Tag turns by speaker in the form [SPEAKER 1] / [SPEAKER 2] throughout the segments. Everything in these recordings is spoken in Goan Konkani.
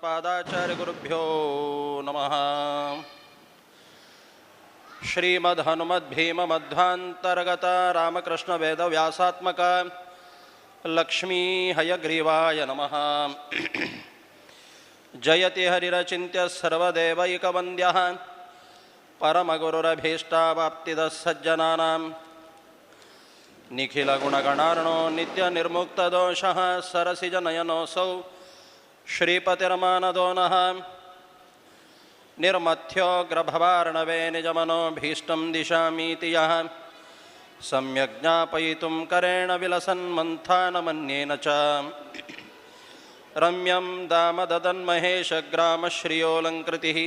[SPEAKER 1] भगवत्पादाचार्य गुरुभ्यो नमः। श्रीमद्हनुमद्भीममध्वान्तर्गत रामकृष्ण वेदव्यासात्मक लक्ष्मी हयग्रीवाय नमः। जयति हरिरचिन्त्य सर्वदेवैकवन्द्यः परमगुरुरभीष्टावाप्तिदः सज्जनानां निखिलगुणगणार्णो नित्यनिर्मुक्तदोषः सरसिजनयनोऽसौ श्रीपतिरमानदो नः। निर्मथ्योग्रभवार्णवे निजमनोभीष्टं दिशामीति यः सम्यक् ज्ञापयितुं करेण विलसन्मन्थानमन्येन च रम्यं दामददन्महेशग्रामश्रियोऽलङ्कृतिः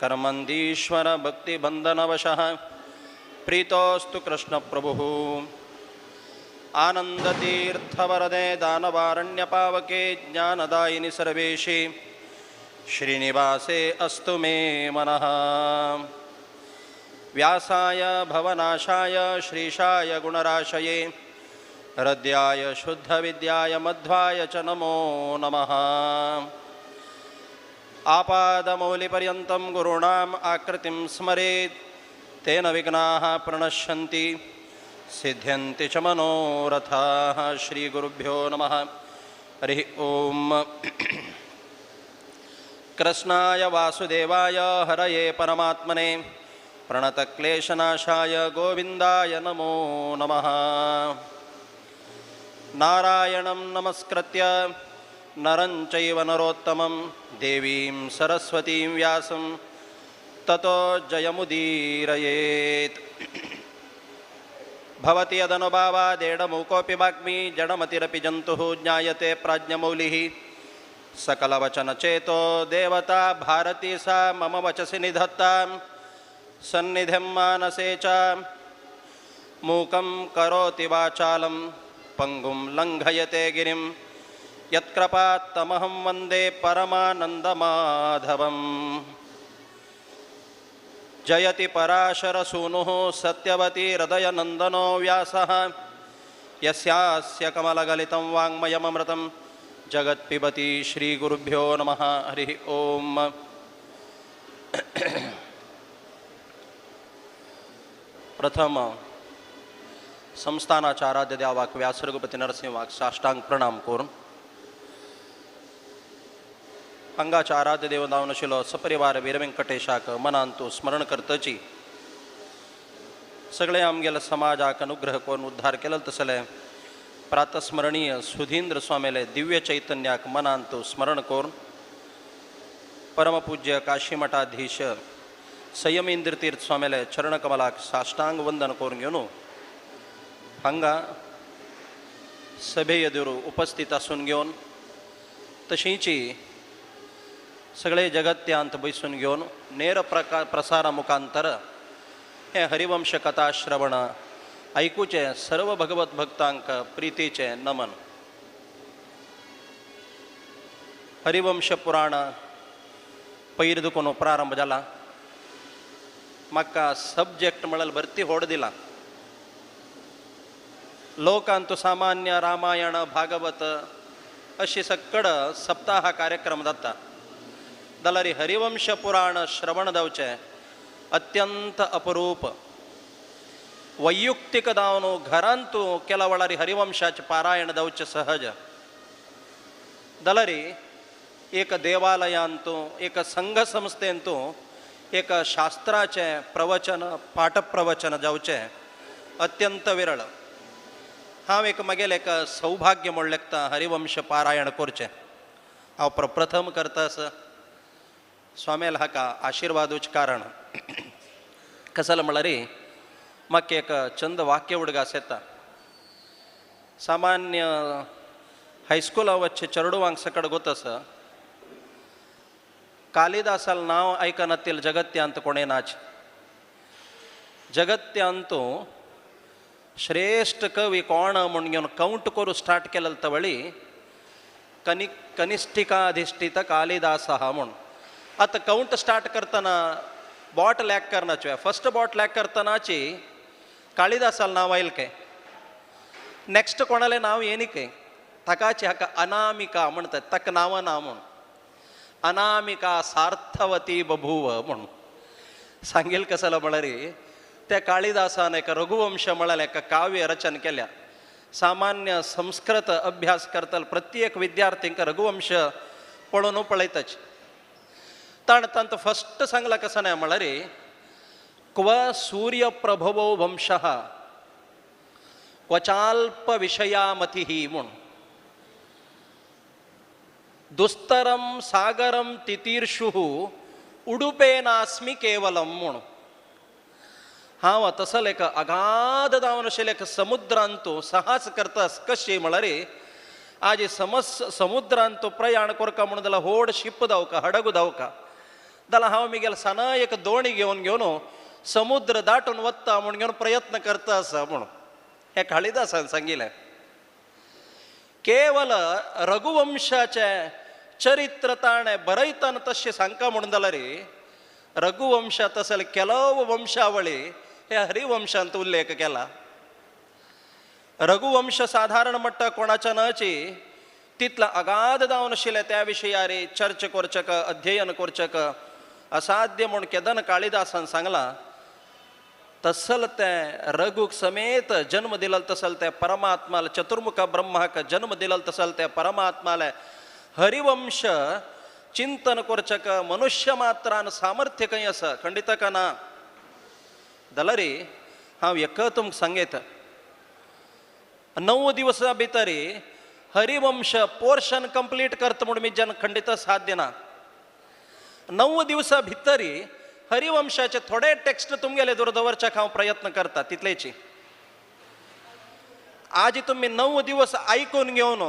[SPEAKER 1] कर्मन्दीश्वरभक्तिबन्धनवशः प्रीतोऽस्तु कृष्णप्रभुः। आनन्दतीर्थवरदे दानवारण्यपावके ज्ञानदायिनि सर्वेशि श्रीनिवासे अस्तु मे मनः। व्यासाय भवनाशाय श्रीशाय गुणराशये हृदयाय शुद्धविद्याय मध्वाय च नमो नमः। आपादमौलिपर्यन्तं गुरूणाम् आकृतिं स्मरेत् तेन विघ्नाः प्रणश्यन्ति सिद्ध्यन्ति च मनोरथाः। श्रीगुरुभ्यो नमः। हरिः ओम्। कृष्णाय वासुदेवाय हरये परमात्मने प्रणतक्लेशनाशाय गोविन्दाय नमो नमः। नारायणं नमस्कृत्य नरं चैव नरोत्तमं देवीं सरस्वतीं व्यासं ततो जयमुदीरयेत्। भवति यदनुभावादेडमूकोऽपि वाग्मी जडमतिरपि जन्तुः ज्ञायते प्राज्ञमौलिः। सकलवचनचेतो देवता भारती सा मम वचसि निधत्तां सन्निधिं मानसे च। मूकं करोति वाचालं पङ्गुं लङ्घयते गिरिं यत्कृपात्तमहं वन्दे परमानन्दमाधवम्। जयति पराशरसूनुः सत्यवती हृदयनन्दनो व्यासः यस्यास्य कमलगलितं वाङ्मयममृतं जगत्पिबति। श्रीगुरुभ्यो नमः। हरिः ओम्। प्रथम संस्थानाच्या आराध्य देवाक व्यास रघुपती नरसिंहाक साष्टांग प्रणाम करून हांगाच्या आराध्य देव दावनशिलो सपरिवार वीरवेंकटेशाक मनांतु स्मरण करतची सगळे आमगेले समाजाक अनुग्रह करून उद्धार केलो तसले प्रातस्मरणीय सुधींद्र स्वामीले दिव्य चैतन्याक मनांतु स्मरण करून परमपूज्य काशीमठाधीश संयमेंद्र तीर्थ स्वामीले चरणकमलाक साष्टांग वंदन करून घेवन हांगा सभे एदुरू उपस्थित आसून घेवन तशींची सगळे जगत्यांत बैसून घेवन नेर प्रसारा मुखांतर हे हरिवंश कथा श्रवण आयकुचे सर्व भगवत भक्तांक प्रीतीचे नमन। हरिवंश पुराण पयर दुखून प्रारंभ जाला। म्हाका सब्जेक्ट म्हळ्यार भरती होड दिला। लोकांतु सामान्य रामायण भागवत अशी सक्कड सप्ताह कार्यक्रम जाता जाल्यार हरिवंश पुराण श्रवण जावचें अत्यंत अपरूप। वैयुक्तिक जावन घरांतु केला वेळार हरिवंशाचें पारायण जावचें सहज जाल्यार एक देवालयांतु एक संघ संस्थेंतु एक शास्त्राचें प्रवचन पाठप्रवचन जावचें अत्यंत विरळ। हांव एक म्हगेलें एक सौभाग्य म्हूण लेखता हरिवंश पारायण करचें हांव प्रप्रथम करता आसा। स्वामील हाका आशिर्वादूच कारण कसलें म्हळ्यार म्हाका एक चंद वाक्य उडगास येता। सामान्य हायस्कुला वचचे चेडवांक सकड गोत आसा। कालिदासाल नांव आयकनातील जगत्यांत कोणें नाच। जगत्यांतु श्रेष्ठ कवी कोण म्हूण घेवन कावंट करूं स्टार्ट केलें तवळी कनिष्ठिकाधिष्ठित कालिदासः म्हूण। आतां कावंट स्टार्ट करतना बॉट लॅक करनाचे फर्स्ट बॉट लॅक करतनाची कालिदासाल नांव आयल काय नेक्स्ट कोणाले नांव येनी काय ताकाची हाका अनामिका म्हणतात ताका नांवां ना म्हूण। अनामिका सार्थवती बभूव म्हणून सांगेल कसला म्हळ्यार त्या काळीदासान एक रघुवंश म्हळ्यार एका काव्य रचन केल्या. सामान्य संस्कृत अभ्यास करतल प्रत्येक विद्यार्थींक रघुवंश पळोवन पळयताच. ताणें तांत फस्ट सांगला कसं नाही म्हळ्यार क्व सूर्यप्रभवो वंशः क्वचाल्प विषयामतिः म्हूण दुस्तरम सागरम तितीर्षुः उडुपेनास्मि केवलम म्हूण. हांव तसल एक अगाध जावन आशिल्लें एक समुद्रांत तूं साहस करतास कशी म्हळ्यार आज समुद्रांत तूं प्रयाण करका म्हणून जाल्यार व्हड शिप धांवका हडगू धांवका जाल्यार हांव मिगेल साना एक दोणी घेवन घेवन समुद्र दाटून वता म्हूण घेवन प्रयत्न करता आसा म्हणून हें काळीदासान सांगिल्लें. केवल रघुवंशाचें चरित्र ताणें बरयतना तशें सांगका म्हणून जाल्यार रघुवंशा तसले केलव वंशावळी हे हरिवंशांत उल्लेख केला. रघुवंश साधारण म्हणटा कोणाच्या नाची तितला अगाध जावन आशिल्लें त्या विशयारी चर्च करचक अध्ययन करचक असाध्य म्हूण केदन काळीदासान सांगलां. तसल तें रघुक समेत जन्म दिलल तसल तें परमात्माल चतुर्मुख ब्रह्माक जन्म दिलल तसल तें परमात्माले हरिवंश चिंतन करचक मनुष्य मात्रान सामर्थ्य खंय आसा खंडित का ना. जाल्यार हांव एक तुमकां सांगयता 9 दिवसां भितर हरिवंश पोर्शन कंप्लीट करता म्हूण मिज्यान खंडित साध्य ना. 9 दिवसां भितर हरिवंशाचे थोडे टेक्स्ट तुमगेले दूर दवरच्याक हांव प्रयत्न करता तितलेची. आज तुमी 9 दिवस आयकून घेवन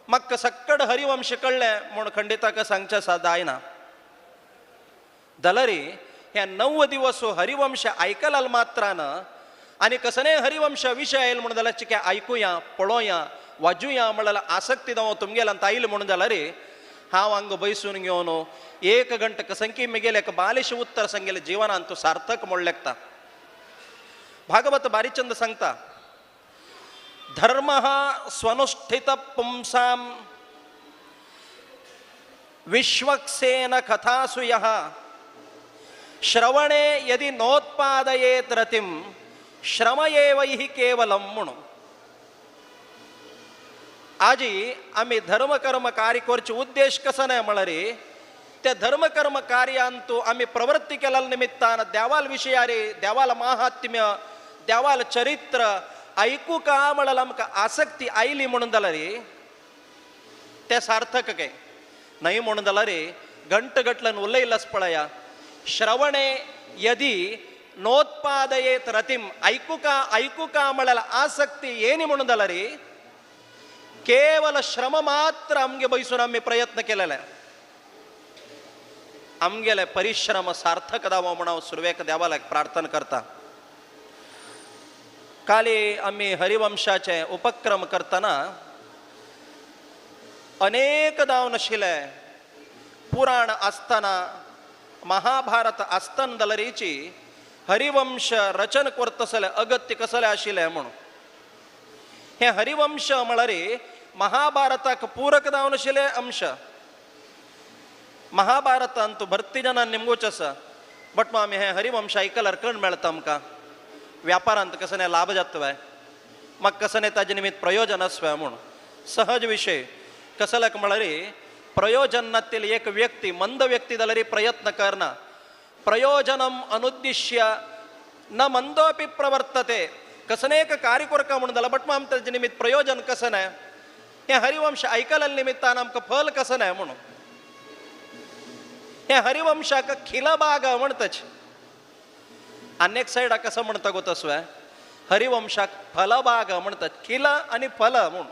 [SPEAKER 1] म्हाका सक्कड हरिवंश कळ्ळें म्हूण खंडिताक सांगचें जायना. जाल्यार ह्या 9 दिवस हरिवंश आयकलाल मात्रान आनी कसने हरिवंश विशय आयल म्हणून जाल्यार चिके आयकुया पळोवया वाजुया म्हणल्यार आसक्ती जावं तुमगेल्यान आयल म्हणून जाल्यार हांव हांगा बैसून घेवन 1 घंटे कसंकी मिगेले एक बालिश उत्तर सांगेले जिवनान तूं सार्थक म्हूण लेखता. भागवत बारीचंद सांगता धर्म स्वनुष्ठित पुंसां विश्वक्सेन कथासु यः श्रवणे यदि नोत्पादयेत रतिं श्रम एव हि केवलं म्हणून. आजी आमी धर्मकर्म कार्य करचे उद्देश कसो न्हय म्हळ्यार त्या धर्मकर्म कार्यांतू आमी प्रवृत्ती केल्या निमित्तान देवाल विशयारी देवाल महात्म्य देवाल चरित्र आयकू का म्हळ्यार आमकां आसक्ती आयली म्हणून जाल्यार तें सार्थक काय न्हय म्हणून जाल्यार घंट गटल्यान उलयलाच पळया. श्रवणे यदि नोत्पादयेत रतिम आयकू का म्हळ्यार आसक्ती येनी म्हणून जाल्यार केवल श्रम मात्र आमगे बैसून आमी प्रयत्न केलेले आमगेले परिश्रम सार्थक जावो म्हूण हांव सुरवेक देवाक प्रार्थना करता. काली आमी हरिवंशाचे उपक्रम करतना अनेक जावन आशिल्ले पुराण आसतना महाभारत आसतना जाल्यारीची हरिवंश रचन करतसले अगत्य कसले आशिल्लें म्हणून. हे हरिवंश म्हळ्यार महाभारताक पूरक जावन आशिल्ले अंश. महाभारतांत भरती जाणां निमगोच आसा बट आमी हें हरिवंश आयकल्यार कण मेळटा आमकां व्यापारांत कसने लाभ जातवे म्हाका कसने ताजे निमित्त प्रयोजन आसवे म्हूण. सहज विशय कसल्याक म्हळ्यार प्रयोजन नातिल्ली एक व्यक्ती मंद व्यक्ती जाल्यार प्रयत्न करना. प्रयोजनम अनुद्दिश्य न मंदोपि प्रवर्तते कसने एक कार्य करका म्हणून जाल्यार बट आमकां ताजे निमित्त प्रयोजन कसं न्हय हें हरिवंश आयकल्या निमित्तान आमकां फल कसं न्हय म्हणून. हे हरिवंशाक खिलबाग म्हणटाच. आनी एक सायडाक कसं म्हणटा गो तसवें हरिवंशाक फलबाग म्हणटात खिल आनी फल म्हणून.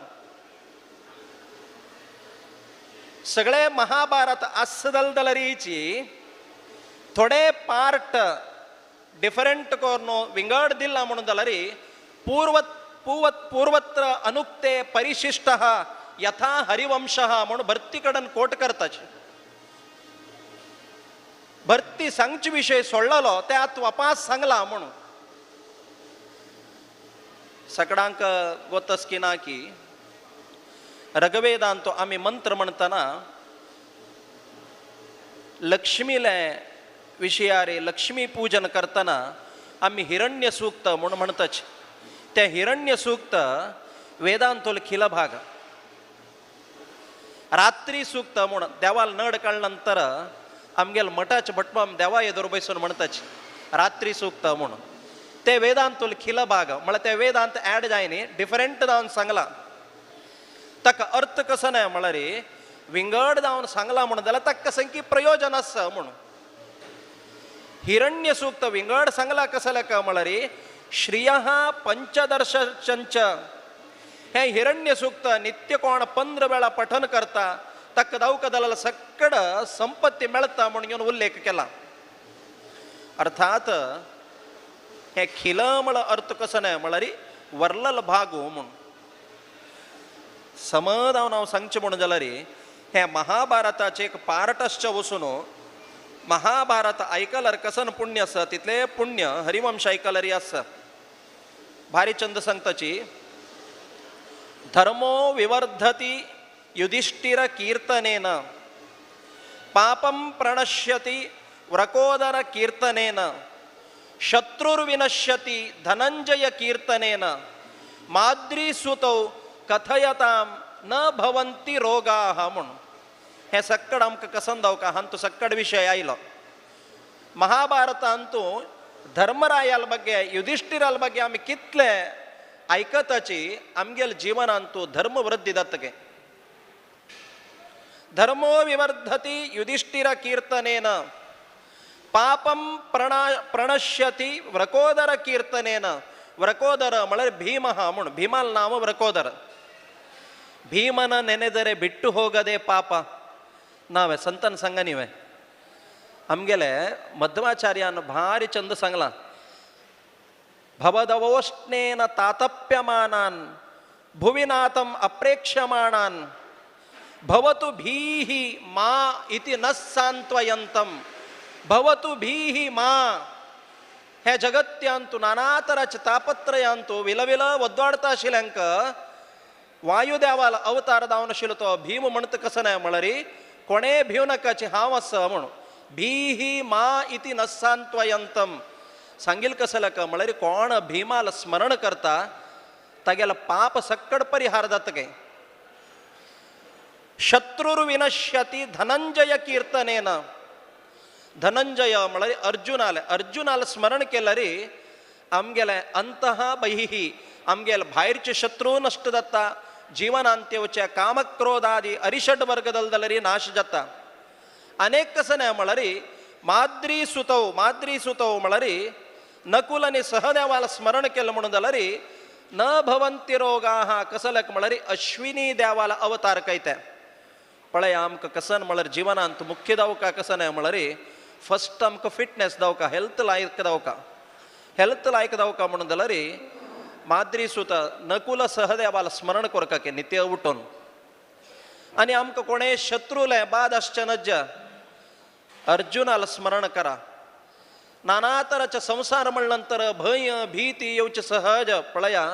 [SPEAKER 1] सगळे महाभारत आसदल जाल्यारीची थोडे पार्ट डिफरंट करून विंगड दिला म्हणून जाल्यार पूर्वत्र अनुक्ते परिशिष्ट यथा हरिवंश म्हणून भरती कडेन कोट करताच. भरती सांगचे विशय सोडलेलो ते आत वापास सांगला म्हणून. सगळ्यांक गोतस की ना की रघवेदांत आमी मंत्र म्हणटना लक्ष्मीले विशयारे लक्ष्मी पूजन करतना आमी हिरण्य सूक्त म्हूण म्हणटाच. तें हिरण्य सूक्त वेदांतलो खिल भाग. रात्री सूक्त म्हूण देवाल नड काडल्या नंतर आमगेल मठाचे भटमाम देवा येदोर बसून म्हणटाच रात्री सूक्त म्हूण. ते वेदांतलो खिल भाग म्हळ्यार ते वेदांत ॲड जायनी डिफरंट जावन सांगला. ताका अर्थ कसो न्हय म्हळ्यार विंगड जावन सांगला म्हणून जाल्यार ताका कसं की प्रयोजन आसा म्हणून. हिरण्य सूक्त विंगड सांगला कसं का म्हळ्यार श्रियः पंचदर्शचंच हे हिरण्य सूक्त नित्य कोण 15 वेळा पठन करता ताका दावका दलाल सक्कड संपत्ती मेळता म्हणून उल्लेख केला. अर्थात हे खिल म्हळ अर्थ कसो न्हय म्हळ्यार वर्लल भागो म्हणून. समज हांव सांगचें म्हणून जाल्यार हे महाभारताचे एक पार्ट आसचें वचून महाभारत आयकल्यार कसन पुण्य आसा तितलें पुण्य हरिवंश आयकल्यार आसा. भारी चंद सांगताची धर्मो विवर्धती युधिष्ठिर कीर्तनेन पापं प्रणश्यति व्रकोदर कीर्तनेन शत्रुर्विनश्यति धनंजय कीर्तनेन माद्रीसुतौ कथयतां न भवन्ति रोगाः म्हूण. हें सक्कड आमकां कसन दावका हांतू सक्कड विशय आयलो. महाभारतांतू धर्मरायाल ಬಗ್ಗೆ युधिष्ठिराल ಬಗ್ಗೆ आमी कितले आयकताची आमगेल जीवनांतू धर्म वृद्धी जातके. धर्मो विवर्धती युधिष्ठिर कीर्तनेन पापं प्रणश्यति व्रकोदर कीर्तनेन. व्रकोदर म्हळ्यार भीमः म्हूण. भीमाल नाम व्रकोदर. ಭೀಮನ ನೆನೆದರೆ ಬಿಟ್ಟು ಹೋಗದೆ ಪಾಪ. ನಾವೇ ಸಂತನ ಸಂಘ ನೀವೇ ಆಮ್ಗೆಲೆ ಮಧ್ವಾಚಾರ್ಯನ ಭಾರಿ ಚಂದ ಸಂಗಲ. ಭವದವೋಷ್ಣೇನ ತಾತಪ್ಯಮಾನಾನ್ ಭುವಿನಾಥಂ ಅಪ್ರೇಕ್ಷ್ಯಮಾಣಾನ್ ಭವತು ಭೀಹಿ ಮಾ ಇತಿ ನ ಸಾಂತ್ವಯಂತಂ. ಭವತು ಭೀಹಿ ಮಾ हे ಜಗತ್ಯಾಂತು ನಾನಾ ತರಾचे ತಾಪತ್ರಯಾಂತು ವಿಲವಿಲ ಒದ್ದಾಡ್ತಾ ಶಿಲಂಕ वायुदेवाल अवतार दावन आशिल्लो तो भीम म्हणत कसं न्हय म्हळ्यार कोणे भिव नाकाची हांव आसा म्हणून. भीही मा इति न सांत्वयंतम सांगील कसं लका म्हळ्यार कोण भीमाल स्मरण करता तागेला पाप सक्कड परिहार जाता काय. शत्रुर्विनश्यति धनंजय कीर्तनेन. धनंजय म्हळ्यार अर्जुनाले अर्जुनाल स्मरण केल्यार आमगेले अंतः बहिः आमगेले भायरचे शत्रू नश्ट जाता. जीवनांत येवचे कामक्रोधादी अरिषट वर्गदलदलरी नाश जाता. अनेक कसं न्हय म्हळ्यार माद्री सुतौ माद्री सुतौ म्हळ्यार नकुल आनी सहदेवाला स्मरण केलें म्हणून जाल्यार न भवन्ति रोगाः कसलक म्हळ्यार अश्विनी देवाला अवतार कयते. पळय आमकां कसन म्हळ्यार जिवनांत मुख्य दावका कसं न्हय म्हळ्यार फस्ट आमकां फिटनेस दावका हेल्थ लायक दावका हेल्थ लायक दावका म्हणून जाल्यार माद्री सुत नकुल सहदेवाला स्मरण करका की नित्य उठून. आनी आमकां कोणें शत्रूले बाद आसचे नज्ज अर्जुनाला स्मरण करा. नाना तराचे संसार म्हणल्या नंतर भंय भीती येवचे सहज. पळया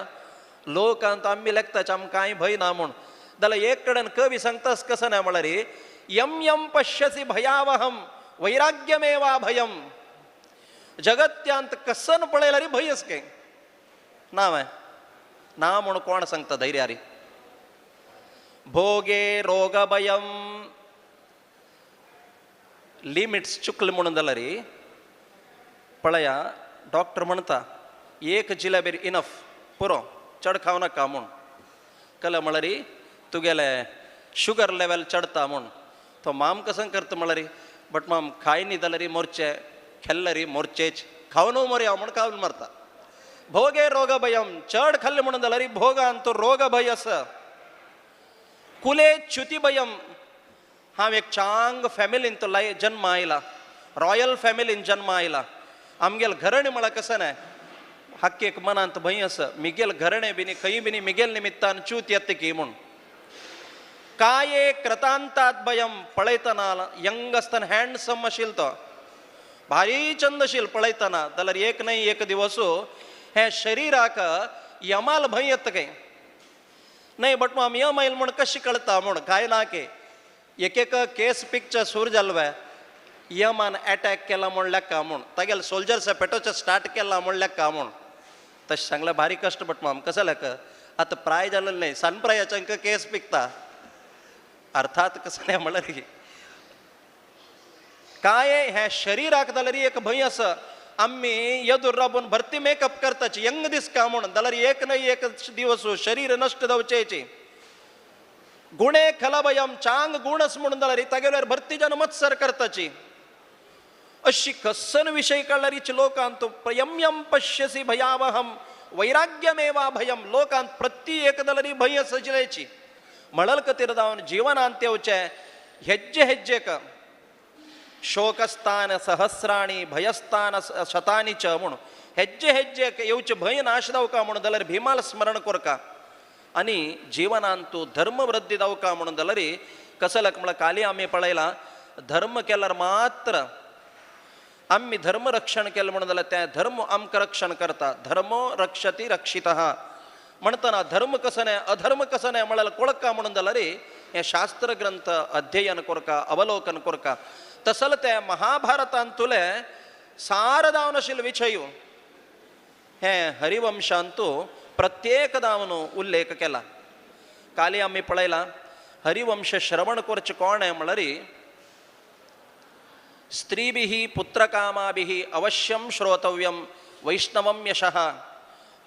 [SPEAKER 1] लोकांत आमी लेखताचे आमकां कांय भंय ना म्हूण. जाल्यार एक कडेन कवी सांगतास कसं न्हय म्हळ्यार यम यम पश्यसी भयावहम वैराग्यमेवा भयम. जगत्यांत कसन पळयल्यार भंयच काय नाव आहे ना म्हूण कोण सांगता धैर्यारी. भोगे रोग भयम लिमिट्स चुकले म्हणून जाल्यार पळया डॉक्टर म्हणता एक जिलेबी इनफ पुरो चड खावं नाका म्हूण. कल म्हळ्यार तुगेले शुगर लेवल चडता म्हूण. तो माम कसं करता म्हळ्यार बट माम खाय न्ही जाल्यार मोरचे खेल्लरी मोरचेच खावन मोरया म्हूण खावन मरता. भोगे रोग भयम चड खाल्ले म्हणून जाल्यार भोगान तो रोग भय आसा. कुले च्युती भयम हांव एक चांग फॅमिलीन तो लाय जन्म आयला रॉयल फॅमिलीन जन्म आयला. आमगेल घराणें म्हळ्यार कसं न्हय हाक्की एक मनांत भंय आसा मिगेल घराणें बिनी खंय बिनी मिगेल निमित्तान च्यूत येता की म्हूण. काये कृतांतात भयम पळयतना यंग आसतना हँडसम आशिल्लो तो भारी चंदशील पळयतना जाल्यार एक न्हय एक दिवस हे शरीराक यमाल भंय येता काय न्हय. बट माम यम आयल म्हूण कशी कळता म्हूण काय ना के एक एक केस पिक्चर सूर जालो. यमान अटॅक केला म्हूण लेखा म्हूण तागेले सोल्जर्सा पेटोवचें स्टार्ट केला म्हूण लेखा म्हूण. तशें सांगलें भारी कश्ट भट माम कसो लेख आतां प्राय जालें न्हय सान प्रायाच्यांक केस पिकता. अर्थात कसं नाही म्हणल्यार काय ह्या शरीराक जाल्यार एक भंय आसा. आमी येदूर राबून भरती मेकअप करताची यंग दिसका म्हणून जाल्यार एक न्हय एक दिवस शरीर नश्ट जावचेची. गुणे खलभयम चांग गुणस म्हणून जाल्यार तागेल्यार भरती जन मत्सर करताची. अशी कसन विशय काडल्यार लोकांत प्रयम्यम पश्यसी भयावहम वैराग्यमेवा भयम लोकांत प्रति एक जाल्यार भंय सजल्याची. म्हणल खातीर जावन जिवनांत येवचे हेज्जे हेज्जेक शोकस्थान सहस्राणी भयस्थान शतानी च म्हूण हेज्जे हेज्जेक येवचे भंय नाश जावका म्हणून जाल्यार भीमाल स्मरण करका आनी जिवनांत तूं धर्मवृद्धी जावका म्हणून जाल्यार कसलक म्हळ्यार काली आमी पळयला धर्म केल्यार मात्र आमी धर्म रक्षण केलें म्हणून जाल्यार तें धर्म आमकां रक्षण करता. धर्मो रक्षती रक्षितः म्हणटना धर्म कसो न्हय अधर्म कसो न्हय म्हळ्यार कोळका म्हणून जाल्यार हें शास्त्र ग्रंथ अध्ययन करका अवलोकन करका. तसल ते महाभारतांतुले सार जावन आशिल्ले विशय हे हरिवंशांतू प्रत्येक दावन उल्लेख केला. काली आमी पळयला हरिवंश श्रवण करचें कोण म्हळ्यार स्त्रीभिः पुत्रकामाभिः अवश्यं श्रोतव्यं वैष्णवं यशः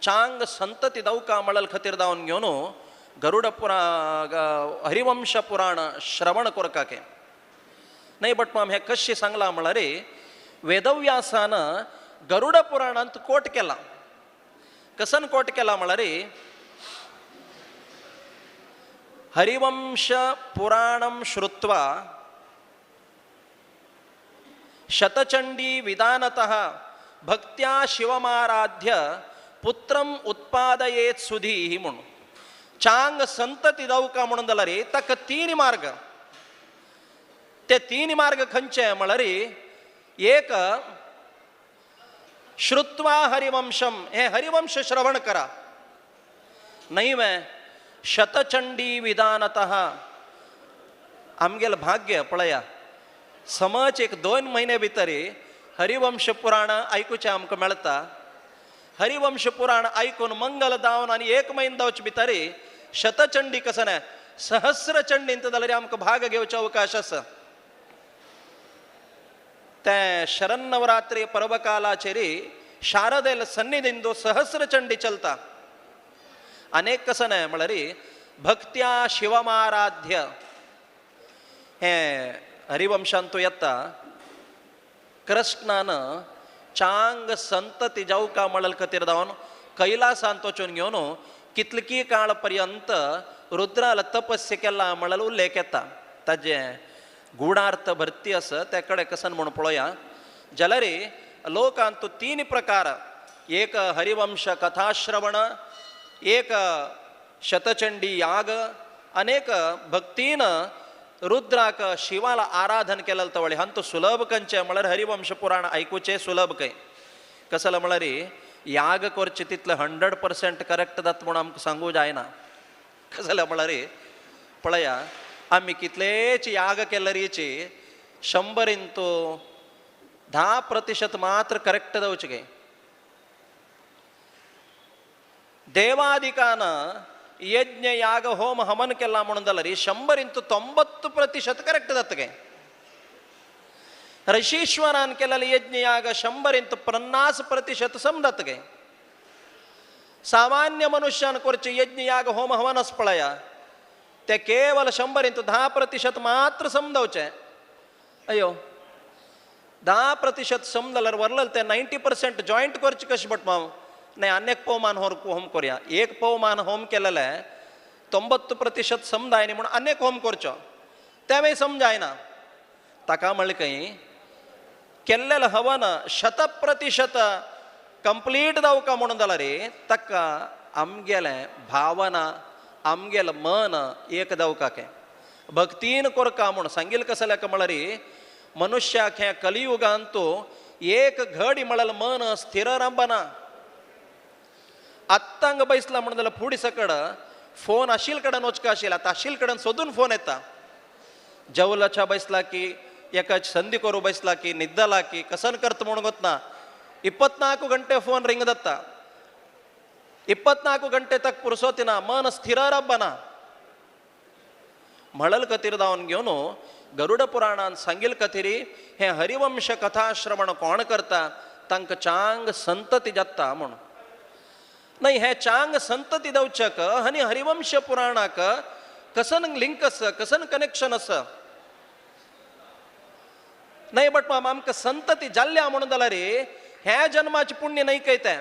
[SPEAKER 1] चांग संतती दवका म्हणल खातीर दावन घेवन गरुड पुरा हरिवंश पुराण श्रवण करकाके न्हय. बट माम हें कशें सांगलां म्हळ्यार वेदव्यासान गरुड पुराणांत कोट केला. कसन कोट केला म्हळ्यार हरिवंश पुराणं श्रुत्वा शतचंडी विधानतः भक्त्या शिवमाराध्य पुत्रम उत्पादयेत सुधी म्हणून चांग संतती जावका म्हणून जाल्यार ताका तीन मार्ग. ते तीन मार्ग खंयचे म्हळ्यार एक श्रुत्वा हरिवंशम हे हरिवंश श्रवण करा. न्हय शतचंडी विधानतः आमगेलें भाग्य पळया समज एक 2 म्हयने भितर हरिवंश पुराण आयकुचें आमकां मेळटा. हरिवंश पुराण आयकून मंगल दावन आनी 1 म्हयनो जावचे भितर शतचंडी कसं न्हय सहस्रचंडींत जाल्यार आमकां भाग घेवचो अवकाश आसा. ते शरन्नवरात्री पर्वकालाचेर शारदेल सन्निधिंदो सहस्रचंडी चलता. अनेक कसं न्हय म्हळ्यार भक्त्या शिवमाराध्य हें हरिवंशांतू येता. कृष्णान चांग संतती जावका म्हणल खातीर जावन कैलासांत वचून घेवन कितलकी काळ पर्यंत रुद्राल तपस्य केला म्हणल उल्लेख येता. ताजें गुणार्थ भरती आसा त्या कडेन कसन म्हूण पळोवया. जाल्यार लोकांत 3 प्रकार एक हरिवंश कथाश्रवण, एक शतचंडी याग, अनेक भक्तीन रुद्राक शिवाला आराधन केलें तवळे. हांतू सुलभ कंचे म्हळ्यार हरिवंश पुराण आयकुचें सुलभ खंय कसलें म्हळ्यार याग करचें तितलें 100% करेक्ट जाता म्हूण आमकां सांगू जायना. कसलें म्हळ्यार पळया आमी कितलेच याग केल्यारीचे 100 इंतू 10% मात्र करेक्ट जावचें खंय. देवादिकान यज्ञ याग होम हवन केला म्हणून जाल्यार 100 इंतू 90% करेक्ट जाता काय. ऋषीश्वरान केलेले यज्ञ याग 100 इंतू 50% समजात काय. सामान्य मनुष्यान करचे यज्ञ याग होम हवन पळया ते केवल 100 इंतू 10% मात्र समजावचे. अयो 10% समजाल्यार वरलें ते 90% जॉयंट करचे कशें बट माव नाही. अनेक पवमान होम करूया. एक पवमान होम केलेलें 90% समजायना म्हणून अनेक होम करचो तेंवूय समजायना. ताका म्हणलें खंय केल्लें हवन 100% कंप्लीट जावका म्हणून जाल्यार ताका आमगेलें भावना आमगेलें मन एक जावका के भक्तीन करका म्हूण सांगील कसलें म्हळ्यार मनुष्याक हें कलियुगांतू एक घडी म्हळ्यार मन स्थिर राबना. आत्तांग बैसला म्हणून जाल्यार फुडें सकड फोन आशिल कडेन वचका आशिल्लो आतां आशिल कडेन सोदून फोन येता. जेवलाच्या बैसला की एका संदी करू बसला की निद्दला की कसन करत म्हणून ಗೊತ್ತಾ 24 ಗಂಟೆ ಫೋನ್ ರಿಂಗ್ ದತ್ತ 24 ಗಂಟೆ ತಕ್ಕ ಪುರುಸೋತಿನ ಮನ ಸ್ಥಿರ ರಬ್ಬನ म्हणल कथीर जावन घेवन गरुड पुराणान सांगील कथिरी हे हरिवंश कथाश्रवण कोण करता तांकां चांग संतती जाता म्हणून. नाही हे चांग संतती दवचक आनी हरिवंश पुराणाक कसन लिंक आसा, कसन कनेक्शन आसा. नाही बट माम आमकां संतती जाल्ल्या म्हणून जाल्यार ह्या जन्माचे पुण्य नाही काय तें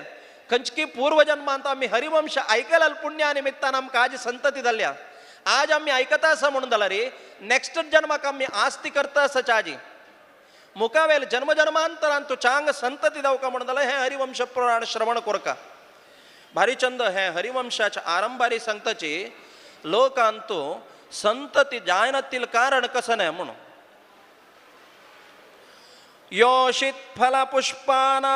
[SPEAKER 1] खंयची पूर्वजन्मांत आमी हरिवंश आयकल्यार पुण्या निमित्तान आमकां आज संतती जाल्ल्या. आज आमी आयकता आसा म्हणून जाल्यार नेक्स्ट जन्माक आमी आस्ती करता आसा आजी मुखावेल जन्म जन्मांतरान तूं चांग संतती जावका म्हणून जाल्यार हें हरिवंश पुराण श्रवण कोरका. भारीचंद हे हरिवंशाच्या आरंभारी सांगताची लोकांतू संतती जायनातील कारण कसं नाही म्हणून. योषित फलपुष्पाणां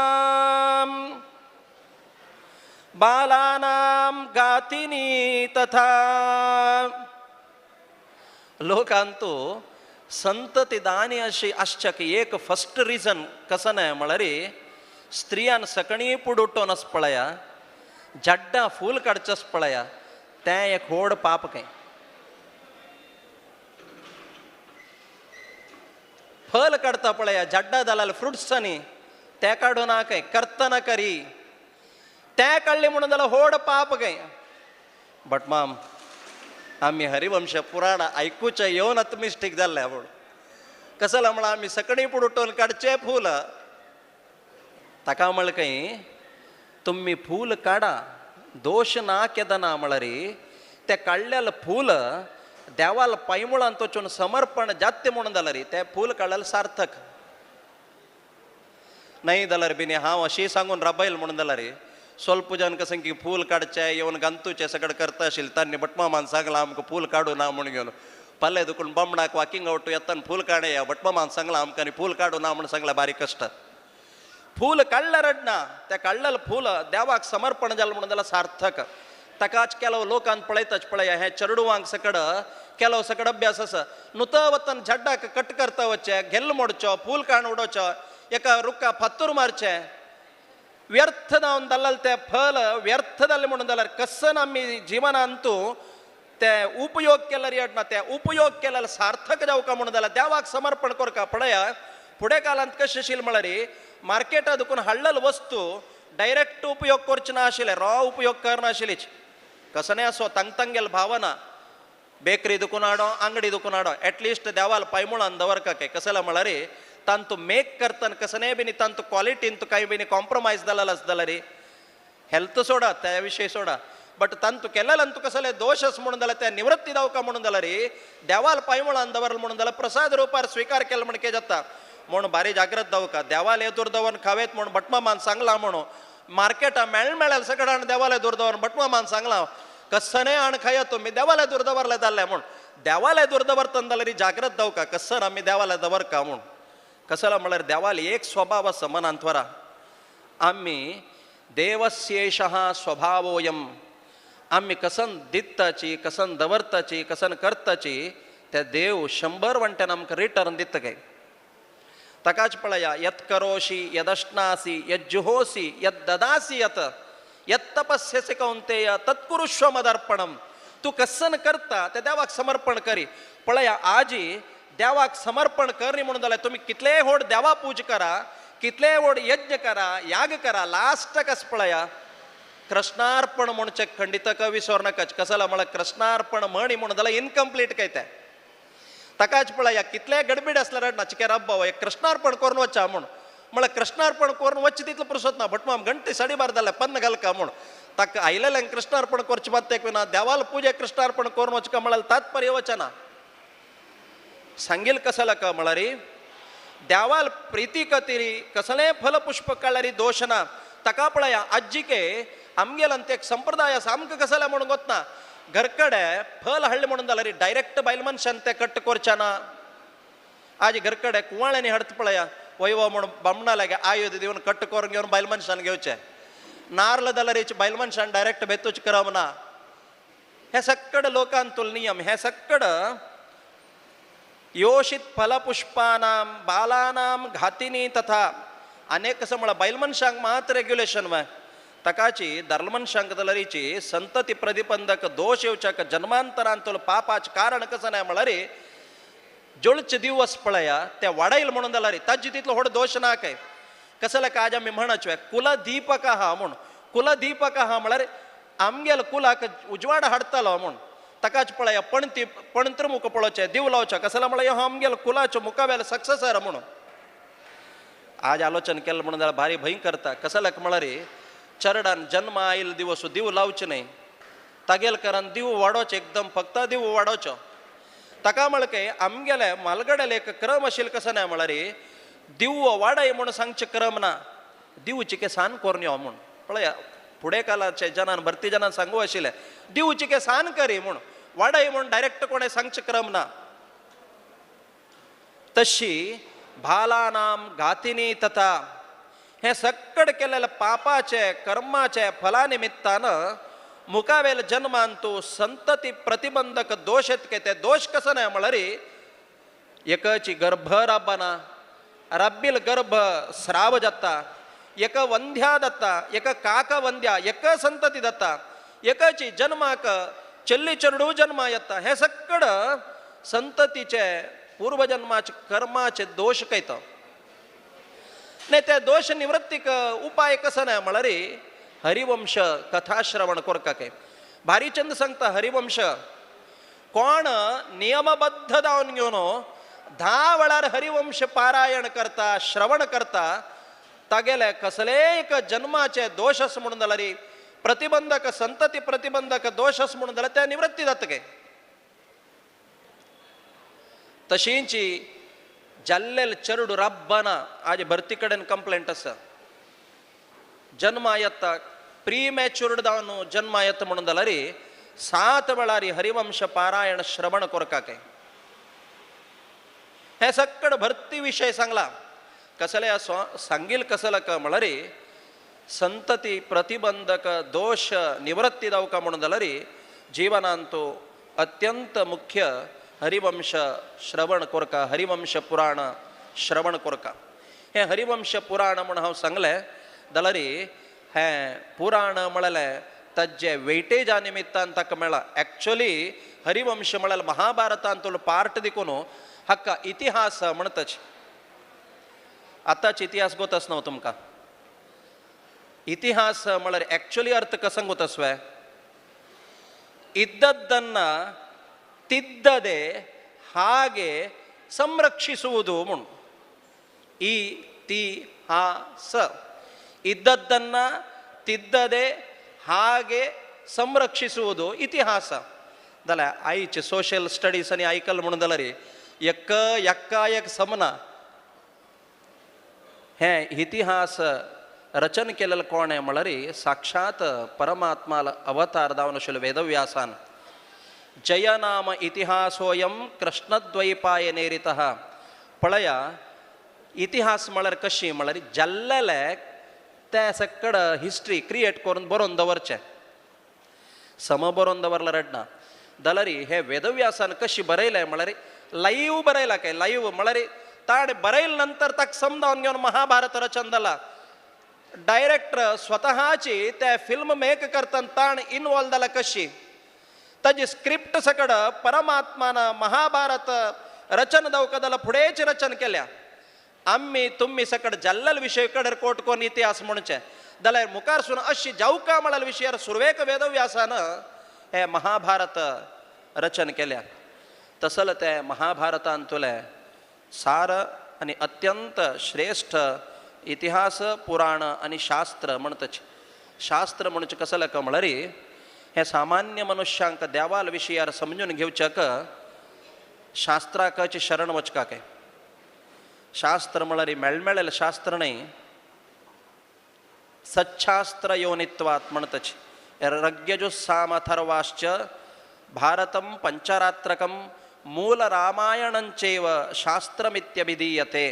[SPEAKER 1] बालानां गातिनी तथा. लोकांतू संतती दानी अशी आसच्या की एक फर्स्ट रिजन कसं नाही म्हळ्यार स्त्रियान सकणी पुडुटोन आस पळया जड्डा फूल काडचें पळया तें एक व्हड पाप खंय. फल काडता पळया जड्डा जाल्यार फ्रुट्सांनी तें काडूं ना खंय करतना करी तें काडलें म्हणून जाल्यार व्हड पाप खंय. बट माम आमी हरिवंश पुराण आयकुचें येवन आतां मिस्टेक जाल्लें म्हूण कसं म्हळ्यार आमी सकणी पुडुटोन काडचें फूल ताका म्हळ्यार खंय तुमी फूल काडा दोश ना केदना म्हळ्यार ते काडलेलें फूल देवाल पांयमुळान वचून समर्पण जात्य म्हणून जाल्यार तें फूल काडलेलें सार्थक. नाही जाल्यार बिनी हांव अशी सांगून राबयल म्हणून जाल्यार स्वल्प जन कसं की फूल काडचें येवन गांतूचें सगळें करता आशिल्लें तांणी भटमामान सांगलां आमकां फूल काडूं ना म्हणून घेवन पल्ले दुखून बमणाक वॉकिंग आवट येताना फूल काडया भटमामान सांगलां आमकां आनी फूल काडूं ना म्हणून सांगलां बारीक कश्ट. फूल काडल्यार रडना तें काडलेलें फूल देवाक समर्पण जालें म्हणून जाल्यार सार्थक. ताकाच केलो लोकांत पळयताच पळया हें चेडवांक सकड केलो सकड अभ्यास आसा नुतो वतन झड्डाक कट करता वचचें घेल्ल मोडचो फूल काडून उडोवचो एका रुका फातूर मारचें व्यर्थ जावन जाल्लें तें फल व्यर्थ जालें म्हणून जाल्यार कसन आमी जिवनांतू ते उपयोग केल्यार येना ते उपयोग केल्यार सार्थक जावका म्हणून जाल्यार देवाक समर्पण करका. पळया फुडें काळांत कशें आशिल्लें म्हळ्यार मार्केटा दुकून हाडलेलो वस्तू डायरेक्ट उपयोग करचे ना आशिल्ले रॉ उपयोग करनाशिल्लीच. कसं असो तांगतांगेल भावना बेकरी दुकून हाडो आंगडी दुकून हाडो एटलिस्ट देवाल पांयमुळान दवरका काय कसला म्हळ्यार तांतू मेक करतना कसनेय बीन तांतू क्वॉलिटीन कांय बीन कॉम्प्रोमायज जालेलो आसता जाल्यार हेल्थ सोडा त्या विशय सोडा बट तांतू केलेल्यान तुका कसले दोश आसा म्हणून जाल्यार त्या निवृत्ती जावका म्हणून जाल्यार देवाल पांयमुळान दवरल म्हणून जाल्यार प्रसाद रुपार स्विकार केलो म्हण कितें जाता म्हूण बारी जाग्रत जावका. देवाल एदूर दवरून खावेत म्हूण भटमामान सांगलां म्हणून मार्केटा मेळ मेळ्यार सगळें हाण देवाले दूर दवर भटमामान सांगलां कसनेय हाण खाया तुमी देवाले दूर दवरले जाल्ले म्हूण देवाले दूर दवरतना जाल्यार जाग्रत जावका कसन आमी देवाले दवरका म्हूण. कसला म्हळ्यार देवाले एक स्वभाव आसा मनांत वरा आमी देवस्येषः स्वभावोयम आमी कसन दित्ताची कसन दवरताची कसन करताची ते देव 100 वंट्यान आमकां रिटर्न दिता काय. ताकाच पळया यत् करोषि यदश्नासि यज्जुहोसि यद्ददासि यत् यत्तपस्यसि कौंतेय तत्कुरुष्व मदर्पणम. तूं कसन करता ते देवाक समर्पण करी. पळया आजी देवाक समर्पण करनी म्हणून जाल्यार तुमी कितलेय व्हड देवा पूज करा कितलेय व्हड यज्ञ करा याग करा लास्टाक आस पळया कृष्णार्पण म्हणचें खंडित विसर नाकाच. कसला म्हळ्यार कृष्णार्पण म्हणी म्हणून जाल्यार इनकम्प्लीट काय तें. ताकाच पळया कितलेय गडबीड आसल्यार रडना चिके रब्बा एक कृष्णार्पण करून वच्चा म्हूण म्हळ्यार कृष्णार्पण करून वच्चें तितलो पुरसत ना भटमाम घंटे 12:30 जाल्यार पन्न घालका म्हूण ताका आयलेल्यान कृष्णार्पण करचें मात ना देवाल पुजे कृष्णार्पण करून वचका म्हळ्यार तात्पर्य वचना. सांगील कसला का म्हळ्यार देवाल प्रिती कतिरी कसलें फलपुष्प काडल्यार दोश ना. ताका पळया आज्जिके आमगेल्यान ते एक संप्रदाय आसा आमकां कसलें म्हणून गोतना घरकडे फल हाडलें म्हणून जाल्यार डायरेक्ट बायल मनशान तें कट करचें ना. आज घरकडे कुंवाळ्यांनी हाडता पळया वयव म्हणून बामणा लागे आयुध दिवन कट करून घेवन बायल मनशान घेवचें नार्ल जाल्यार बायल मनशान डायरेक्ट बेतूच करप ना. हे सक्कड लोकांतुल नियम हे सक्कड योषित फलपुष्पानाम बालानाम घातिनी तथा. अनेक कसं म्हळ्यार बायल मनशांक मात रेग्युलेशन वाय ताकाची दारल मनशांक जाल्यारीची संतती प्रतिबंधक दोश येवच्याक जन्मांतरांतलो पापाचें कारण कसं नाही म्हळ्यार जोळचे दिवस पळया ते वाडायल म्हणून जाल्यार ताजी तितलो व्हड दोश ना काय. कसं काय आज आमी म्हणचे कुलदीपक आहा म्हूण, कुलदीपक आहा म्हळ्यार आमगेल कुलाक उजवाड हाडतालो म्हूण. ताकाच पळया पणती पणत्रमुख पळोवचें दिव लावचें कसं म्हळ्यार हो आमगेल कुलाचो मुखावेल सक्सेसर म्हणून. आज आलोचन केलं म्हणून जाल्यार भारी भंय करता. कसं म्हळ्यार चरडान जन्म आयल दिवस दिव लावचें न्हय तागेल करान दिव वाडोवचें एकदम फक्त दिव वाडोवचो. ताका म्हळ्यार काय आमगेले मालगडेले एक क्रम आशिल्लो कसं न्हय म्हळ्यार दिव वाडय म्हूण सांगचें क्रम ना, दिवची सान करून यो म्हूण. पळया फुडें कालाचे जनान भरती जनान सांगू आशिल्लें दिवची सान करी म्हूण, वाडय म्हूण डायरेक्ट कोणें सांगचें क्रम ना. तशी भालानाम घातिनी तथा हे सक्कड केलेले पापाचे कर्माचे फला निमित्तान मुखावेल जन्मान तू संतती प्रतिबंधक दोश येत ते दोश कसं नाही म्हळ्यार एकाची गर्भ राबना रब्बील गर्भ स्राव जाता, एक वंध्या दत्ता, एक काक वंद्या, एक संतती दत्ता, एकाची जन्माक चेल्ली चेडू जन्मा येता. हे सक्कड संततीचे पूर्वजन्माचे कर्माचे दोश कयता. नाही त्या दोश निवृत्तीक उपाय कसं नाही म्हळ्यार हरिवंश कथाश्रवण करका काय. भारी चंद सांगता हरिवंश कोण नियमबद्ध जावन घेवन 10 वेळार हरिवंश पारायण करता श्रवण करता तागेले कसले एक जन्माचे दोश आसा म्हणून जाल्यार प्रतिबंधक संतती प्रतिबंधक दोश आसा म्हणून जाल्यार त्या निवृत्ती जाता काय. तशींची जाल्लेल चेडू राब्बाना आज भरती कडेन कंप्लेंट आसा. जन्मा येता प्रीमॅच्युर्ड जावन जन्मा येता म्हणून जाल्यार 7 वेळार हरिवंश पारायण श्रवण करका काय. हे सक्कड भरती विशय सांगला. कसले असो सांगील कसलं का म्हळ्यार संतती प्रतिबंधक दोश निवृत्ती जावका म्हणून जाल्यार जीवनांत अत्यंत मुख्य हरिवंश श्रवण करका, हरिवंश पुराण श्रवण करका. हें हरिवंश पुराण म्हूण हांव सांगलें जाल्यार हें पुराण म्हळ्यार ताजे वेटेजा निमित्तान ताका मेळ्ळा. एक्चुअली हरिवंश म्हळ्यार महाभारतांतलो पार्ट देखून हाका इतिहास म्हणटाच. आतांच इतिहास गोत न्हू तुमकां. इतिहास म्हळ्यार एक्चुअली अर्थ कसो गोत वे ಇದ್ದದ್ದನ್ನ ತಿದ್ದದೆ ಹಾಗೆ ಸಂರಕ್ಷಿಸುವುದು म्हूण. ಈ ತಿ ಹಾ ಸ ಇದ್ದದ್ದನ್ನ ತಿದ್ದದೆ ಹಾಗೆ ಸಂರಕ್ಷಿಸುವುದು ಇತಿಹಾಸ. जाल्यार आयचे सोशल स्टडीज आनी आयकल म्हणून जाल्यार एक एक्का एक समना हें इतिहास रचन केलेलें कोण आहे म्हळ्यार साक्षात परमात्माल अवतार जावन आशिल्लो वेदव्यासान. जयनाम इतिहासोयम कृष्णद्वैपाय नेरितः. पळया इतिहास म्हळ्यार कशी म्हळ्यार जाल्लेले ते सकड हिस्ट्री क्रिएट करून बरोवन दवरचें, सम बरोवन दवरल्यार रडना. जाल्यार हे वेदव्यासान कशी बरयलें म्हळ्यार लाईव बरयला काय लाईव म्हळ्यार ताणें बरयले नंतर ताका समजावन घेवन महाभारत रचन जाला. डायरेक्टर स्वतःची त्या फिल्म मेक करतना ताण इनवॉल्व जाला कशी ताजी स्क्रिप्ट सकड परमात्मान महाभारत रचन जावका जाला फुडेंच रचन केल्या. आमी तुमी सकड जाल्लेल विशय कडेन कोट कोन इतिहास म्हणचें जाल्यार मुखार सून अशी जावका म्हळ्यार विशयार सुरवेक वेदव्यासान हे महाभारत रचन केल्या. तसल ते महाभारतांतुलें सार आनी अत्यंत श्रेष्ठ इतिहास पुराण आनी शास्त्र म्हणतच. शास्त्र म्हणचे कसलें का म्हळ्यार हें सामान्य मनुष्यांक देवाल विशयार समजून घेवच्याक शास्त्राकाची शरण वचकाक. शास्त्र म्हळ्यार मेळमेळेलें शास्त्र न्हय, सच्छास्त्र योनित्वात म्हणतच. रग्यजुस्सामथर्वाश्च भारतम पंचरात्रकम मूल रामायणंचेव शास्त्रमित्यभिधीयते.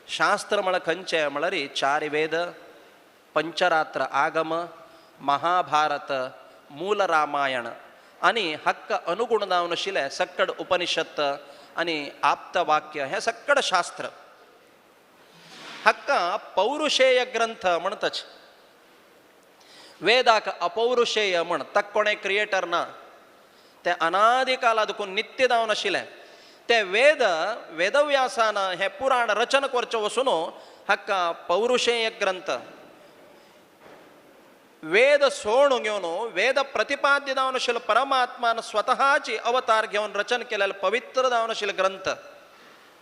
[SPEAKER 1] शास्त्र म्हळ्यार खंयचें म्हळ्यार चार वेद, पंचरात्र आगम, महाभारत, मूल रामायण आनी हक्क अनुगुण जावन आशिल्लें सक्कड उपनिषत् आनी आप्तवाक्य हें सक्कड शास्त्र. हक्का पौरुषेय ग्रंथ म्हणतच. वेदाक अपौरुषेय म्हण, ताका कोणें क्रिएटर ना, तें अनादी काला देखून नित्य जावन आशिल्लें. ते वेद वेदव्यासान हें पुराण रचन करचें वचून हाका पौरुषेय ग्रंथ. वेद सोण घेवन वेद प्रतिपाद्य जावन आशिल्लो परमात्मान स्वतहाची अवतार घेवन रचन केलेलो पवित्र जावन आशिल्लो ग्रंथ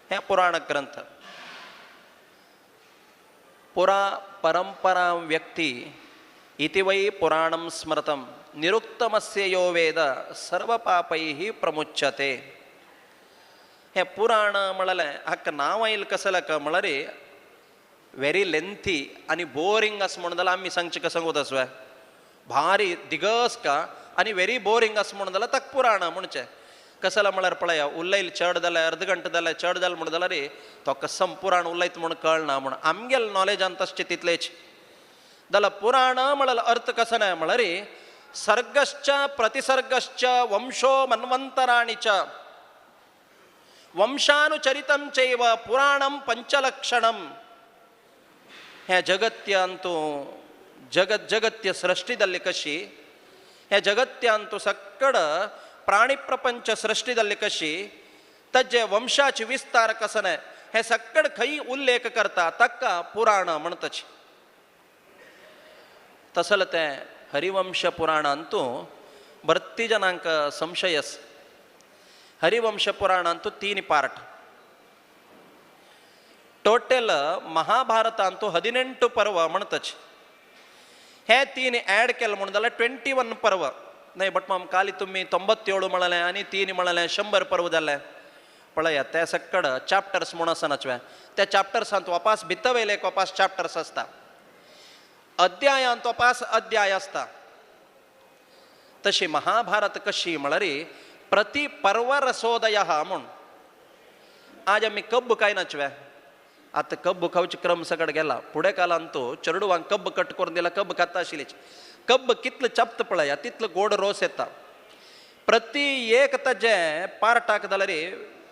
[SPEAKER 1] हें पुराण ग्रंथ. पुरा परंपरा व्यक्ती इति वै पुराणं स्मृतं निरुक्तमस्य यो वेद सर्वपापैः प्रमुच्यते. हें पुराण म्हणलें हाका नांव आयल कसलें म्हळ्यार व्हेरी लेंथी आनी बोरींग आसा म्हणून जाल्यार आमी सांगचें कसं वता आसवे भारी दिगस का आनी व्हेरी बोरींग आसा म्हणून जाल्यार ताका पुराण म्हणचें. कसलें म्हळ्यार पळया उलयल चड जालें अर्द घंटा जालें चड जालें म्हणून जाल्यार तो कसम पुराण उलयत म्हूण कळना म्हूण आमगेले नॉलेजान तशें तितलेच जाल्यार पुराण म्हळ्यार अर्थ कसो न्हय म्हळ्यार सर्गश्च प्रतिसर्गश्च वंशो मन्वंतराणि च वंशानुचरितं चैव पुराणं पंचलक्षणं. हें जगत्यांतू जगत जगत्य सृष्टी जाल्ली कशी, हें जगत्यांतू सक्कड प्राणी प्रपंच सृष्टी जाल्ली कशी, ताजे वंशाचे विस्तार कसो न्हय हें सक्कड खंय उल्लेख करता ताका पुराण म्हणतच. तसलें तें हरिवंश पुराणांतू भरती जनांक संशय आसा. हरिवंश पुराणांतू 3 पार्ट टोटल महाभारतांतू 18 पर्व म्हणतच. हे 3 ॲड केले म्हणून जाल्यार 21 पर्व. न्हय बट माम काली तुमी 97 म्हणलें आनी 3 म्हणलें 100 पर्व जालें. पळया त्या सक्कड चॅप्टर्स म्हूण आसनाच त्या चॅप्टर्सांत वापास भितर एक वापास चॅप्टर्स आसता, अध्यायांत वापास अध्याय आसता. तशी महाभारत कशी म्हळ्यार प्रति पर्व रसोदय म्हूण. आज आमी कब्ब काय नाचवे आतां कब्ब खावचे क्रम सगळ गेला. फुडें कालान तो चेडवांक कब्ब कट करून दिला, कब्ब खाता आशिल्लीच. कब्ब कितलो चपत पळया तितलो गोड रोस येता. प्रति एक ताजे पार्टाक जाल्यार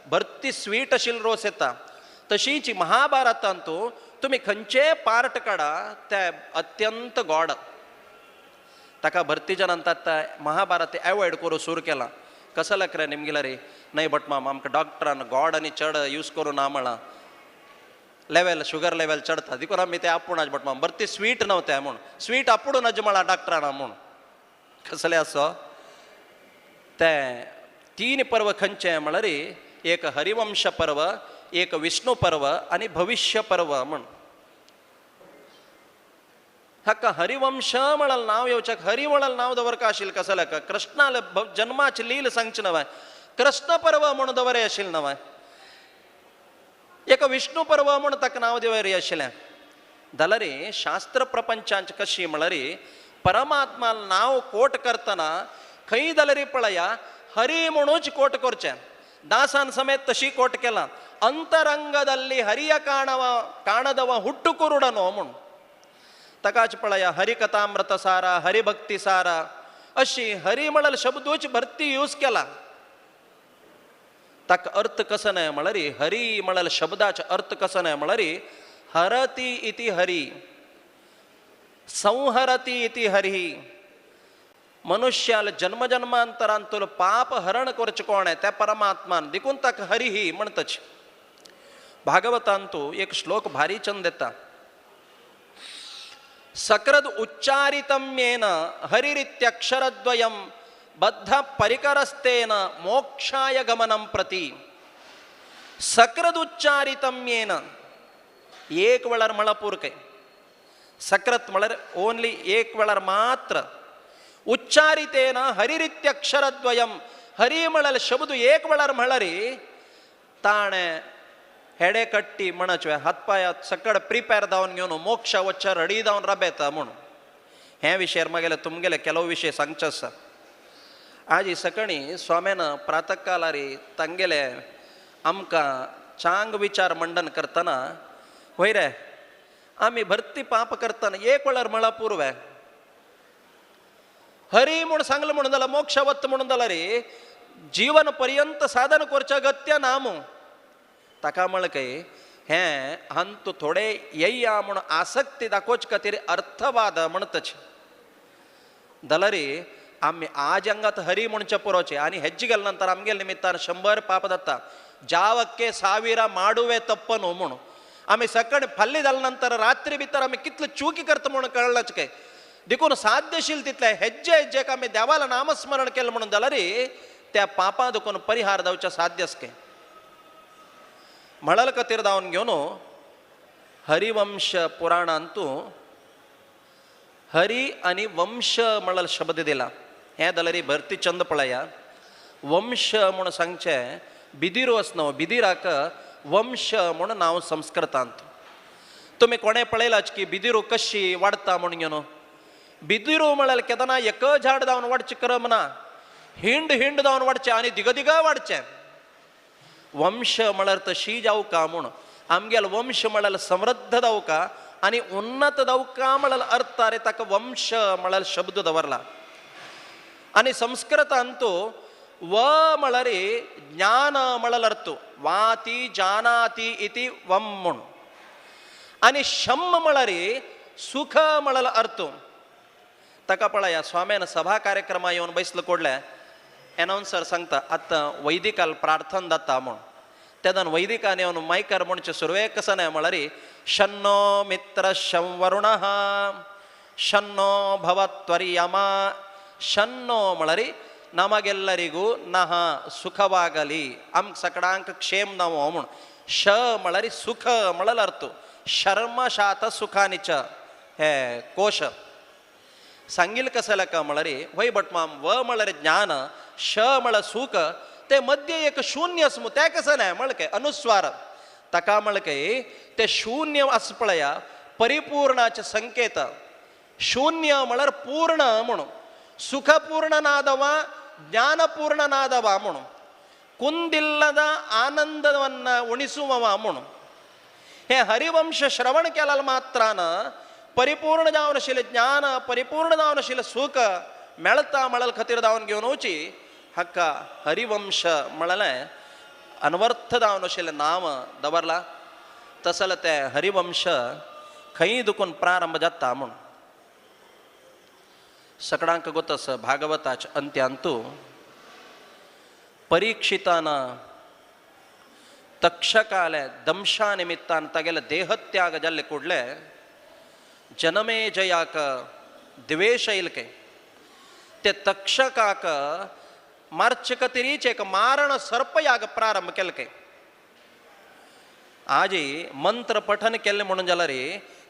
[SPEAKER 1] भरती स्वीट आशिल्लो रोस येता. तशीच महाभारतांतू तुमी खंयचे पार्ट काडा ते अत्यंत गोड. ताका भरती जणांत आतां महाभारत एवॉयड करूं सुरू केलां. कसो रे निमगिला रे न्हय भट माम आमकां डॉक्टरान गोड आनी चड यूज करूं ना म्हळां, लेवल शुगर लेवल चडता देखून आमी तें आपूण भट माम भरती स्वीट न्हय तें म्हूण स्वीट आपूण नज म्हळां डॉक्टरान म्हूण. कसलें आसो तें 3 पर्व खंयचें म्हळ्यार एक हरिवंश पर्व, एक विष्णु पर्व आनी भविश्य पर्व म्हूण. हाका हरिवंश म्हळ्यार नांव येवच्याक हरि म्हळ्यार नांव दवरका आशिल्लें कसलें कृष्णाले जन्माची लील सांगची नवाय कृष्ण पर्व म्हूण दवरे आशिल्लें नवाय, एक विष्णु पर्व म्हूण ताका नांव दवरी आशिल्लें. जाल्यार शास्त्र प्रपंचांत कशी म्हळ्यार परमात्मा नांव कोट करतना खंय जाल्यार पळया हरि म्हणूच कोट करचें. दासान समेत तशी कोट केला अंतरंगದಲ್ಲಿ ಹರಿಯ ಕಾಣವ ಕಾಣದವ ಹುಟ್ಟು ಕುರುಡನೋ म्हूण. ताकाच पळया हरिकथामृत सार हरिभक्ती सार अशी हरि म्हळ्यार शब्दूच भरती यूज केला. ताका अर्थ कसो न्हय म्हळ्यार हरि म्हळ्यार शब्दाचो अर्थ कसो न्हय म्हळ्यार हरती इति हरि संहरती इति हरि. मनुष्याल जन्म जन्मांतरांतलो पाप हरण करचें कोण त्या परमात्मान देखून ताका हरि म्हणतच. भागवतांतू एक श्लोक भारी चंद येता. सकृद उच्चारितं येन हरिरित्यक्षरद्वयं बद्ध परिकरस्तेन मोक्षाय गमनं प्रति. सकृद उच्चारितं येन एक वेळार म्हळ्यार पुरकें, सकृत म्हळ्यार ओनली एक वेळार मात्र. उच्चारितेन हरिरित्यक्षरद्वयं हरि म्हळ्यार शब्द एक वेळार म्हळ्यार ताणें हेडे कट्टी म्हणचे हातपाय सकड प्रिपेर जावन घेवन मोक्ष वच्च रडी जावन राबेता म्हूण. हे विशयार मागेले तुमगेले ಕೆಲವು विशय सांगचे आसा. आज सकाळी स्वाम्यान प्रातःकालारी तांगेले आमकां चांग विचार मंडन करतना वय रे आमी भरती पाप करतना एक वेळार म्हळ्यार पुरवे हरी म्हूण सांगलें म्हणून जाल्यार मोक्ष वता म्हणून जाल्यार रे जीवन पर्यंत साधन करच्या गत्य ना मू. ताका म्हळ्ळें काय हें हांतू थोडे येया म्हूण आसक्ती दाखोवचे खातीर अर्थवाद म्हणतच जाल्यार आमी आज अंगात हरी म्हणचे पुरोचे आनी हेज्जे गेले नंतर आमगेले निमित्तान 100 पाप जाता. जावಕ್ಕೆ ಸಾವಿರ ಮಾಡುವೆ ತಪ್ಪನು म्हूण आमी सकाळी फाल्ली जाले नंतर रात्री भितर आमी कितले चुकी करता म्हणून कळ्ळाच काय. देखून साध्यशील तितले हेज्जे हेज्जेक आमी देवाला नामस्मरण केलें म्हणून जाल्यार त्या पापा देखून परिहार जावचें साध्य आसा काय. म्हणल खातीर धांवन घेवन हरिवंश पुराणांतू हरी आनी वंश म्हणल शब्द दिला. हें जाल्यार भरती चंद पळया. वंश म्हूण सांगचें बिदिरू आसना, बिदिराक वंश म्हूण नांव संस्कृतांत. तुमी कोणें पळयलाच की बिदिरू कशी वाडटा म्हूण घेवन बिदिरू म्हळ्यार केन्ना एक झाड जावन वाडचें क्रम ना, हिंड हिंड जावन वाडचें आनी दिगदिगा वाडचें. वंश म्हळ्यार तशी जावका म्हूण आमगेल वंश म्हळ्यार समृद्ध जावका आनी उन्नत जावका म्हळ्यार अर्थ रे ताका वंश म्हळ्यार शब्द दवरला. आनी संस्कृतांतू व म्हळ्यार ज्ञान म्हळ्यार अर्थ वाती जानाती इति वम म्हूण आनी शम म्हळ्यार सुख म्हळ्यार अर्थ. ताका पळया स्वाम्यान सभा कार्यक्रमा येवन बसलो कोडले एनाउन्सर सांगता आतां वैदिकाल प्रार्थना जाता म्हूण. तेन्ना वैदिकान येवन मायकार म्हणचे सुरवेक कसो न्हय म्हळ्यार शन्नो मित्र शं वरुण शन्नो भवत्वर्यमा. शन्नो म्हळ्यार ನಮಗೆಲ್ಲರಿಗೂ ನಹ ಸುಖವಾಗಲಿ, ಅಮ್ ಸಕಡಾಂಕ ಕ್ಷೇಮ ನಾವು म्हूण. ಶ म्हळ्यार ಸುಖ म्हळ्यार अर्थ ಶರ್ಮ ಶಾತ ಸುಖಾನಿಚ हे कोश सांगील कसं का म्हळ्यार वय भट माम व म्हळ्यार ज्ञान श म्हळ्यार सुख ते मध्य एक शून्य आस तें कसं न्हय म्हळ्यार काय अनुस्वार ताका म्हळ्यार काय ते शून्य आस पळया परिपूर्णाचे संकेत. शून्य म्हळ्यार पूर्ण म्हणून ಸುಖಪೂರ್ಣ ನಾದವ ಜ್ಞಾನಪೂರ್ಣ ನಾದವ म्हणून ಕುಂದಿಲ್ಲದ ಆನಂದವನ್ನು ಉಣಿಸುವವ म्हणून. हे हरिवंश श्रवण केल्याल मात्रान परिपूर्ण जावन ज्ञान परिपूर्ण जावन सुख मेळता म्हळ्यार खातीर जावन घेवन वची हाका हरिवंश म्हळ्यार अनवर्थ जावन आशिल्लें नांव दवरला. तसले ते हरिवंश खंय दुखून प्रारंभ जाता म्हूण सकडांक गोतस भागवताच अंत्यांतू परीक्षितान तक्षकाले दंशा निमित्तान तागेले देहत्याग जाल्ले ಕೂಡಲೇ जनमेजयाक द्वेष इलके ते तक्षकाक मारचे खातीरीच एक मारण सर्पयाग प्रारंभ केलके. आजी मंत्र पठन केल्लें म्हणून जाल्यार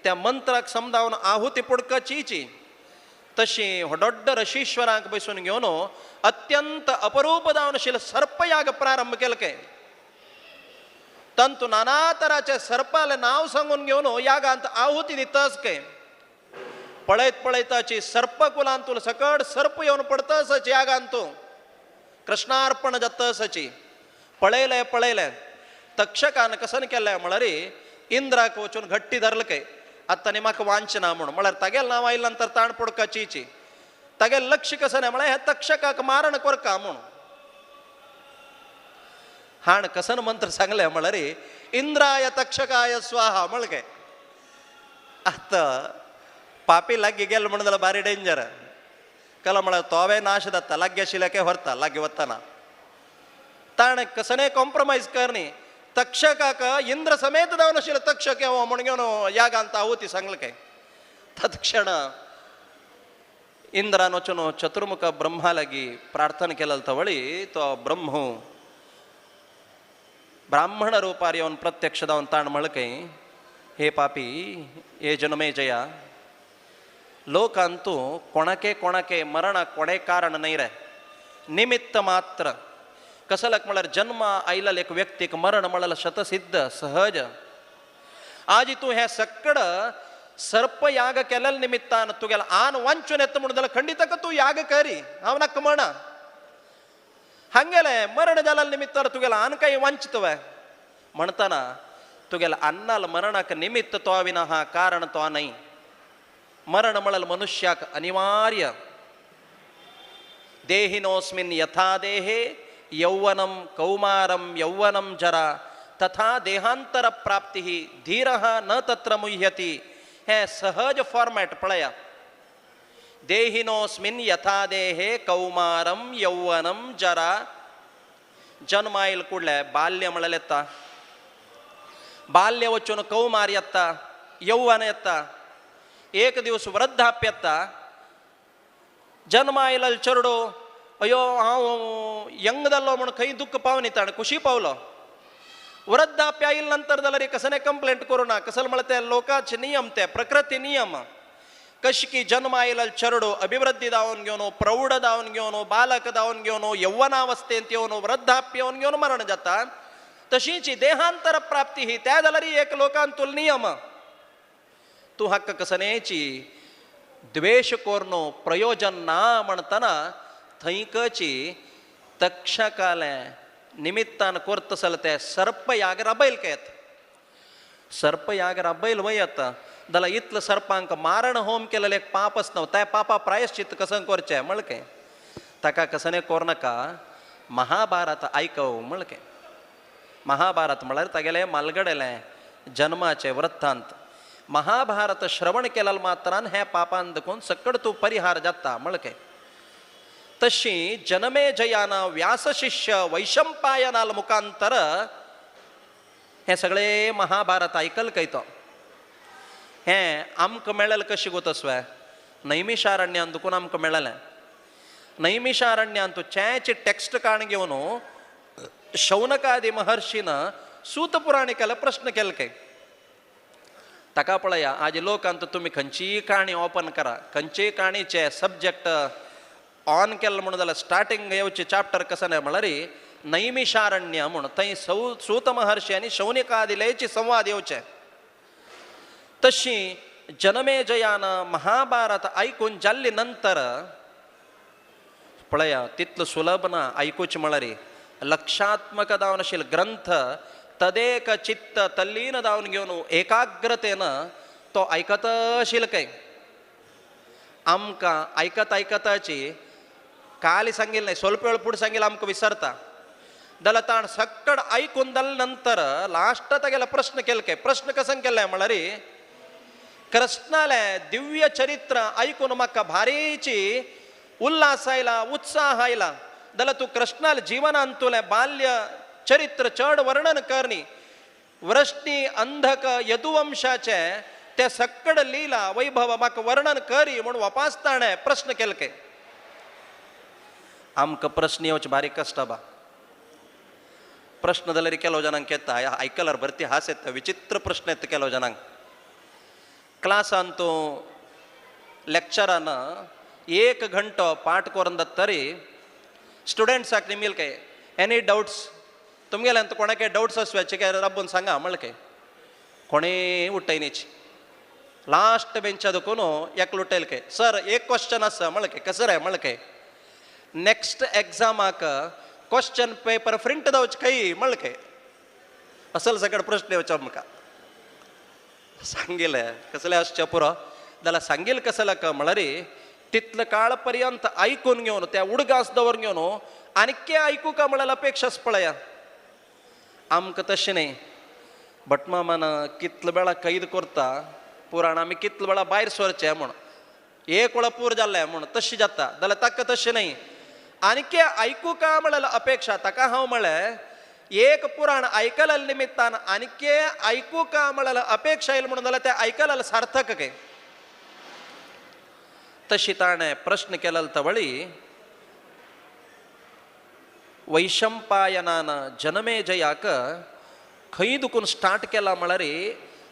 [SPEAKER 1] त्या मंत्राक समजावन आहुती पुडकाचीची तशी दोड्ड ऋषीश्वरांक बसून घेवन अत्यंत अपरूप जावन सर्पयाग प्रारंभ केलके. तंतु नाना तराचे सर्पाले नांव सांगून घेवन यागांत आहुती दितस के पळयत पळयताची सर्पकुलांतूल सकट सर्प येवन पडतसच यागांतू कृष्णार्पण जातसची. पळयलें पळयलें तक्षकान कसन केलें म्हळ्यार इंद्राक वचून घट्टी धरलं काय आतां न्ही म्हाका वांचना म्हूण म्हळ्यार तागेल नांव आयलें नंतर ताण पडकाचीची तागेल लक्ष कसं न्हय म्हळ्यार हे तक्षकाक मारण कोरका म्हूण. हाण कसन मंत्र सांगले म्हळ्यार इंद्राय तक्षकाय स्वाहा म्हळ काय. आतां पापी लागीं गेलो म्हणून जाल्यार भारी डेंजर कला म्हळ्यार तोवे नाश जाता लागीं आशिल्ल्या काय व्हरता लागीं वतना ताणें कसने कॉम्प्रोमायज कर न्ही तक्षकाक इंद्र समेत जावन आशिल्लो तक्षक येवो म्हूण घेवन यागांत आहुती सांगलें काय. तत्क्षण इंद्रान वचून चतुर्मुख ब्रह्मा लागीं प्रार्थना केलें तवळी तो ब्रह्म ब्राह्मण रूपार येवन प्रत्यक्ष जावन ताण म्हळ्ळें काय हे पापी हे जनमेजया लोकांतू कोणाके कोणाके मरणाक कोणें कारण न्हय रे निमित्त मात्र. कसलक म्हळ्यार जन्म आयिल्ल्या एक व्यक्तीक मरण म्हळ्यार शतसिद्ध सहज. आज तूं हें सकड सर्पयाग केलेल्या निमित्तान तुगेल आन वांचून येता म्हणून जाल्यार खंडीत तूं याग करी हांव नाका म्हणा. हांगेलें मरण जाल्या निमित्तान तुगेल आन काय वांचतवे म्हणटना तुगेल अन्नाल मरणाक निमित्त तो विना हा कारण तो न्हय. मरण म्हळ्यार मनुष्याक अनिवार्य. देहिनोस्मिन् यथा देहे यौवनं कौमारं यौवनं जरा तथा देहांतर प्राप्ती धीरः न तत्र मुह्यति. हें सहज फॉर्मॅट पळया. देहिनोस्मिन् यथा देहे कौमारं यौवनं जरा. जन्म आयल कुडले बाल्य म्हळ्यार येता, बाल्य वचून कौमार येता, यौवन येता, एक दिवस वृद्धाप्य येता. जन्म आयलो चेडो अयो हांव यंग जाल्लो म्हूण खंय दुख्ख पावनी ताणें खुशी पावलो. वृद्धाप्य आयल नंतर जाल्यार कसले कंप्लेंट करूं ना. कसले म्हळ्यार ते लोकाचे नियम, ते प्रकृती नियम. कशी की जन्म आयलो चेडो अभिवृद्धी जावन घेवन, प्रौढ जावन घेवन, बालक जावन घेवन, यौवनावस्थेंत येवन, वृद्धाप्य येवन घेवन मरण जाता. तशीच देहांतर प्राप्ती ही त्या जाल्यार एक लोकांतुल नियम. तूं हाका कसनेची द्वेश कोरनो प्रयोजन ना म्हणतना थंयकची तक्षकालें निमित्तान करतसल ते सर्पयाग राबयल केत. सर्पयाग राबयल वयत जाल्यार इतलो सर्पांक मारण होम केलेलें एक पापच न्हू. त्या पापा प्रायश्चित कसं करचें म्हणके ताका कसने कोरनाका महाभारत आयकव म्हणके. महाभारत म्हळ्यार तागेलें मालगडेलें जन्माचें वृत्तांत. महाभारत श्रवण केल्यार मात्रान हें पापान देखून सकड तूं परिहार जाता म्हणके. तशी जनमेजयान व्यासशिष्य वैशंपायनाल मुखांतर हें सगळें महाभारत आयकल कयतो. हें आमकां मेळ्ळें कशें गो तसवें नैमिषारण्यान देखून आमकां मेळ्ळें. नैमिषारण्यान चेची टेक्स्ट काण घेवन शौनकादी महर्षीन सूतपुराणिकाला प्रश्न केले काय. ताका पळया आज लोकांत तुमी खंयचीय काणी ओपन करा, खंयचीय काणीचे सब्जेक्ट ऑन केलें म्हणून जाल्यार स्टार्टींग येवचे चॅप्टर कसं न्हय म्हळ्यार नैमिषारण्य म्हूण थंय सौ सूत महर्षी आनी शौनकादिलेची संवाद येवचे. तशी जनमेजयान महाभारत आयकून जाल्ले नंतर पळया तितलो सुलभ ना आयकुचें म्हळ्यार. लक्षात्मक जावन आशिल्लो ग्रंथ तदेक चित्त तल्लीन जावन घेवन एकाग्रतेन तो आयकत आशिल्लो काय. आमकां आयकत आयकताची काल सांगिल्लें न्हय, स्वल्प वेळ फुडें सांगिल्लें आमकां विसरता. जाल्यार ताण सक्कड आयकून जाले नंतर लास्ट तागेलो प्रश्न केलो काय. प्रश्न कसं केलें म्हळ्यार कृष्णालें दिव्य चरित्र आयकून म्हाका भारीची उल्हास आयला, उत्साह आयला. जाल्यार तूं कृष्णाले जिवनांतुलें बाल्य चरित्र चड वर्णन करनी. वृष्णी अंधक यदुवंशाचे ते सक्कड लीला वैभव म्हाका वर्णन करी म्हूण वापास ताणें प्रश्न केले काय. आमकां प्रश्न येवचे बारीक कश्ट बा. प्रश्न जाल्यार केलो जणांक येता आयकल्यार भरती हास येता. विचित्र प्रश्न येता केलो जणांक. क्लासान तूं लेक्चरान एक घंटो पाठ करून तरी स्टुडंट्साक निमील काय एनी डावट्स तुमगेल्यान कोणाक डावट्स आसवाचे काय राबून सांगा म्हणलें काय. कोणें उठयनीच लास्ट बेंचा देखून एकलो उठयल काय सर एक क्वेश्चन आसा म्हणलें काय. कसं रे म्हणलें काय नेक्स्ट एग्जामाक क्वेश्चन पेपर प्रिंट जावचें खंय म्हणलें काय. असल सगळे प्रश्न येवचो आमकां. सांगिल्लें कसलें आसचें पुरो जाल्यार सांगील कसलें का म्हळ्यार तितलो काळ पर्यंत आयकून घेवन त्या उडगास दवरून घेवन आनी आयकू का म्हळ्यार अपेक्षाच पळया. आमकां तशें न्हय. भटमामान कितलो वेळा कैद करता पुराण आमी कितलो वेळा भायर सरचें म्हूण एक वेळा पूर जाल्लें म्हूण तशें जाता. जाल्यार ताका तशें न्हय. आनी आयकू का म्हळ्यार अपेक्षा. ताका हांव म्हळें एक पुराण आयकल्या निमित्तान आनी आयकू का म्हळ्यार अपेक्षा येयल म्हणून जाल्यार तें आयकल्यार सार्थक काय. तशी ताणें प्रश्न केलो तवळी वैशंपायनान जनमेजयाक खंय दुखून स्टार्ट केला म्हळ्यार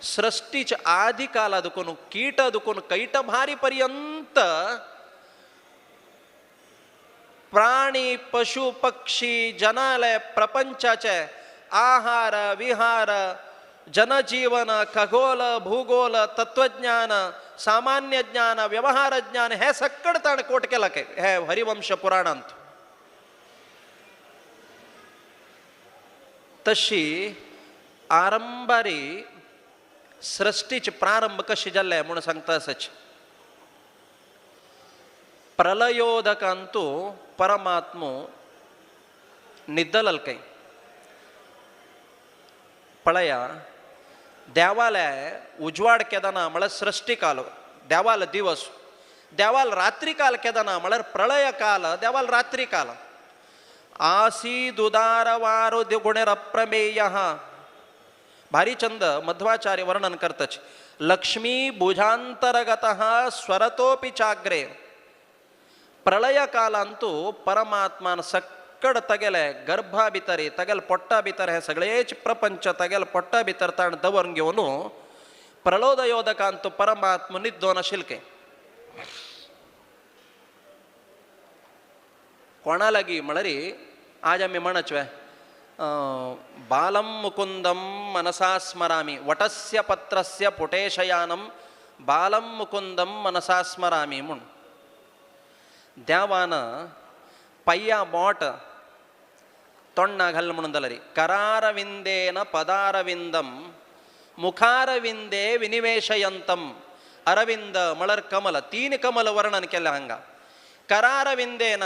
[SPEAKER 1] सृष्टीच्या आदी काला दुखून कीट दुखून कैटभारी पर्यंत प्राणी पशु पक्षी जनालय प्रपंचाचे आहार विहार जनजीवन खगोल भूगोल तत्वज्ञान सामान्य ज्ञान व्यवहार ज्ञान हे सक्कड ताणें कोट केला काय हे हरिवंश पुराणांत. तशी आरंभारी सृष्टीचे प्रारंभ कशी जाल्ले म्हणून सांगता आसच. प्रलयोदकांतू परमात्मो निद्दलल काय पळया देवाले उजवाड केदना म्हळ्यार सृष्टिकाल देवाल दिवस देवाल रात्रीकाल केदना म्हळ्यार प्रलय काल देवाल रात्रीकाल आसीदुदारवारो गुणरप्रमेय भारी चंद मध्वाचार्य वर्णन करतच लक्ष्मी भुजांतरगतः स्वरतोपि चाग्रे प्रलय कालांतू परमात्मान सक्कड तगेले गर्भा भितर तगेल पोट्टा भितर हे सगळेच प्रपंच तगेल पोट्टा भितर ताण दवरून घेवन प्रलोदयोदकांतू परमात्म निद्दोन शिल्के कोणा लागी म्हळ्यार आज आमी म्हणचवे बालं मुकुंदं मनसा स्मरामि वटस्य पत्रस्य पुटेशयानं बालं मुकुंदं मनसा स्मरामि म्हूण देवान पय्या बोट तोंडा घाल म्हणून जाल्यार करारविंदेन पदारविंदं मुखारविंदे विनिवेशयंतम अरविंद म्हळ्यार कमल तीन कमल वर्णन केलें हांगा करारविंदेन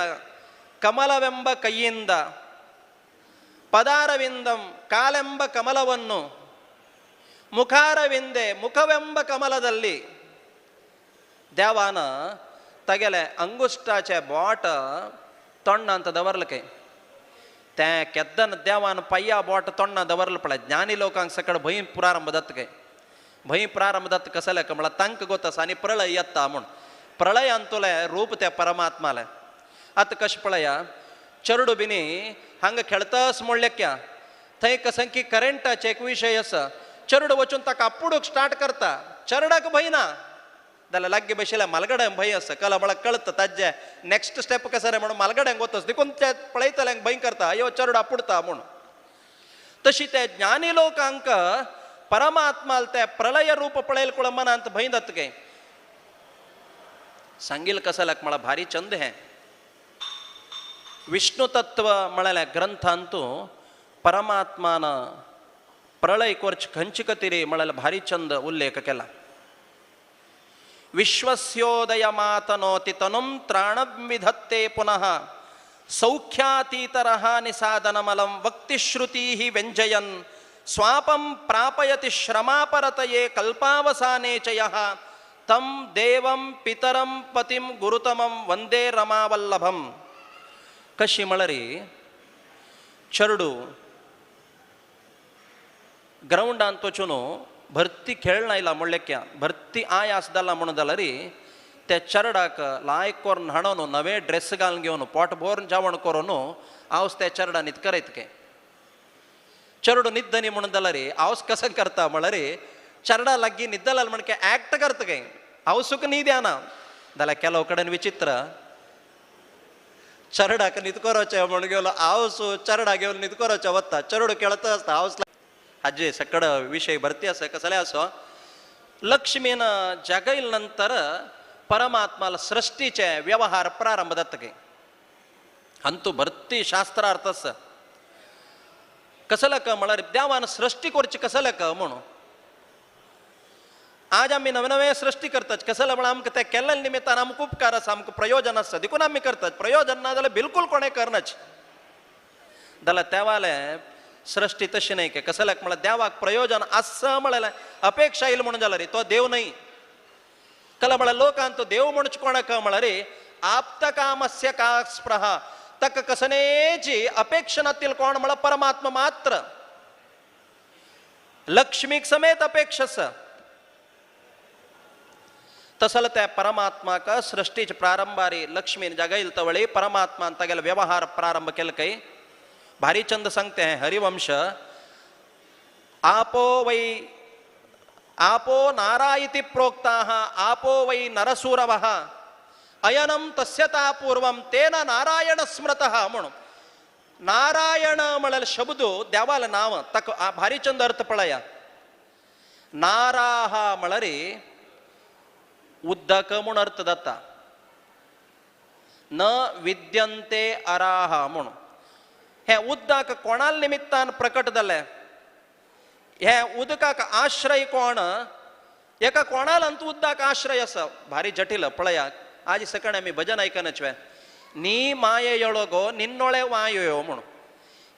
[SPEAKER 1] ಕಮಲವೆಂಬ ಕೈಯಿಂದ ಪದಾರವಿಂದಂ ಕಾಲೆಂಬ ಕಮಲವನ್ನು ಮುಖಾರವಿಂದೆ ಮುಖವೆಂಬ ಕಮಲದಲ್ಲಿ ದೇವಾನ ತಗೆಲೆ ಅಂಗುಷ್ಟಾಚೆ बोट तोंड ಅಂತ ದವರ್ಲಕೆ ते केद्दन देवान पय्या बोट तोंड दवरल पळय ज्ञानी लोकांक सकळ भंय प्रारंभ जाता भंय प्रारंभ जाता कसले म्हळ्यार तांकां गोत आसा आनी प्रळय येता म्हूण प्रळय अंतुले रूप ते परमात्माले आतां कशें पळया चेरडू बिनी हांगा खेळतास म्हणलेक्या थंय कसंकी करंटाचे एक विशय आसा चेरडू वचून ताका आपुडूक स्टार्ट करता चेरडाक भंय ना जाल्यार लागीं बशिल्ल्या मालगड्यांक भंय आसा कला म्हळ्यार कळता ताजे नेक्स्ट स्टेप कसं रे म्हणून मालगड्यांक वतस देखून ते पळयतल्यांक भंय करता अयो चेरडू आपुडता म्हूण. तशी ते ज्ञानी लोकांक परमात्माल ते प्रलय रूप पळयल कुळ मनांत भंय जाता काय सांगील कसल्याक म्हळ्यार भारी चंद हें. विष्णु तत्व म्हळ्यार ग्रंथांतू परमात्मान प्रलय करचे खंयचे खातीर म्हळ्यार भारी चंद उल्लेख केला. विश्वस्योदयमातनोति तनुं त्राणं विधत्ते पुनः सौख्यातीतरः निसादनमलं वक्तिश्रुतीः व्यञ्जयन् स्वापं प्रापयति श्रमापरतये कल्पावसाने च यः तं देवं पितरं पतिं गुरुतमं वंदे रमावल्लभं. कशी म्हळ्यार चेरडू ग्रावंडांत वचून भरती खेळना आयला म्हणलेक्या भरती आयास जाला म्हणून जाल्यार त्या चेरडाक लायक करून हाडून नवे ड्रेस घालून घेवन पोट भरून जेवण करून आवस त्या चेरडा न्हीद करयत के चेरडू न्हिदनी म्हणून जाल्यार आवस कसं करता म्हळ्यार चेरडा लागीं न्हिदला म्हण एक्ट करता काय आवसूक न्हीद येना जाल्यार केलो कडेन विचित्र चेरडाक न्हीद करोचें म्हण गेलो आवस चेरडा घेवन न्हीद करोचें वता चेरडू खेळत आसता आवस हाजे सकड विषय भरती आसा कसले आसो. लक्ष्मीन जगयल नंतर परमात्माला सृष्टीचे व्यवहार प्रारंभ जाता की अंतू भरती शास्त्रार्थ आसा कसले म्हळ्यार देवान सृष्टी करची कसले म्हणून आज आमी नवे नवे सृष्टी करतात कसले म्हळ्यार आमकां तें केल्ल्या निमित्तान आमकां उपकार आसा आमकां प्रयोजन आसा देखून आमी करतात प्रयोजन ना जाल्यार बिलकूल कोणें करनाच जाल्यार तेवाले सृष्टी तशी नाही की कसल्याक म्हळ्यार देवाक प्रयोजन आसा म्हळ्यार अपेक्षा येईल म्हणून जाल्यार तो देव नाही कला म्हळ्यार लोकांत तो देव म्हणचे कोणाक म्हळ्यार आप्तकामस्य का स्पृहा ताका कसनेची अपेक्षा नातील कोण म्हळ्यार परमात्मा मात्र लक्ष्मीक समेत अपेक्षा आसा. तसल त्या परमात्माक सृष्टीचे प्रारंभारी लक्ष्मीन जगयल तवळी परमात्मान तागेलो व्यवहार प्रारंभ केलो काय भारी चंद सांगते हैं हरिवंश आपो वै आपो नारायति प्रोक्ताः आपो वै नरसूरवः अयनं तस्यता पूर्वं तेन नारायण स्मृतः म्हणून नारायण म्हळ्यार शब्द देवाल नांव ताका भारी चंद अर्थ पळया नाराह म्हळ्यार उदक म्हूण अर्थ जाता न विद्यंते अराह म्हणून हे उदक कोणा निमित्तान प्रकट जालें हे उदकाक आश्रय कोण एका कोणाल अंत उदकाक आश्रय आसा भारी जटील पळया आज सकाळी आमी भजन आयकनच वे नी मायेयळगो निन्नोळे वायो म्हणून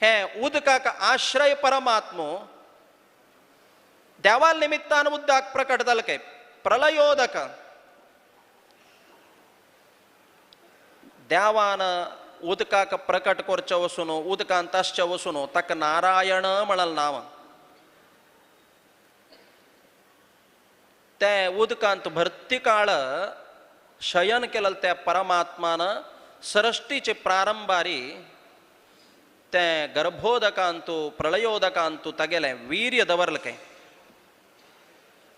[SPEAKER 1] हे उदकाक आश्रय परमात्मो देवा निमित्तान उदक प्रकट जालें काय प्रलयोदक देवान उदकाक प्रकट करचें वसून उदकांत आसचें वसून ताका नारायण म्हणल नांव ते उदकांत भरती काळ शयन केलं त्या परमात्मान सृष्टीचे प्रारंभारी ते गर्भोदकांतु प्रलयोदकांतु तागेलें वीर्य दवरलें काय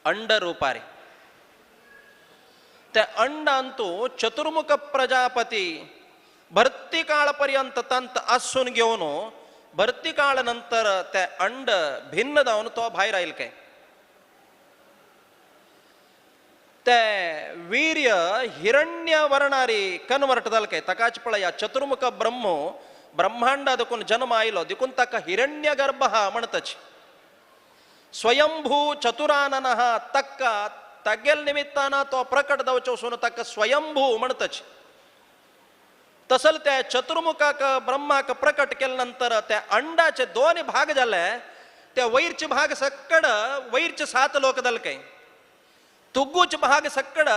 [SPEAKER 1] अंड रुपारी ते अंडांतु चतुर्मुख प्रजापती भरती काळ पर्यंत तंत आसून घेवन भरती काळ नंतर ते अंड भिन्न जावन तो भायर आयल काय ते वीर्य हिरण्य वर्णारी कन्वर्ट जालें काय ताकाच पळया चतुर्मुख ब्रह्म ब्रह्मांडा देखून जन्म आयलो देखून ताका हिरण्य गर्भ म्हणतच स्वयंभू चतुरानन तक्का तागेल निमित्तान तो प्रकट जावचो वसून ताका स्वयंभू म्हणतच तसल त्या चतुर्मुखाक ब्रह्माक प्रकट केले नंतर त्या अंडाचे दोन भाग जाले त्या वैरचे भाग सक्कड वैरचे सात लोक जाले काय तुग्गूच भाग सक्कड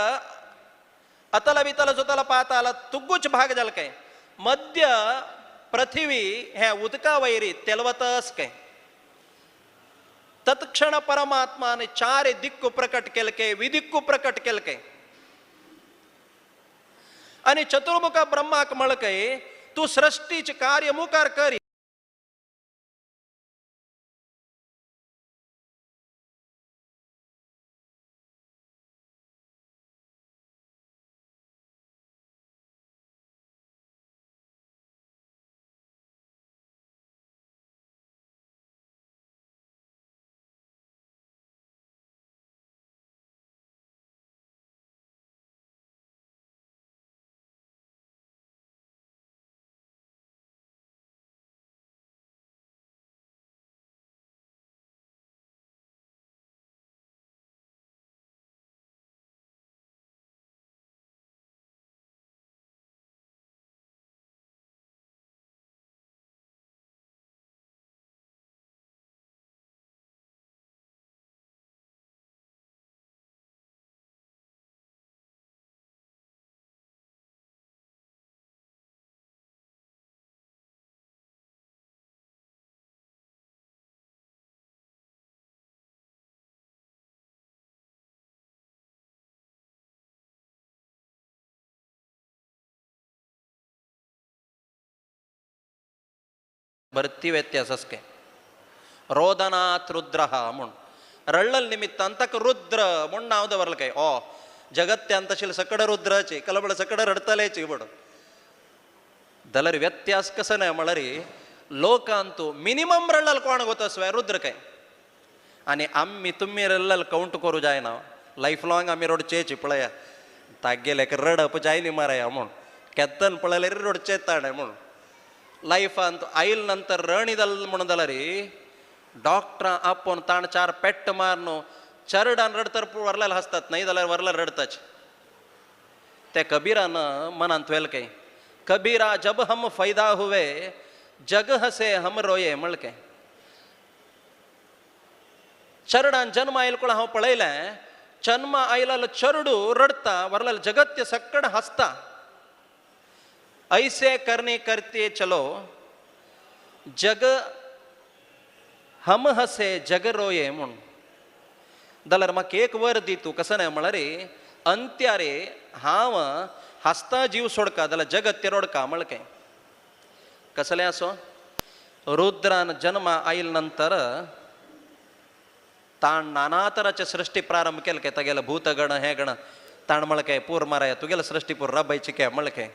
[SPEAKER 1] अतल बितल जुतल पाताल तुग्गूच भाग जाले काय मध्य पृथ्वी हे उदका वैरी तेलवतस काय तत्क्षण परमात्माने चार दिक्कू प्रकट केले काय विदिक्कू प्रकट केले काय आणि चतुर्मुख ब्रह्माक म्हणलं तू सृष्टीचे कार्य मुखार करी भरती व्यत्यास असके रोदनाथ रुद्र म्हूण रळ्ळल निमित्तान ताका रुद्र म्हूण नांव दवरलें काय ओ जगत्यान तशें सकड रुद्राचे कलबळ सकड रडतलेची म्हण जाल्यार व्यत्यास कसो न्हय म्हळ्यार लोकांतू मिनिमम रळ्ळल कोण गोतसवे रुद्र काय आनी आमी तुमी रळ्ळल कावंट करूं जायना लायफ लाँग आमी रडचेची पळया तागेले रडप जायनी मारया म्हूण केदन पळयल्यार रडचे ताणें म्हूण लायफांत आयल नंतर रणी जाल म्हणून जाल्यार डॉक्टरां आपोवन ताण चार पेट्ट मारनो चरडान रडतर वरल्यार हसतात नाही जाल्यार वरल्यार रडताच ते कबीरान मनांत वेल काय कबीरा जब हम फैदा हुए जग हसे हम रोये म्हणलं काय चरडान जन्म आयल कोण हांव पळयलें जन्म आयला चरडू रडता वरल्यार जगत्य सक्कड हसता ऐसे करने करते चलो जग हम हसे जग रोये म्हूण जाल्यार म्हाका एक वर दी तूं कसं न्हय म्हळ्यार अंत्यारे हांव हासता जीव सोडका जाल्यार जगत्य रोडका म्हणलें काय कसलें आसो रुद्रान जन्मा आयल नंतर ताण नाना तराचे सृष्टी प्रारंभ केले काय तागेले भूतगण हे गण ताण म्हणलें काय पूर माराय तुगेले सृष्टी पूर रबायची काय म्हणलें काय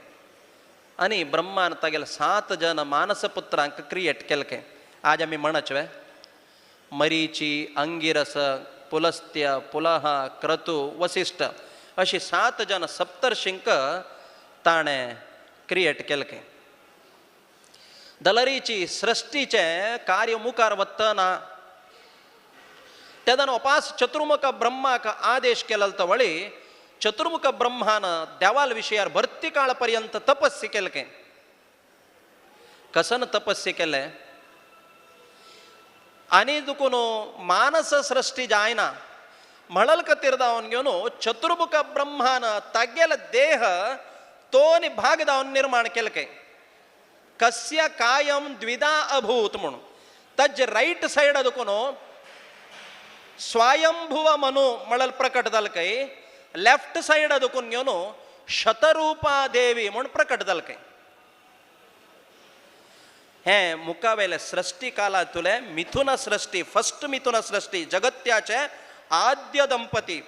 [SPEAKER 1] आनी ब्रह्मान तागेले सात जन मानसपुत्रांक क्रिएट केले काय आज आमी म्हणच वे मरीची अंगिरस पुलस्त्य पुलह क्रतु वसिष्ठ अशी सात जन सप्तर्षींक ताणें क्रिएट केले काय दलरीची सृष्टीचें कार्य मुखार वतना तेदन उपास चतुर्मुख ब्रह्माक आदेश केलो तवळी चतुर्मुख ब्रह्मान देवाल विशयार भरती काळ पर्यंत तपस्या केले काय. कसन तपस्या केले आनी दुकून मानस सृष्टी जायना म्हणल कतीर दावन घेवन चतुर्मुख ब्रह्मान तागेल देह दोन भाग दावन निर्माण केले काय. कस्य कायम द्विधा अभूत म्हणून ताजे राईट सायड दुकून स्वयंभुव मनु म्हणल प्रकट जाल काय, लेफ्ट सायड दुकून घेवन शतरूपा देवी म्हूण प्रकट जाल काय. हें मुखावेले सृष्टी कालांतुले मिथुन सृष्टी, फर्स्ट मिथुन सृष्टी जगत्याचे आद्य दंपती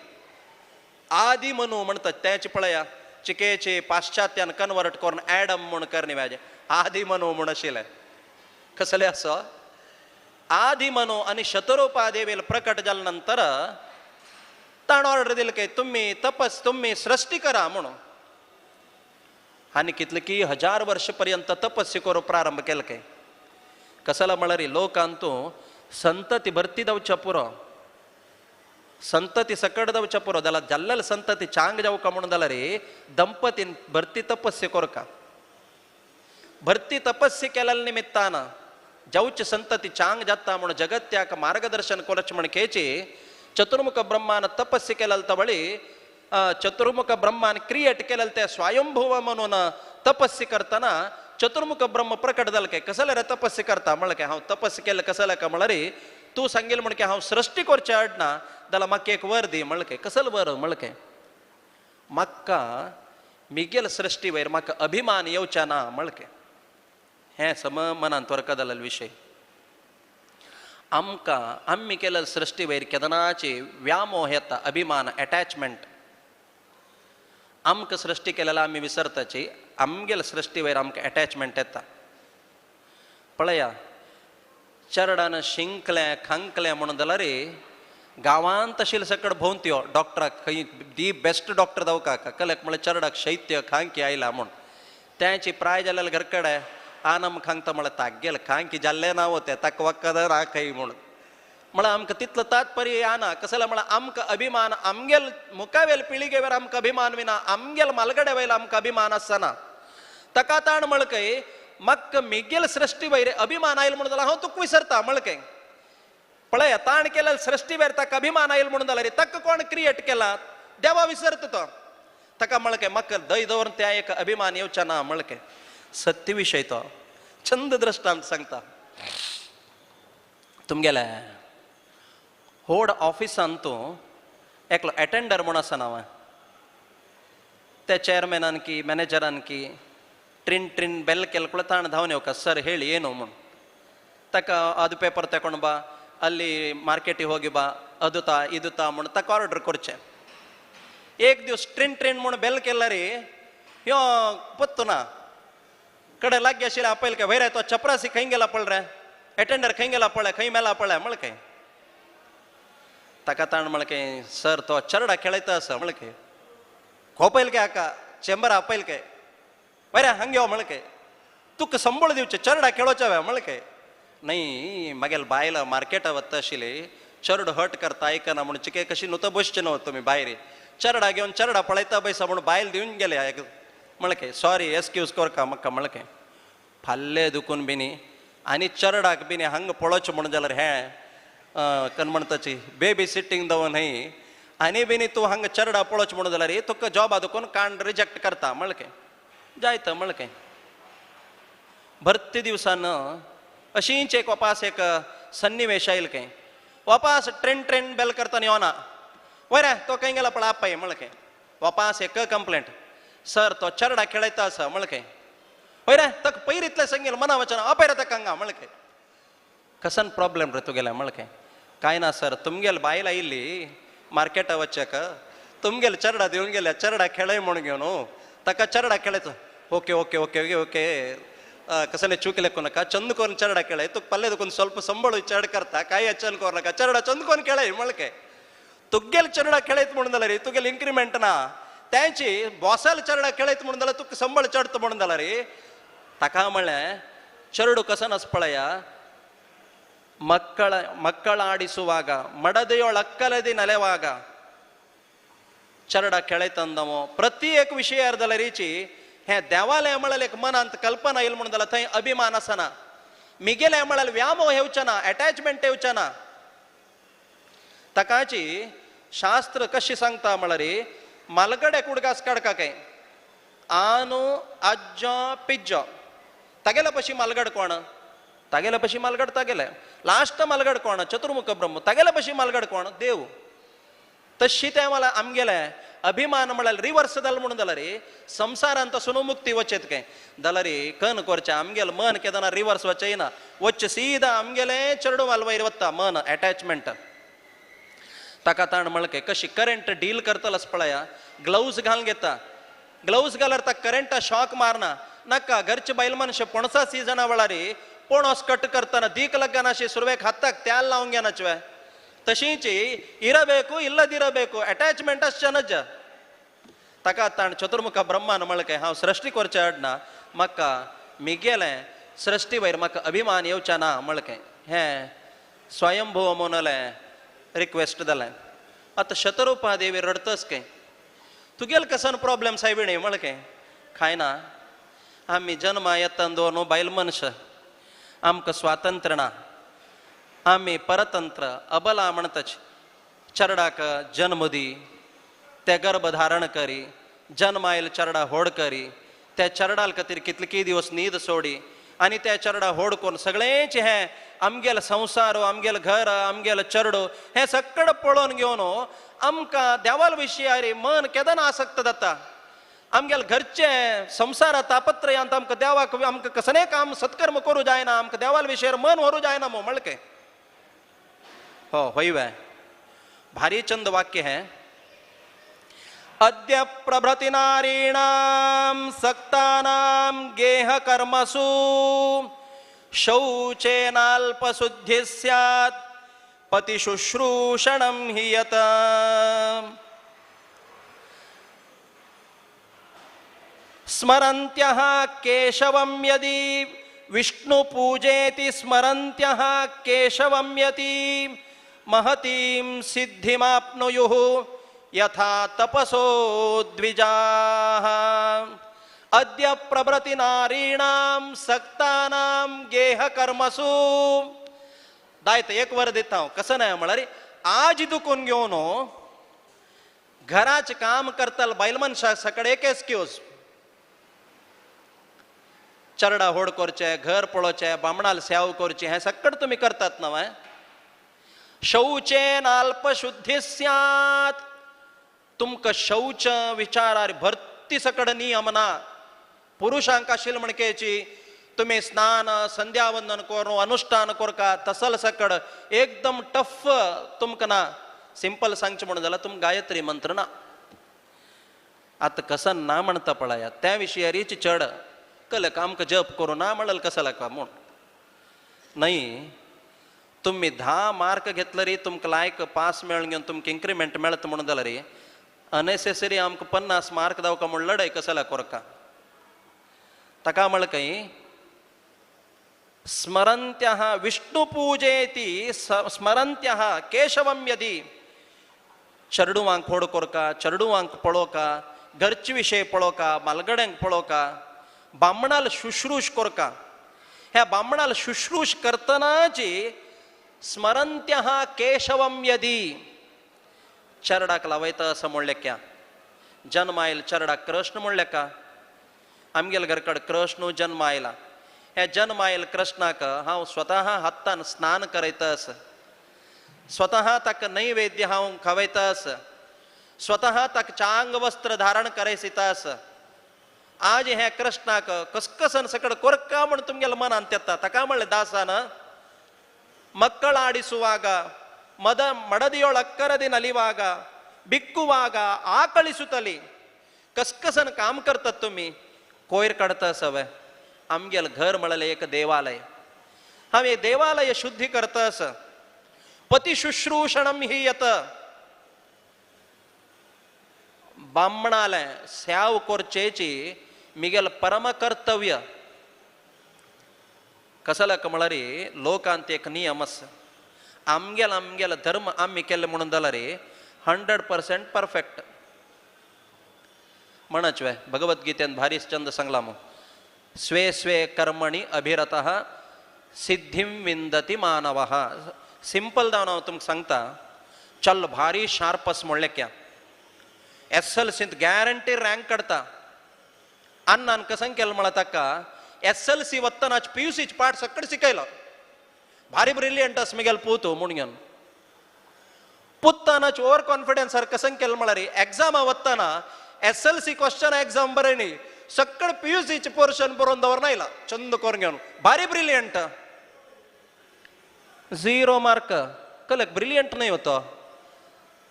[SPEAKER 1] आदि मनु म्हणतात त्याची पळया चिकेचे पाश्चात्यान कन्वर्ट करून ॲडम म्हूण करणी व्याजे आदि मनु म्हूण आशिल्लें. कसले आसा आदि मनु आनी शतरूपा देवील प्रकट जाले नंतर ताण ऑर्डर दिली काय तुम्ही तपस तुम्ही सृष्टी करा म्हणून. आनी कितले की 1000 वर्ष पर्यंत तपस्या करूं प्रारंभ केले काय. कसला म्हळ्यार लोकांतू संतती भरती जावच्या पुरो, संतती सकट जावच्या पुरो, जाल्यार जाल्लेले संतती चांग जावका म्हणून जाल्यार दंपतीन भरती तपस्या करका. भरती तपस्या केल्या निमित्तान जावची संतती चांग जाता म्हणून जगत्याक मार्गदर्शन करचें म्हण खेची चतुर्मुख ब्रह्मान तपस्या केलेले तवळी चतुर्मुख ब्रह्मान क्रिएट केलेले ते स्वयंभुव म्हणून तपस्या करतना चतुर्मुख ब्रह्म प्रकट जालें काय. कसले रे तपस्या करता म्हणलें काय हांव तपस्या केलें कसलें काय म्हणल्यार तूं सांगील म्हण हांव सृष्टी करचें अडना जाल्यार म्हाका एक वर दी म्हणलें काय. कसलो वर म्हणलें काय म्हाका मिगेल सृष्टी वयर म्हाका अभिमान येवचा ना म्हणलें काय. हें सम मनांत वरका जाल्लो विशय. आमकां आमी केलेले सृष्टी वयर केदनाची व्यामोह येता, अभिमान, एटॅचमेंट. आमकां सृष्टी केलेला आमी विसरताची, आमगेले सृष्टी वयर आमकां एटॅचमेंट येता. पळया चरडान शिंकलें खांकलें म्हणून जाल्यार गांवांत आशिल्ले सकट भोंवत्यो डॉक्टराक खंय the best doctor दवका कलेक म्हळ्यार चरडाक शैत्य खांकी आयला म्हूण त्यांची प्राय जाल्यार घर कडेन आनम खांगता म्हळ्यार तागेल खांकी जाल्लें ना वो तें ताका वखद ना खंय म्हणून म्हळ्यार आमकां तितलो तात्पर्य येना. कसलें म्हळ्यार आमकां अभिमान आमगेल मुखावेल पिळगेवेर आमकां अभिमान विना, आमगेल मालगडे वयलो आमकां अभिमान आसना. ताका ताण म्हणकय म्हाका मिगेल सृष्टी वयर अभिमान आयल म्हणून जाल्यार हांव तुका विसरता म्हणकय. पळय ताण केलें सृष्टी वयर ताका अभिमान आयल म्हणून जाल्यार ताका कोण क्रिएट केला देवा विसरता तो. ताका म्हणकय म्हाका दय दवरून त्या एक अभिमान येवचा ना म्हणकय. सत्य विशय तो छंद दृष्टांत सांगता. तुमगेले होड ऑफिसान तूं एकलो एटेंडर म्हूण आसा नांव त्या चेअरमॅनान की मॅनेजरान की ट्रिन ट्रिन बेल केल कुळ ताण धांवन येवका सर ಹೇಳಿ ಏನು म्हूण ताका ಅದು ಪೇಪರ್ ತಗೊಂಡು ಬಾ, ಅಲ್ಲಿ ಮಾರ್ಕೆಟಿಗೆ ಹೋಗಿ ಬಾ, ಅದು ತಾ ಇದು ತಾ म्हूण ताका ऑर्डर करचें. एक दिवस ट्रिन ट्रिन म्हूण बेल केल्यार यो पत्तो ना कडे लागीं आशिल्ले आपयल काय वयर तो चपरासी खंय गेला पळ रे, एटेंडर खंय गेला पळय, खंय मेला पळय म्हळें काय. ताका ताण म्हणलें काय सर तो चरडा खेळयता आसा म्हणलें काय. खोपयल काय हाका चेंबर आपयल काय वयर हांग यो म्हणलें काय, तुका संबळ दिवचें चरडा खेळोवचें वे म्हणलें काय. न्ही मागेल बायल मार्केटा वता आशिल्ली चरड हट करता आयकना म्हूण चिके कशी न्हू तो बसचें न्हू तुमी भायर चरडा घेवन चरडा पळयता बैसा म्हूण बायल दिवन गेले म्हणलें काय सॉरी एक्सक्यूज करका म्हाका म्हणलें काय. फाल्ले दुखून बिनी आनी चरडाक बिनी हांगा पळोवचें म्हणून जाल्यार हें कन म्हणताची बेबी सिटींग दवर न्हय आनी बिनी तूं हांगा चरडा पळोवचें म्हणून जाल्यार तुका जॉबा दुखून काण रिजेक्ट करता म्हणलें काय. जायत म्हणलें काय. भरती दिवसान अशींच एक वापास एक सन्निवेश आयल काय. वापास ट्रेन ट्रेन बेल करतना योना वयर तो खंय गेला पळय आपय म्हणलें काय. वापास एक कंप्लेंट सर तो चरडा खेळयता आसा म्हणलें काय. वयर ताका पयर इतलें सांगेल मना वचना अपयर ताका हांगा म्हणलें काय. कसन प्रॉब्लेम रे तुगेलें म्हणलें काय. काय ना सर तुमगेल बायल आयिल्ली मार्केटा वचक तुमगेल चरडा दिवन गेल्या चरडा खेळय म्हूण घेवन ताका चरडा खेळयता. Okay okay okay okay okay कसले चुकले नाका चंद कोन चरडा खेळय तुका पल्ले दुखून ಸ್ವಲ್ಪ संबळ चड करता काय अचन कोर नाका चरडा चंद कोन खेळय म्हणलें काय. तुगेल चरडा खेळयत म्हणून जाल्यार तुगेल इन्क्रिमेंट ना त्यांची बॉसाल चरडा खेळयत म्हणून जाल्यार तुका संबळ चडत म्हणून जाल्यार ताका म्हणलें ಚರಡು ಕಸನಸ್ ಪಳಯ ಮಕ್ಕಳ ಮಕ್ಕಳಾಡಿಸುವಾಗ ಮಡದೆಯೊಳಕ್ಕಲದಿ ನಲೆವಾಗ चरडा खेळयतंदमो प्रति एक विशयार जाल्यारीची हें देवालय म्हळ्यार एक मनांत कल्पना येयल म्हणून जाल्यार थंय अभिमान आसना, मिगेले म्हळ्यार व्यामोह येवचें ना, एटॅचमेंट येवचें ना. ताकाची शास्त्र कशी सांगता म्हळ्यार मालगडे कुडगास काडका काय आनु आज्जो पिज्जो तागेले पशी मालगड कोण, तागेले पशी मालगड तागेले लास्ट मालगड कोण चतुर्मुख ब्रह्म, तागेले पशी मालगड कोण देव. तशी ते मला आमगेले अभिमान म्हळ्यार रिवर्स जाल म्हणून जाल्यार संवसारांत सुनमुक्ती वचेत काय जाल्यार कन करचें आमगेले मन केदना रिवर्स वचना, वच सीधा आमगेले चेडू मालवयर वता मन एटॅचमेंट. ताका ताण म्हणके कशी करंट डील करतलस पळया, ग्लव्स घालून घेता, ग्लव्स घाल्यार ताका करंटा शॉक मारना नाका. घरचे बायल मनशे पणसा सिजना वेळार पणस कट करतना दीक लग्नाशी सुरवेक हाताक तेल लावन घेनाचवे, तशींच इरಬೇಕು इल्लदिरಬೇಕು अटॅचमेंट आसचें नज. ताका ताण चतुर्मुख ब्रह्मान म्हणलें हांव सृश्टी करचें अडना, म्हाका मिगेलें सृश्टी वयर म्हाका अभिमान येवचें ना म्हणलें. हें स्वयंभुव म्हणलें रिक्वेस्ट जालें. आतां शतरूपा देवी रडतच काय तुगेल कसन प्रॉब्लेम सायबिणी म्हणलें खायना ना आमी जन्मा येता दोन बायल मनश आमकां स्वातंत्र्य ना, आमी परतंत्र अबला म्हणतच चरडाक जन्म दी, ते गर्भ धारण करी, जन्मायल चरडा होड करी, त्या चरडाल खातीर कितले दिवस न्हीद सोडी आनी त्या चरडा होड करून सगळेंच हें आमगेल संवसार आमगेल घर आमगेल चरडो हें सगळें पळोवन घेवन आमकां देवाल विशयारी मन केदना आसक्त जाता. आमगेल घरचे संवसारा तापत्रयांत आमकां देवाक आमकां कसलें काम सत्कर्म करूं जायना, आमकां देवाल विशयार मन व्हरूं जायना मो म्हणलें. हो होय वे भारी चंद वाक्य है. अद्य प्रभृति नारीणां सक्तानां गेह कर्मसु शौचेनाल्पशुद्धिः स्यात् पतिशुश्रूषणं हि यत्. स्मरन्त्यः केशवं यदि विष्णुपूजेति स्मरन्त्यः केशवं यति महतीं सिद्धिमाप्नुयुः यथा तपसो द्विजाः. अद्य प्रभृति नारीणां सक्तानां गेहकर्मसु. दायत एक वर दिता हांव कसं नाही म्हळ्यार आज दुखून घेवन घराचें काम करतल बायल मनशा सकाळी एक एक्सक्यूज, चरडा होड करचें, घर पळोवचें, बामणाल सेव करचें, हें सगळें तुमी करतात न्हय. शौचेन अल्पशुद्धी स्यात्, तुमकां शौच विचारार भरती सकड नियम ना. पुरुषांक आशिल्ले म्हणकेची तुमी स्नान संध्यावंदन करून अनुष्ठान करका तसल सकड एकदम टफ तुमकां ना. सिंपल सांगचें म्हणून जाल्यार तुमकां गायत्री मंत्र ना. आतां कसन ना म्हणटा पळया त्या विशयारीच चड कलक आमकां जप करूं ना म्हणल कसं लागता म्हूण न्हय. तुमी 10 मार्क घेतले री तुमकां लायक पास मेळून घेवन तुमकां इन्क्रिमेंट मेळत म्हणून जाल्यार री अननेसेसरी आमकां 50 मार्क दावका म्हूण लढाय कसला कोरका. ताका म्हळ्यार खंय स्मरन्त्यः विष्णुपूजेति स्मरन्त्यः केशवं यदि. चेडवांक होड कोरका, चेडवांक पळोवका, घरचे विशय पळोवका, मालगड्यांक पळोवका, बामणाल शुश्रूष कोरका. ह्या बामणाल शुश्रूष करतनाची स्मरन्त्यः केशवं यदि. चरडाक लावयता असं म्हणलें क्या जन्मायल चरडाक कृष्ण म्हणलें का. आमगेल घरकड कृष्ण जन्म आयला, ह्या जन्मायल कृष्णाक हांव स्वतः हातान स्नान करयता आस, स्वतः ताका नैवेद्य हांव खावयता आस, स्वतः ताका चांग वस्त्र धारण करयता आस. आज ह्या कृष्णाक कसकसन सकड कोरका म्हण तुमगेल्या मनांत येता. ताका म्हणलें दासान ಮಕ್ಕಳಾಡಿಸುವಾಗ ಮದ ಮಡದಿಯೊಳಕ್ಕರದಿ ನಲಿವಾಗ ಬಿಕ್ಕುವಾಗ ಆಕಳಿಸುತ್ತಲಿ. कसकसन काम करतात तुमी कोयर काडता सवे. आमगेल घर म्हळ्यार एक देवालय, हांव एक देवालय शुद्धी करता आस. पती शुश्रूषणम ही यत. बामणालें सेव करचेची मिगेल परम कर्तव्य. कसलक म्हळ्यार लोकांत एक नियम आसा, आमगेल आमगेल धर्म आमी केल्ले म्हणून जाल्यार 100% परफेक्ट. म्हणच वे भगवद्गीतेन भारी चंद सांगला मू, स्वे स्वे कर्मणि अभिरतः सिद्धीं विंदती मानवः. सिंपल जावन हांव तुमकां सांगता, चल भारी शार्प आस म्हणलें क्या एस एल सींत गॅरंटी रँक काडटा. अन्नान कसं केलें म्हळ्यार ताका एस एल सी वतना पी यू सीचे पाठ सकट शिकयलो, भारी ब्रिलियंट आस मुगेलो पूत म्हूण घेवन. पुत्तानाच ओवर कॉन्फिडन्स सारकें कसं केलें म्हळ्यार एग्जामा वतना S L C question exam बरयनी सकळ पी यू सीचे पोर्शन बरोवन दवरन आयला चंद करून घेवन, भारी ब्रिलियंट, 0 मार्क. कलक ब्रिलियंट न्हय होतो,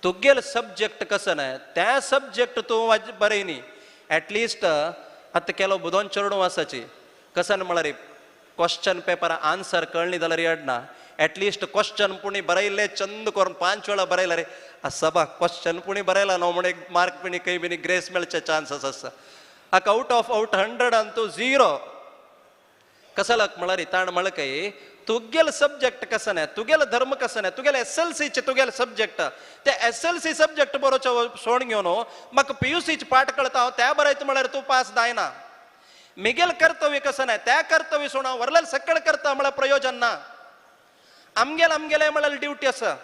[SPEAKER 1] तुगेल सब्जेक्ट कसं न्हय त्या सब्जेक्ट तूं बरयनी. एटलिस्ट आतां केलो बुदोन चेडूं आसाची कसन म्हळ्यार क्वेश्चन पेपर आन्सर कळ्ळी जाल्यार येडना, एटलिस्ट क्वेश्चन पुणी बरयल्ले चंद करून 5 वेळा बरयला रे आसा बा क्वेश्चन पुणी बरयला न्हू म्हण एक मार्क पिणी खंय बिनी ग्रेस मेळचे चान्सीस आसा. हाका आउट ऑफ आउट 100 तूं 0. कसलक म्हळ्यार ताण म्हळ्यार काय तुगेल सब्जेक्ट कसं न्हय, तुगेल धर्म कसं न्हय, तुगेल एस एल सीचे तुगेल सब्जेक्ट ते एस एल सी सब्जेक्ट बरोवचो सोड घेवन म्हाका पी यू सीचे पाठ कळटा हांव त्या बरयता म्हळ्यार तूं पास जायना. मिगेल कर्तव्य कसं न्हय त्या कर्तव्य सोड हांव वरलें सकळ करता म्हळ्यार प्रयोजन ना. आमगेल आमगेले म्हळ्यार ड्युटी आसा.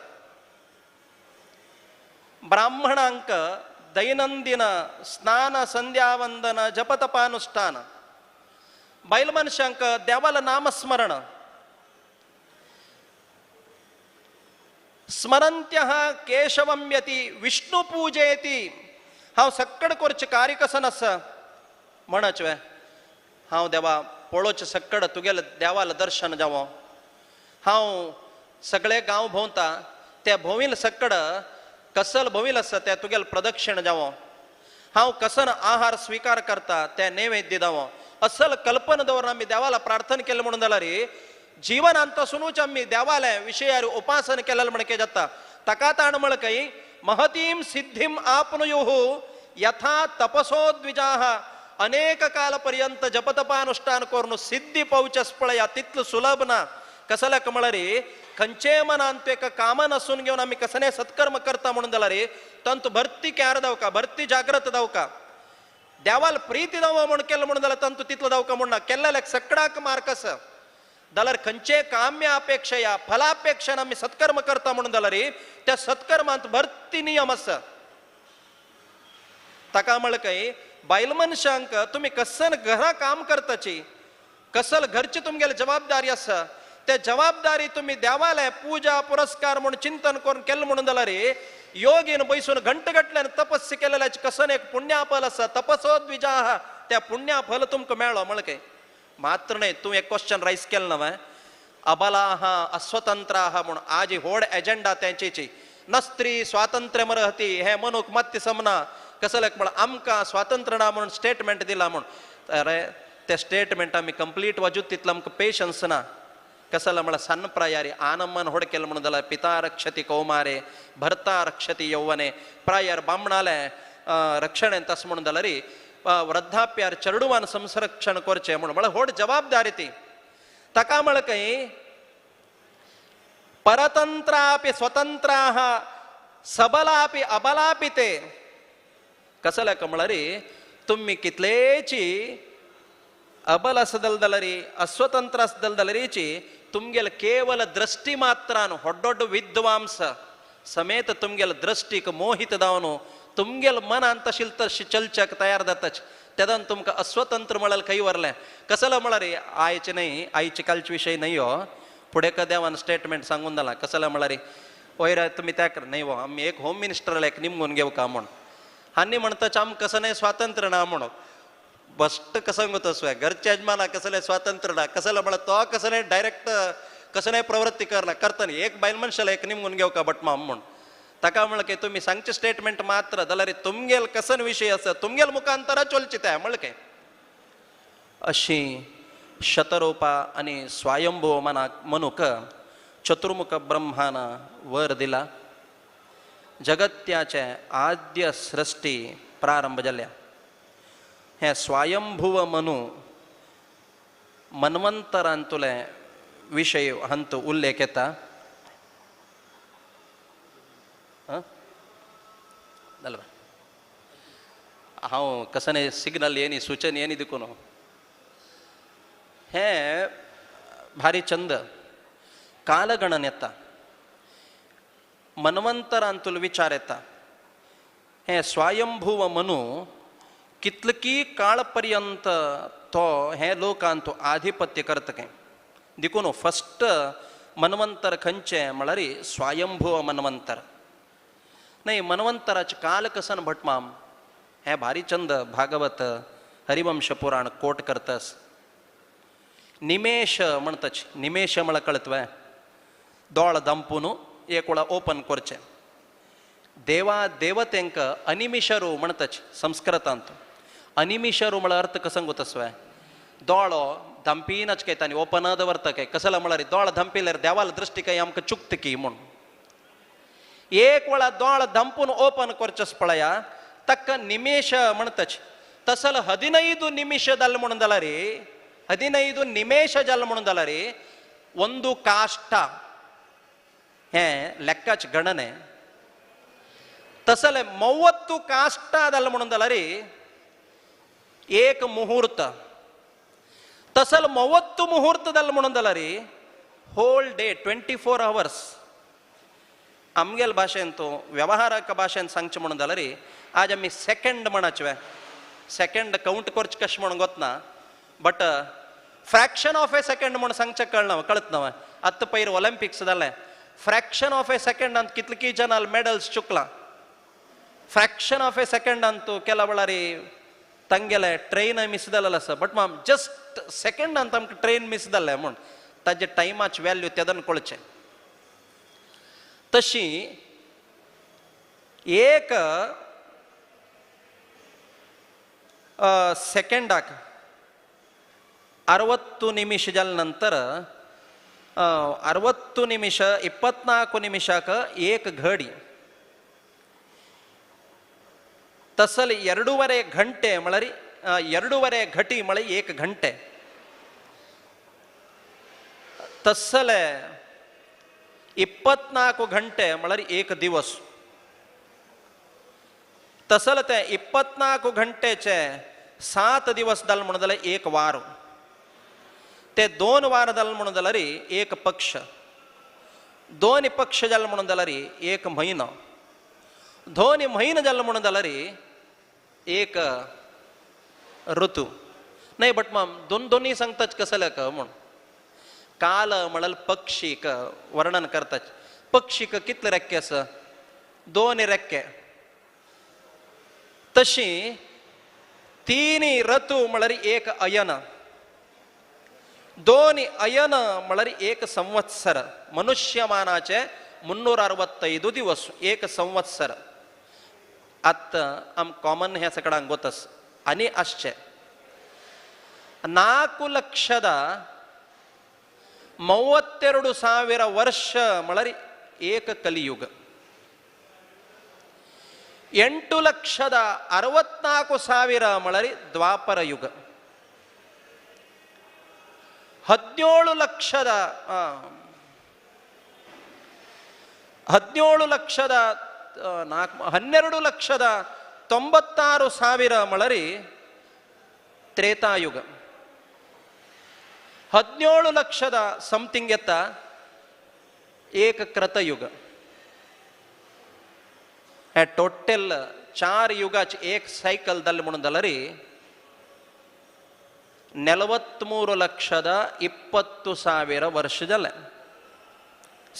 [SPEAKER 1] ब्राह्मणांक दैनंदिन स्नान संध्यावंदन जपतपानुष्ठान, बायल मनशांक देवाला नामस्मरण, स्मरंत्यः केशवं यति विष्णु पूजेति. हांव सक्कड करचें कार्य कसन आसा म्हणच वे हांव देवा पळोवचें सक्कड तुगेलें देवाला दर्शन जावं. हांव सगळे गांव भोंवता त्या भोंवील सक्कड कसल भोंवील आसा त्या तुगेलें प्रदक्षिण जावं. हांव कसन आहार स्विकार करता त्या नैवेद्य जावं. असल कल्पना दवरून आमी देवाला प्रार्थना केलें म्हणून जाल्यार जीवनांत सुनूच आमी देवाले विशयार उपासन केलें म्हण कितें जाता. ताका ताण म्हळ काय महतीं सिद्धीं आपनुयुः यथा तपसो द्विजाः. अनेक काल पर्यंत जपतपानुष्ठान करून सिद्धी पावचेस पळया तितलो सुलभ ना. कसल्याक म्हळ्यार खंयचे मनांत एका कामन आसून घेवन आमी कसलें सत्कर्म करता म्हणून जाल्यार तांतू भरती क्यार दावका, भरती जाग्रत दावका, देवाल प्रीती दावा म्हूण केलें म्हणून जाल्यार तांतू तितलो दावका म्हूण ना. केल्ल्याक सकडाक मार्क आसा जाल्यार खंयचे काम्य अपेक्षा फलापेक्षान आमी सत्कर्म करता म्हणून जाल्यार त्या सत्कर्मांत भरती नियम आसा. ताका म्हळ्यार काय बायल मनशांक तुमी कसन घरा काम करताची, कसल घरची तुमगेली जबाबदारी आसा, त्या जबाबदारी तुमी देवाले पूजा पुरस्कार म्हूण चिंतन करून केलें म्हणून जाल्यार योगीन बैसून घंट घातल्यान तपस्या केलेल्याचे कसन एक पुण्याफल आसा. तपसो द्विजाः त्या पुण्याफल तुमकां मेळ्ळो म्हळ्यार काय मात्र न्हय. तूं एक क्वेश्चन रायज केलें ना अबलाः अस्वतंत्राः म्हूण आज व्हड एजेंडा तेंचेची न स्त्री स्वातंत्र्य मरहती हे मनूक मत्य समना. कसलें म्हळ्यार आमकां स्वातंत्र्य ना म्हणून स्टेटमेंट दिला म्हूण. अरे ते स्टेटमेंट आमी कंप्लीट वाजूत तितलो आमकां पेशन्स ना. कसलें म्हळ्यार सन्न प्रायारी आनमन होड केलें म्हणून जाल्यार पिता रक्षती कौमारे भर्ता रक्षती यौवने प्रायार बामणाले रक्षण तस म्हणून जाल्यार वृद्धाप्यार चेडवान संरक्षण करचें म्हणून म्हळ्यार व्हड जबाबदारी ती. ताका म्हळ्यार काय परतंत्रापि स्वतंत्राः सबलापि अबलापि ते. कसल्या म्हळ्यार तुमी कितलेची अबल आसतले जाल्यार अस्वतंत्र आसतले जाल्यारीची तुमगेले केवल दृष्टी मात्रान व्हड विद्वांस समेत तुमगेले दृष्टीक मोहित जावन तुमगेले मनान तशील तशी चलच्याक तयार जाताच. तेदन तुमकां अस्वतंत्र म्हळ्यार खंय व्हरलें. कसलो म्हळ्यार आयचे न्हय, आयचे कालचे विशय न्हय हो, फुडें देवान स्टेटमेंट सांगून जाला. कसलो म्हळ्यार वयर तुमी त्या न्हय हो आमी एक होम मिनिस्टराक एक निमगून घेवका म्हूण आनी म्हणटाच आमकां कसं न्हय स्वातंत्र्य ना म्हणून बस्ट कसं तसं घरच्या यजमाना कसलें स्वातंत्र्य ना. कसलें म्हळ्यार तो कसलें डायरेक्ट कसलें प्रवृत्ती करना करतना एक बायल मनशाला एक निमगून घेवका बट माम म्हूण. ताका म्हणलें की तुमी सांगचें स्टेटमेंट मात्र जाल्यार तुमगेल कसन विशय आसा तुमगेल मुखांतरा चलचें तें म्हणलें काय. अशी शतरूपा आनी स्वयंभू मनाक मनूक चतुर्मुख ब्रह्मान वर दिला. जगत्याचे आद्य सृष्टी प्रारंभ जाल्या. हें स्वयंभुव मनु मन्वंतरांतुले विशय हांतू उल्लेख येता. हांव कसने सिग्नल येनी सूचन येनी देखून हें भारी चंद कालगणन येता मन्वंतरांतूल विचार येता. हें स्वयंभुव मनु कितलकी काळ पर्यंत तो हें लोकांत आधिपत्य करता काय देखून फस्ट मन्वंतर खंयचें म्हळ्यार स्वयंभुव मन्वंतर. न्हय मन्वंतराचें काल कसन भटमाम हें भारी चंद भागवत हरिवंश पुराण कोट करतस. निमेश म्हणतच निमेश म्हळ्यार कळतवे दोळ दंपून एक वेळा ओपन करचें. देवा देवतेंक अनिमिशरू म्हणतच संस्कृतांत. अनिमिशरू म्हळ्यार अर्थ कसंग तसवे दोळो धंपीनच काय तांणी ओपन दवरता काय कसला म्हळ्यार दोळ धंपिल्यार देवाल दृश्टी काय आमकां चुकता की म्हूण. एक वेळा दोळ धंपून ओपन करचेच पळया तಕ್ಕ निमेश म्हणतच. तसल 15 ನಿಮಿಷದಲ್ಲಿ म्हणून जाल्यार 15 ನಿಮೇಶ जाल म्हणून जाल्यार ಒಂದು ಕಾಷ್ಟ हें ಲೆಕ್ಕಾच ಗಣನೆ. तसले 30 ಕಾಷ್ಟದಲ್ಲಿ म्हणून जाल्यार एक ಮುಹೂರ್ತ. तसल 30 ಮುಹೂರ್ತದಲ್ಲಿ म्हणून जाल्यार होल डे 24 ಅವರ್ಸ್. आमगेल भाशेन तो व्यवहाराक भाशेन सांगचें म्हणून जाल्यार आज आमी सेकंड म्हणाचे सेकंड कावंट करचें कशें म्हणून गोतना but fraction of a second म्हणून सांगचें कळना कळत ना. आतां पयर ऑलिम्पिक्स जालें फ्रॅक्शन ऑफ ए सेकंडांत कितले जणां मेडल्स चुकलां. फ्रॅक्शन ऑफ ए सेकंडांत केला वेळार तांगेले ट्रेन मिस जालें आसा बट माम जस्ट सेकंडांत आमकां ट्रेन मिस जालें म्हूण ताजे टायमाची व्हॅल्यू तेदन कळचें. तशी एक सेकंडाक 60 ನಿಮಿಷ जाल ನಂತರ 60 ನಿಮಿಷ 24 ನಿಮಿಷಕ್ಕೆ एक घडी. तसल 2.5 घंटे म्हळ्यार 2.5 घटी म्हळ्यार 1 घंटे. तसले 24 घंटे म्हळ्यार 1 दिवस. तसल ते 24 घंटेचे 7 दिवस जाल म्हणून जाल्यार 1 वार. ते 2 वार जाल म्हणून जाल्यार 1 पक्ष. 2 पक्ष जाल म्हणून जाल्यार 1 म्हयनो. 2 म्हयने जाल म्हणून जाल्यार 1 ऋतू. न्हय बट माम दोन दोन्ही सांगताच कसले का म्हूण. काल म्हळ्यार पक्षीक वर्णन करतात. पक्षीक कितले रेक्के आसा 2 रेक्के. तशी 3 ऋतू म्हळ्यार 1 अयन. 2 अयन म्हळ्यार 1 संवत्सर. मनुष्यमानाचे 365 दिवस 1 संवत्सर. आतां आम कॉमन ह्या सगळ्यांक गोतस आनी आसचे 4,32,000 ವರ್ಷ म्हळ्यार 1 ಕಲಿಯುಗ. 8,64,000 म्हळ्यार ದ್ವಾಪರ ಯುಗ. 12,96,000 म्हळ्यार ತ್ರೇತಾಯುಗ. 17 ಲಕ್ಷದ ಸಮಥಿಂಗ್ ಎತ್ತ ಏಕ ಕೃತಯುಗ. हे टोटल 4 युगाचे एक सायकल जालें म्हणून जाल्यार 43,20,000 वर्ष जालें.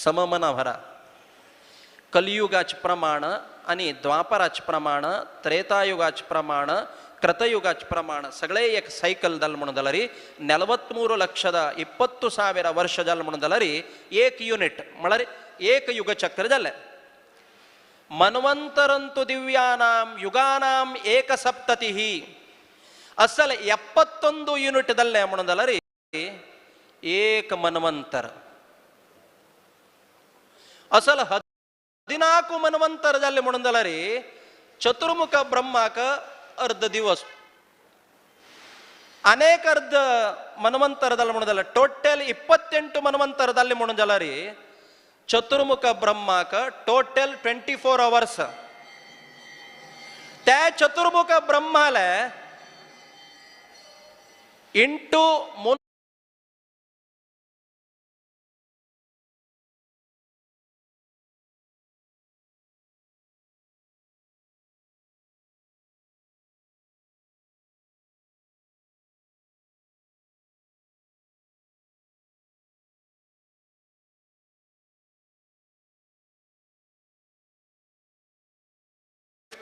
[SPEAKER 1] सममना भरा कलियुगाचे प्रमाण आनी द्वापराचे प्रमाण त्रेतायुगाचे प्रमाण ಕೃತಯುಗಾಚ ಪ್ರಮಾಣ ಸಗಳೇ ಏಕ ಸೈಕಲ್ ದಲ್ म्हणून 43,20,000 ವರ್ಷ जाल म्हणून जाल्यार एक युनिट म्हळ्यार एक युगचक्र जालें. ಮನ್ವಂತರಂತು ದಿವ್ಯಾನಾಂ ಯುಗಾನಾಂ ಏಕಸಪ್ತತಿ ಅಸಲ 71 ಯೂನಿಟ್ ದಲ್ಲೆ म्हणून जाल्यार ಏಕ ಮನ್ವಂತರ. ಅಸಲ 14 ಮನ್ವಂತರ जाले म्हणून जाल्यार ಚತುರ್ಮುಖ ಬ್ರಹ್ಮಕ अर्ध दिवस. अनेक अर्ध ಮನ್ವಂತರದಲ್ಲಿ म्हणून जाल्यार ಟೋಟಲ್ 28 ಮನ್ವಂತರದಲ್ಲಿ म्हणून जाल्यार ಚತುರ್ಮುಖ ಬ್ರಹ್ಮಕ ಟೋಟಲ್ 24 ಅವರ್ಸ್. त्या चतुर्मुख ब्रह्माले इंटू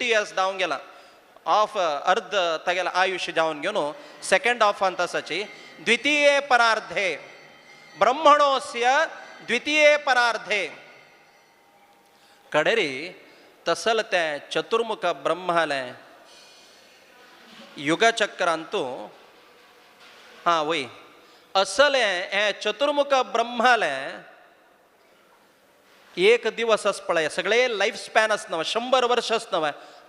[SPEAKER 1] इयर्स जावन गेला ऑफ अर्ध तागेला आयुष्य जावन घेवन सेकंड ऑफ अंतसाची द्वितीये परार्धे ब्रह्मणोस्य द्वितीये परार्धे कडेरी तसल ते चतुर्मुख ब्रह्माले युगचक्रांतू हां वय असले हे चतुर्मुख ब्रह्माले एक दिवस अस पळय सगळे लायफ स्पॅन आस नव 100 वर्ष आस नव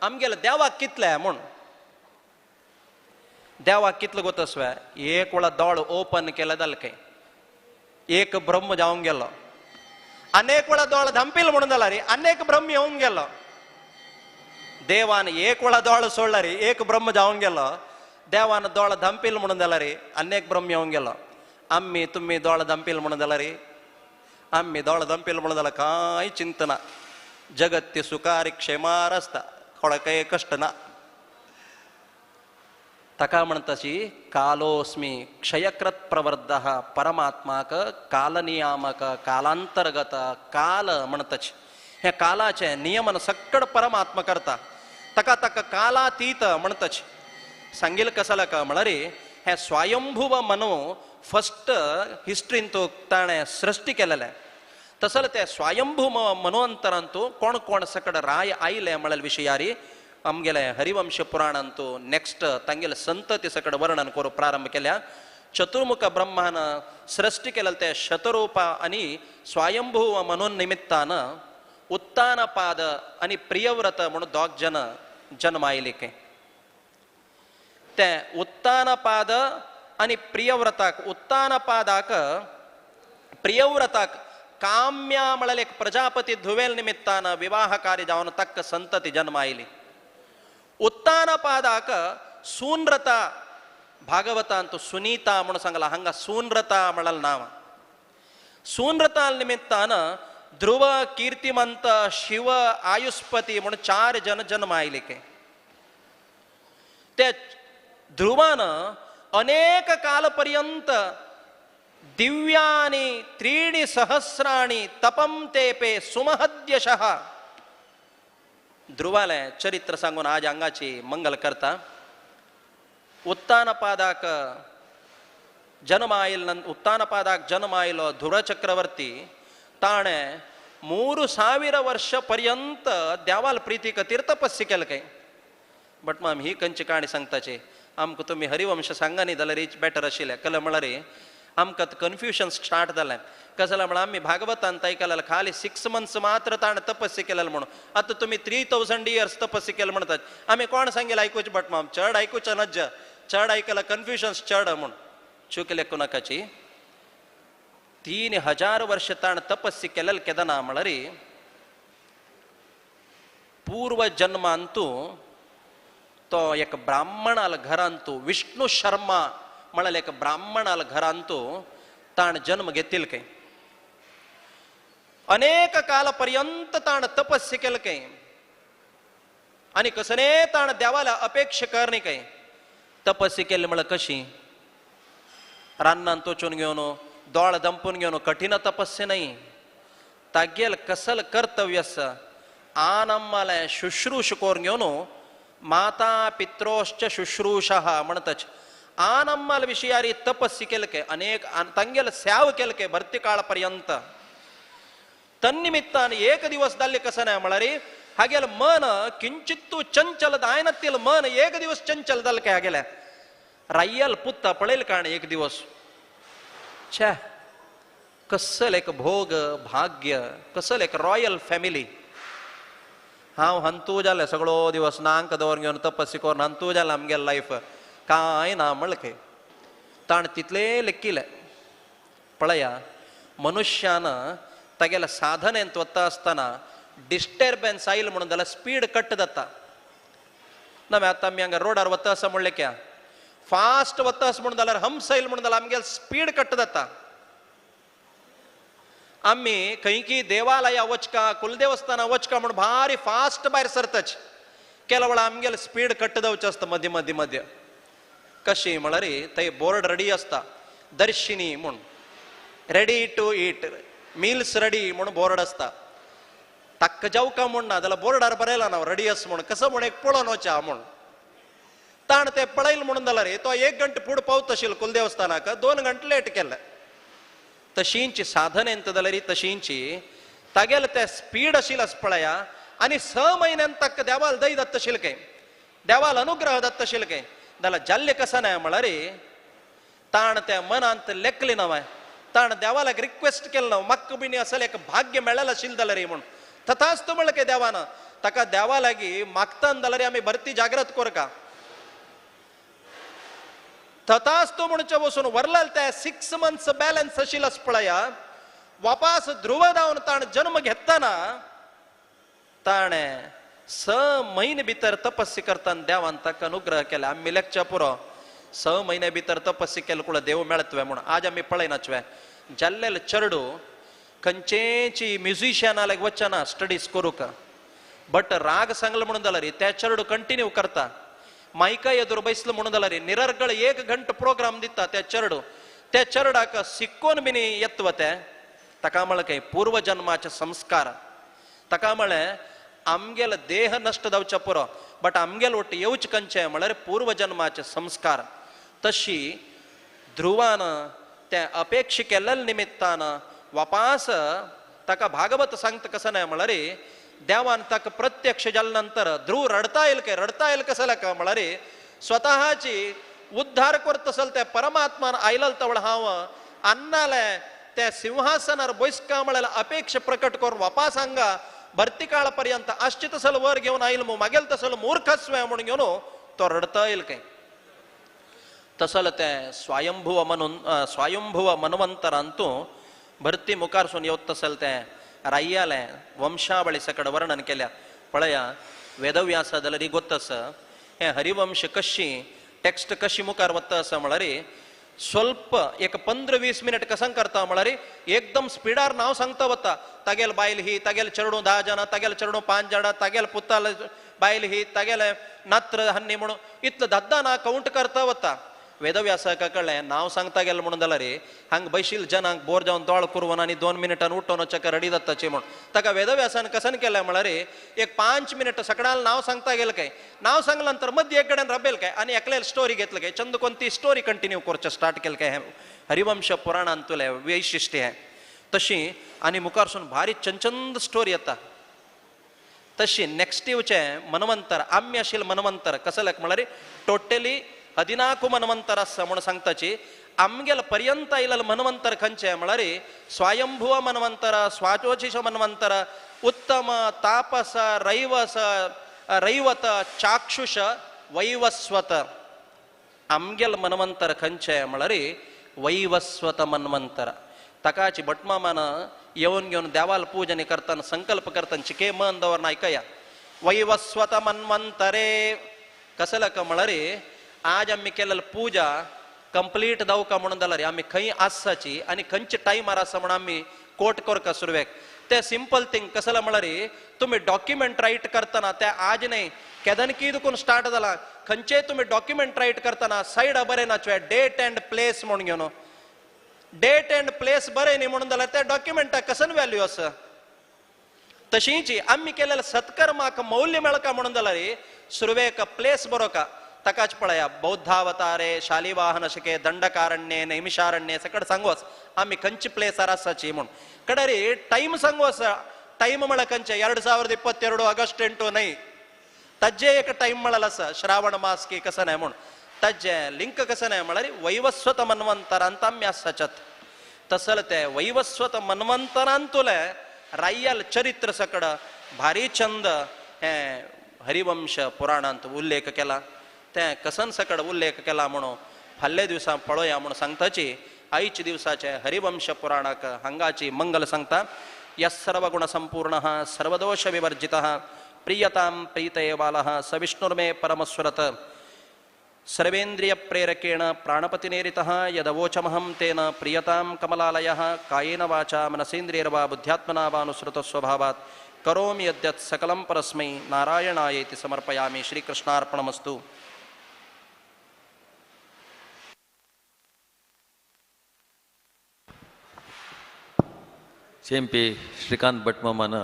[SPEAKER 1] आमगेले देवाक कितले म्हूण देवाक कितलो गोत आसवे एक वेळा दोळ ओपन केले जालें काय एक ब्रह्म जावन गेलो अनेक वेळा दोळ धांपील म्हणून जाला रे अनेक ब्रह्म येवन गेलो देवान एक वेळा दोळ सोडला रे एक ब्रह्म जावन गेलो देवान दोळ धांपील म्हणून जाला रे अनेक ब्रह्म येवन गेलो आम्ही तुम्ही दोळ धांपील म्हणून जाला रे आम्ही दोळ धांपील म्हणून जाला कांय चिंतना जगत्य सुखारी क्षेमार आसता कोणाकय कश्ट ना ताका म्हणटाची कालोस्मी क्षयकृत प्रवर्ध परमात्माक कालनियामक कालांतर्गत काल म्हणटाची हे कालाचे नियमन सक्कड परमात्मा करता ताका ताका कालातीत म्हणटाची सांगील कसला का म्हळ्यार हे स्वयंभुव मनो फस्ट हिस्ट्रीन तो ताणें सृश्टी केलेलें तसले ते स्वयंभू मनोअंतरांतू कोण कोण सकड राय आयले म्हळ्यार विशयारी आमगेले हरिवंश पुराणांतू नेक्स्ट तांगेले संतती सकड वर्णन करूंक प्रारंभ केल्या. चतुर्मुख ब्रह्मान सृश्टी केलेले ते शतरूपा आनी स्वयंभू मनोनिमित्तान उत्तानपाद आनी प्रियव्रत म्हणून दोग जन जन्म आयले के ते उत्तानपाद आनी प्रियव्रताक उत्तानपादाक प्रियव्रताक काम्या म्हळ्यार एक प्रजापती धुवेल निमित्तान विवाह कार्य जावन तक्क संतती जन्म आयली. उत्तानपादाक सूनरता भागवतांत सुनीता म्हणून सांगला हांगा सूनरता म्हळ्यार नांव सूनरता निमित्तान ध्रुव कीर्तिमंत शिव आयुष्पती म्हणून 4 जन जन्म आयले के ते ध्रुवान अनेक कालपर्यंत दिव्यानि त्रीणि सहस्राणि तपम तेपे सुमहद्यशः ध्रुवाले चरित्र सांगून आज अंगाची मंगल करता. उत्तानपादाक जन्म आयल उत्तानपादाक जन्म आयलो ध्रुव चक्रवर्ती ताणें 3000 वर्ष पर्यंत देवाल प्रिती खातीर तपस्या केले काय. बट माम ही खंयची काणी सांगताची आमकां तुमी हरिवंश सांगा न्ही जाल्यार इच बेटर आशिल्लें. कल म्हळ्यार आमकां कन्फ्युजन स्टार्ट जालें कशें जालें म्हळ्यार आमी भागवतान आयकलें खाली 6 मंथ्स मात्र ताणें तपस्या केलें म्हणून आतां तुमी 3000 इयर्स तपस्या केलें म्हणटात. आमी कोण सांगेल आयकुचें बट माम चड आयकुचें नज्ज चड आयकलां कन्फ्युजन चड म्हूण चूक लेखूं नाकाची. 3000 वर्ष ताणें तपस्या केलें केदना म्हळ्यार पूर्व जन्मांतू तो एक ब्राह्मणाल घरांतू विष्णु शर्मा म्हळ्यार एक ब्राह्मणाल घरांतू ताण जन्म घेतील काय अनेक कालपर्यंत ताण तपस्या केलं काय आनी कसने ताण देवाला अपेक्षा करणे काय. तपस्या केली म्हळ्यार कशी रान्नान तोचून घेवन दोळ दंपून घेवन कठीण तपस्या नाही तागेल कसल कर्तव्य आसा आनम्माले शुश्रूष करून घेवन माता पित्रोश्च शुश्रूषः म्हणटाच आनम्माल विशयारी तपस्या केले काय अनेक तांगेल सेव केले काय भरती काळ पर्यंत तन्निमित्तान एक दिवस जाल्ले कसं नाही म्हळ्यार हागेल मन किंचित्तू चंचल जायनातील मन एक दिवस चंचल जालें काय हागेले रायल पुत्ता पळयल काण एक दिवस छे कसल एक भोग भाग्य कसल एक रॉयल फॅमिली हांव हंतू जालें सगळो दिवस नांक दवर घेवन तपस्या करून हंतू जालें आमगेलें लायफ कांय ना म्हणलें खंय ताणें तितलें लेखिलें. पळया मनुष्यान तागेल्या साधनेंत वता आसतना डिस्टर्बन्स आयल म्हणून जाल्यार स्पीड कट जाता. नव्हे आतां आमी हांगा रोडार वता आसा म्हणलें क्या फास्ट वता आसा म्हणून जाल्यार हमसैल म्हणून जाल्यार आमगेले स्पीड कट जाता. आमी खंयकी देवालया वचका कुलदेवस्थाना वचका म्हूण भारी फास्ट भायर सरताच, केला वेळा आमगेले स्पीड कट जावचें आसता मदीं मदीं मदीं. कशी म्हळ्यार थंय बोर्ड रेडी आसता दर्शिनी म्हूण, ready to eat meals ready म्हूण बोर्ड आसता. ताका जावका म्हूण ना जाल्यार बोर्डार बरयला ना रेडी आस म्हूण, कसो म्हूण एक पळोवन वचा म्हूण. ताण ते पळयल म्हणून जाल्यार तो एक घंटे फुडें पावत आशिल्लो कुलदेवस्थानाक, 2 घंटे लेट केले. तशींची साधनेंत जाल्यार तशींची तागेले ते स्पीड आशिल्लें आस पळया आनी 6 म्हयन्यान ताका देवाल दय दत्त आशिल्लें काय, देवाल अनुग्रह दत्त आशिल्लें काय. जाल्यार जाल्लें कशें नाय म्हळ्यार ताण त्या मनांत लेखलें ना, ताण देवालाक रिक्वेस्ट केलें ना, म्हाका बीन असलें एक भाग्य मेळ्ळें आशिल्लें जाल्यार म्हूण. तथाच तो म्हणलें काय देवान ताका देवा लागीं मागतान जाल्यार आमी भरती जागृत करका. तथाच तो म्हणचे वचून वरलाल त्या 6 मंथ्स बॅलन्स आशिल्लो आस पळया, वापास ध्रुव जावन ताण जन्म घेतना ताणें 6 म्हयने भितर तपस्या करतना देवान ताका अनुग्रह केला. आमी लेखच्या पुरो 6 म्हयने भितर तपस्या केले कुळ देव मेळतवे म्हूण. आज आमी पळयनाचवे जाल्लेले चेडू खंयचेची म्युझिशियना लायक वचना स्टडीज करूंक, बट राग सांगलो म्हणून जाल्यार त्या चेडू कंटिन्यू करता. मायका एदूर बैसलो म्हणून जाल्यार निरर्गळ 1 घंटो प्रोग्राम दिता त्या चेडू. त्या चेरडाक शिकोवन बीन येतव ते ताका म्हळें काय पूर्वजन्माचे संस्कार. ताका म्हळें आमगेलो देह नश्ट जावचो पुरो बट आमगेलो वट येवचें खंयचें म्हळ्यार पूर्वजन्माचे संस्कार. तशी ध्रुवान त्या अपेक्षा केल्ल्या निमित्तान वापास ताका भागवत सांगता कसं नाय म्हळ्यार देवान ताका प्रत्यक्ष जाल्या नंतर ध्रुव रडता येईल काय, रडता येईल कसं का म्हळ्यार स्वतःची उद्धार करत असल त्या परमात्मान आयलल तवळ हांव अन्नाले त्या सिंहासनार बैसका म्हळ्यार अपेक्षा प्रकट करून वापास हांगा भरती काळ पर्यंत आसचे तसल वर घेवन आयल मू मागेल तसल मूर्खस्वे म्हणून घेवन तो रडता येईल काय. तसल ते स्वयंभुव म्हणून स्वयंभुव मनवंतरांतू भरती मुखारसून येवत तसल ते राय्याले वंशावळी सकड वर्णन केल्या. पळया वेदव्यास जाल्यार गोत आसा हे हरिवंश कशी टेक्स्ट कशी मुखार वता आसा म्हळ्यार स्वल्प एक 15-20 मिनिट कसं करता म्हळ्यार एकदम स्पिडार नांव सांगता वता. तागेल बायल ही, तागेल चेडूं 10 जाणां, तागेल चेडूं 5 जाणां, तागेल पुताल बायल ही, तागेले नात्र हन्नी म्हणून इतलो धद्दा ना काउंट करता वता. वेदव्यासाक कळ्ळें नांव सांगता गेलें म्हणून जाल्यार हांगा बैशील जनांक बोर जावन दोळ कुरवन आनी 2 मिनटान उठोवन चक्कर रडी जाताची म्हूण. ताका वेदव्यासान कसन केलें म्हळ्यार एक 5 मिनट सगळ्याला नांव सांगता गेलें काय, नांव सांगल्या नंतर मध्य एक कडेन रबेल काय आनी एकल्यान स्टोरी घेतलं काय, चंद कोणती स्टोरी कंटिन्यू करचें स्टार्ट केलें काय. हें हरिवंश पुराणांतलें वैशिश्ट्य हें. तशी आनी मुखारसून भारी चंचंद स्टोरी येता. तशी नेक्स्ट येवचें मनवंतर आम्य आशिल्लें मनवंतर कसलें म्हळ्यार टोटली 14 मनवंतर आसा म्हूण सांगताची. आमगेल पर्यंत आयिल्लें मनवंतर खंयचें म्हळ्यार स्वयंभुव मनवंतर, स्वाचोचिश मनवंतर, उत्तम, तापस, रैवस, रैवत, चाक्षुष, वैवस्वत. आमगेल मनवंतर खंयचें म्हळ्यार वैवस्वत मनवंतर. ताकाची भटमामान येवन घेवन देवाल पूजन करतना संकल्प करतना चिके मन दवरना आयकया वैवस्वत मन्वंतरे कसलें का म्हळ्यार आज आमी केलेली पूजा कंप्लीट जावका म्हणून जाल्यार आमी खंय आसाची आनी खंयच्या टायमार आसा म्हणून आमी कोट करका सुरवेक. ते सिंपल थिंग कसलें म्हळ्यार तुमी डॉक्युमेंट रायट करतना ते आज न्हय केदनकी दुकून स्टार्ट जाला खंयचेय तुमी डॉक्युमेंट रायट करतना सायडा बरें नाचवे डेट अँड प्लेस म्हणून घेवन डेट अँड प्लेस बरें न्ही म्हणून जाल्यार त्या डॉक्युमेंटाक कसन व्हॅल्यू आसा. तशींच आमी केलेल्या सत्कर्माक मौल्य मेळका म्हणून जाल्यार सुरवेक प्लेस बरो का. ताकाच पळया बौद्धावतारे शालिवाहन शके दंडकारण्ये नैमिषारण्ये सकड सांगू आमी खंयचे प्लेसार आसाची म्हूण. कडेरी टायम सांगू आसा टायम म्हळ्यार खंयचे 2022 ऑगस्ट 8 न्हय ताजे एक टायम म्हळ्यार आसा श्रावण मास की कसं न्हय म्हूण ताजे लिंक कसं न्हय म्हळ्यार वैवस्वत मन्वंतरांत आमी आसाच्यात. तसल ते वैवस्वत मन्वंतरांतुले राय्याल चरित्र सकड भारी छंद हें हरिवंश पुराणांत उल्लेख केला. तें कसन सकड उल्लेख केला म्हणून फाल्ल्या दिवसा पळोवया म्हूण सांगताची. आयच्या दिवसाचे हरिवंश पुराणाक हांगाची मंगल सांगता. यः सर्वगुणसंपूर्णः सर्वदोषविवर्जितः प्रीयतां प्रीतये बालः सविष्णुर्मे परमस्वरत. सर्वेन्द्रिय प्रेरकेण प्राणपतिनेरितः यदवोचमहं तेन प्रीयतां कमलालयः. कायेन वाचा मनसेन्द्रियर्वा बुद्ध्यात्मना वानुसृतस्वभावात् करोमि यद्यत् सकलं परस्मै नारायणायेति समर्पयामि. श्रीकृष्णार्पणमस्तु.
[SPEAKER 2] चेंपी श्रीकांत भटमामान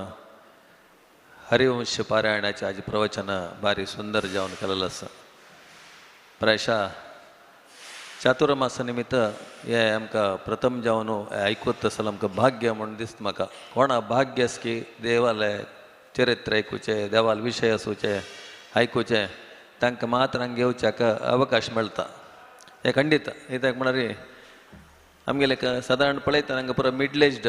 [SPEAKER 2] हरिवंश पारायणाचे आज प्रवचन भारी सुंदर जावन केलेलं आसा. प्रायशा चातुर्मासा निमित्त हे आमकां प्रथम जावन आयकूत आसल्यार आमकां भाग्य म्हूण दिसता म्हाका. कोणा भाग्य आसा की देवाले चरित्र आयकुचें, देवाले विशय आसूचे आयकुचें, तांकां मात्र हांगा घेवच्याक अवकाश मेळटा. हें खंडीत कित्याक म्हळ्यार आमगेले सादारण पळयता हांगा पुरो मिडल एज्ड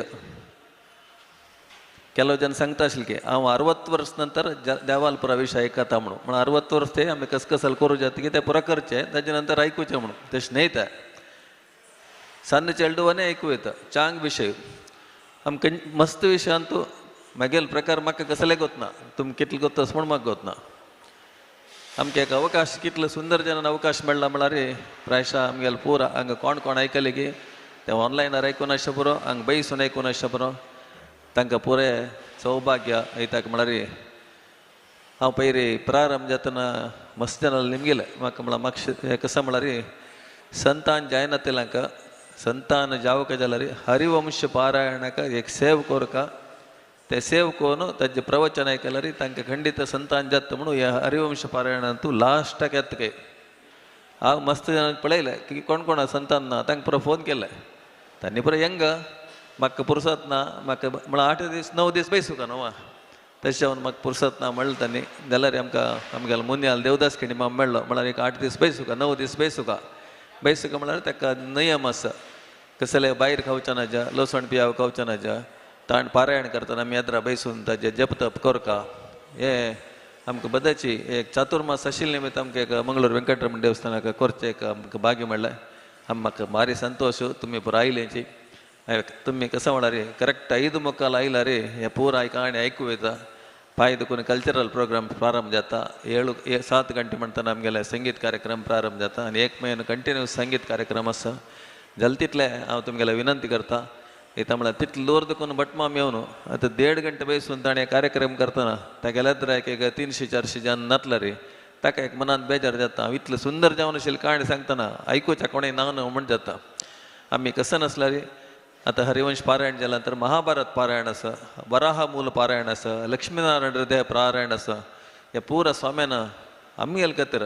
[SPEAKER 2] ಕೆಲವು ಜನ सांगता आशिल्ले की हांव 60 वर्स नंतर देवाल पुरा विशय आयकता म्हणून. म्हण 60 वर्स ते आमी कसकसल करूं जाता की ते पुरा करचे, ताजे नंतर आयकुचें म्हणून. तशें न्हय तें सान्न चेडवांनी आयकूं येता चांग विशय. आमकां मस्त विशयान तूं मागेल प्रकार म्हाका कसले गोतना, तुमकां कितले गोता म्हूण म्हाका गोतना. आमकां एक अवकाश कितलो सुंदर जनान अवकाश मेळ्ळा म्हळ्यार प्रायशा आमगेले पुरा हांगा कोण कोण आयकले की ते ऑनलायनार आयकून आसचें पुरो, हांगा बैसून आयकून आसचें पुरो, तांकां पुरें सौभाग्य येताक म्हळ्यार हांव पयलीं प्रारंभ जातना मस्त जाणां निमगेलें म्हाका म्हळ्यार मातशें कशें म्हळ्यार संतान जायना तेलांका संतान जावका जाल्यार हरिवंश पारायणाक एक सेव कोरका, ते सेव कोन ताजें प्रवचन आयकल्यार तांकां खंडीत संतान जाता म्हणून ह्या हरिवंश पारायणान तूं लास्टाक येता काय. हांव मस्त जाणांक पळयलें की कोण कोण संतान ना तांकां पुरो फोन केलें, तांणी पुरो यंग म्हाका पुरसत ना, म्हाका म्हळ्यार 8 दीस 9 दीस बैसूका न्हू तशें जावन म्हाका पुरसत ना म्हणलें तांणी. जाल्यार आमकां आमगेलो मुन्याल देवदास खेणी माम मेळ्ळो म्हळ्यार एक 8 दीस बैसूका 9 दीस बैसूका बैसूका म्हळ्यार ताका नियम आसा कसले भायर खावचें ना ज्या, लसण पियाव खावचें ना ज्या, ताण पारायण करतना आमी येद्रा बैसून ताजें जपतप करका. हें आमकां बदाची एक चातुर्मास आशिल्ले निमित्त आमकां एक मंगळूर वेंकटरमण देवस्थानाक करचें एक आमकां भाग्य मेळ्ळें. म्हाका भारी संतोश तुमी पुरो आयलेंची. तुमी कसं म्हळ्यार करेक्ट 5 मुखाल आयला रे हें पुराय काणी आयकूं येता. पांय दुखून कल्चरल प्रोग्राम प्रारंभ जाता, 7 गंटे म्हणटना आमगेले संगीत कार्यक्रम प्रारंभ जाता आनी 1 म्हयनो कंटिन्यूस संगीत कार्यक्रम आसा. जालें तितलें हांव तुमगेले विनंती करता. येता म्हळ्यार तितलो लोर दुखून भटमाम येवन आतां 1.5 गंटे बैसून ताणें कार्यक्रम करतना तागेल्याच एक 300-400 जन नातला रे ताका एक मनांत बेजार जाता. हांव इतलें सुंदर जावन आशिल्ली काणी सांगतना आयकुच्या कोणें ना न्हू म्हण जाता. आमी कसं नासल्यार आतां हरिवंश पारायण जालें तर महाभारत पारायण आसा, वराह मूल पारायण आसा, लक्ष्मीनारायण हृदय पारायण आसा. ह्या पुरा स्वाम्यान आमगेले खातीर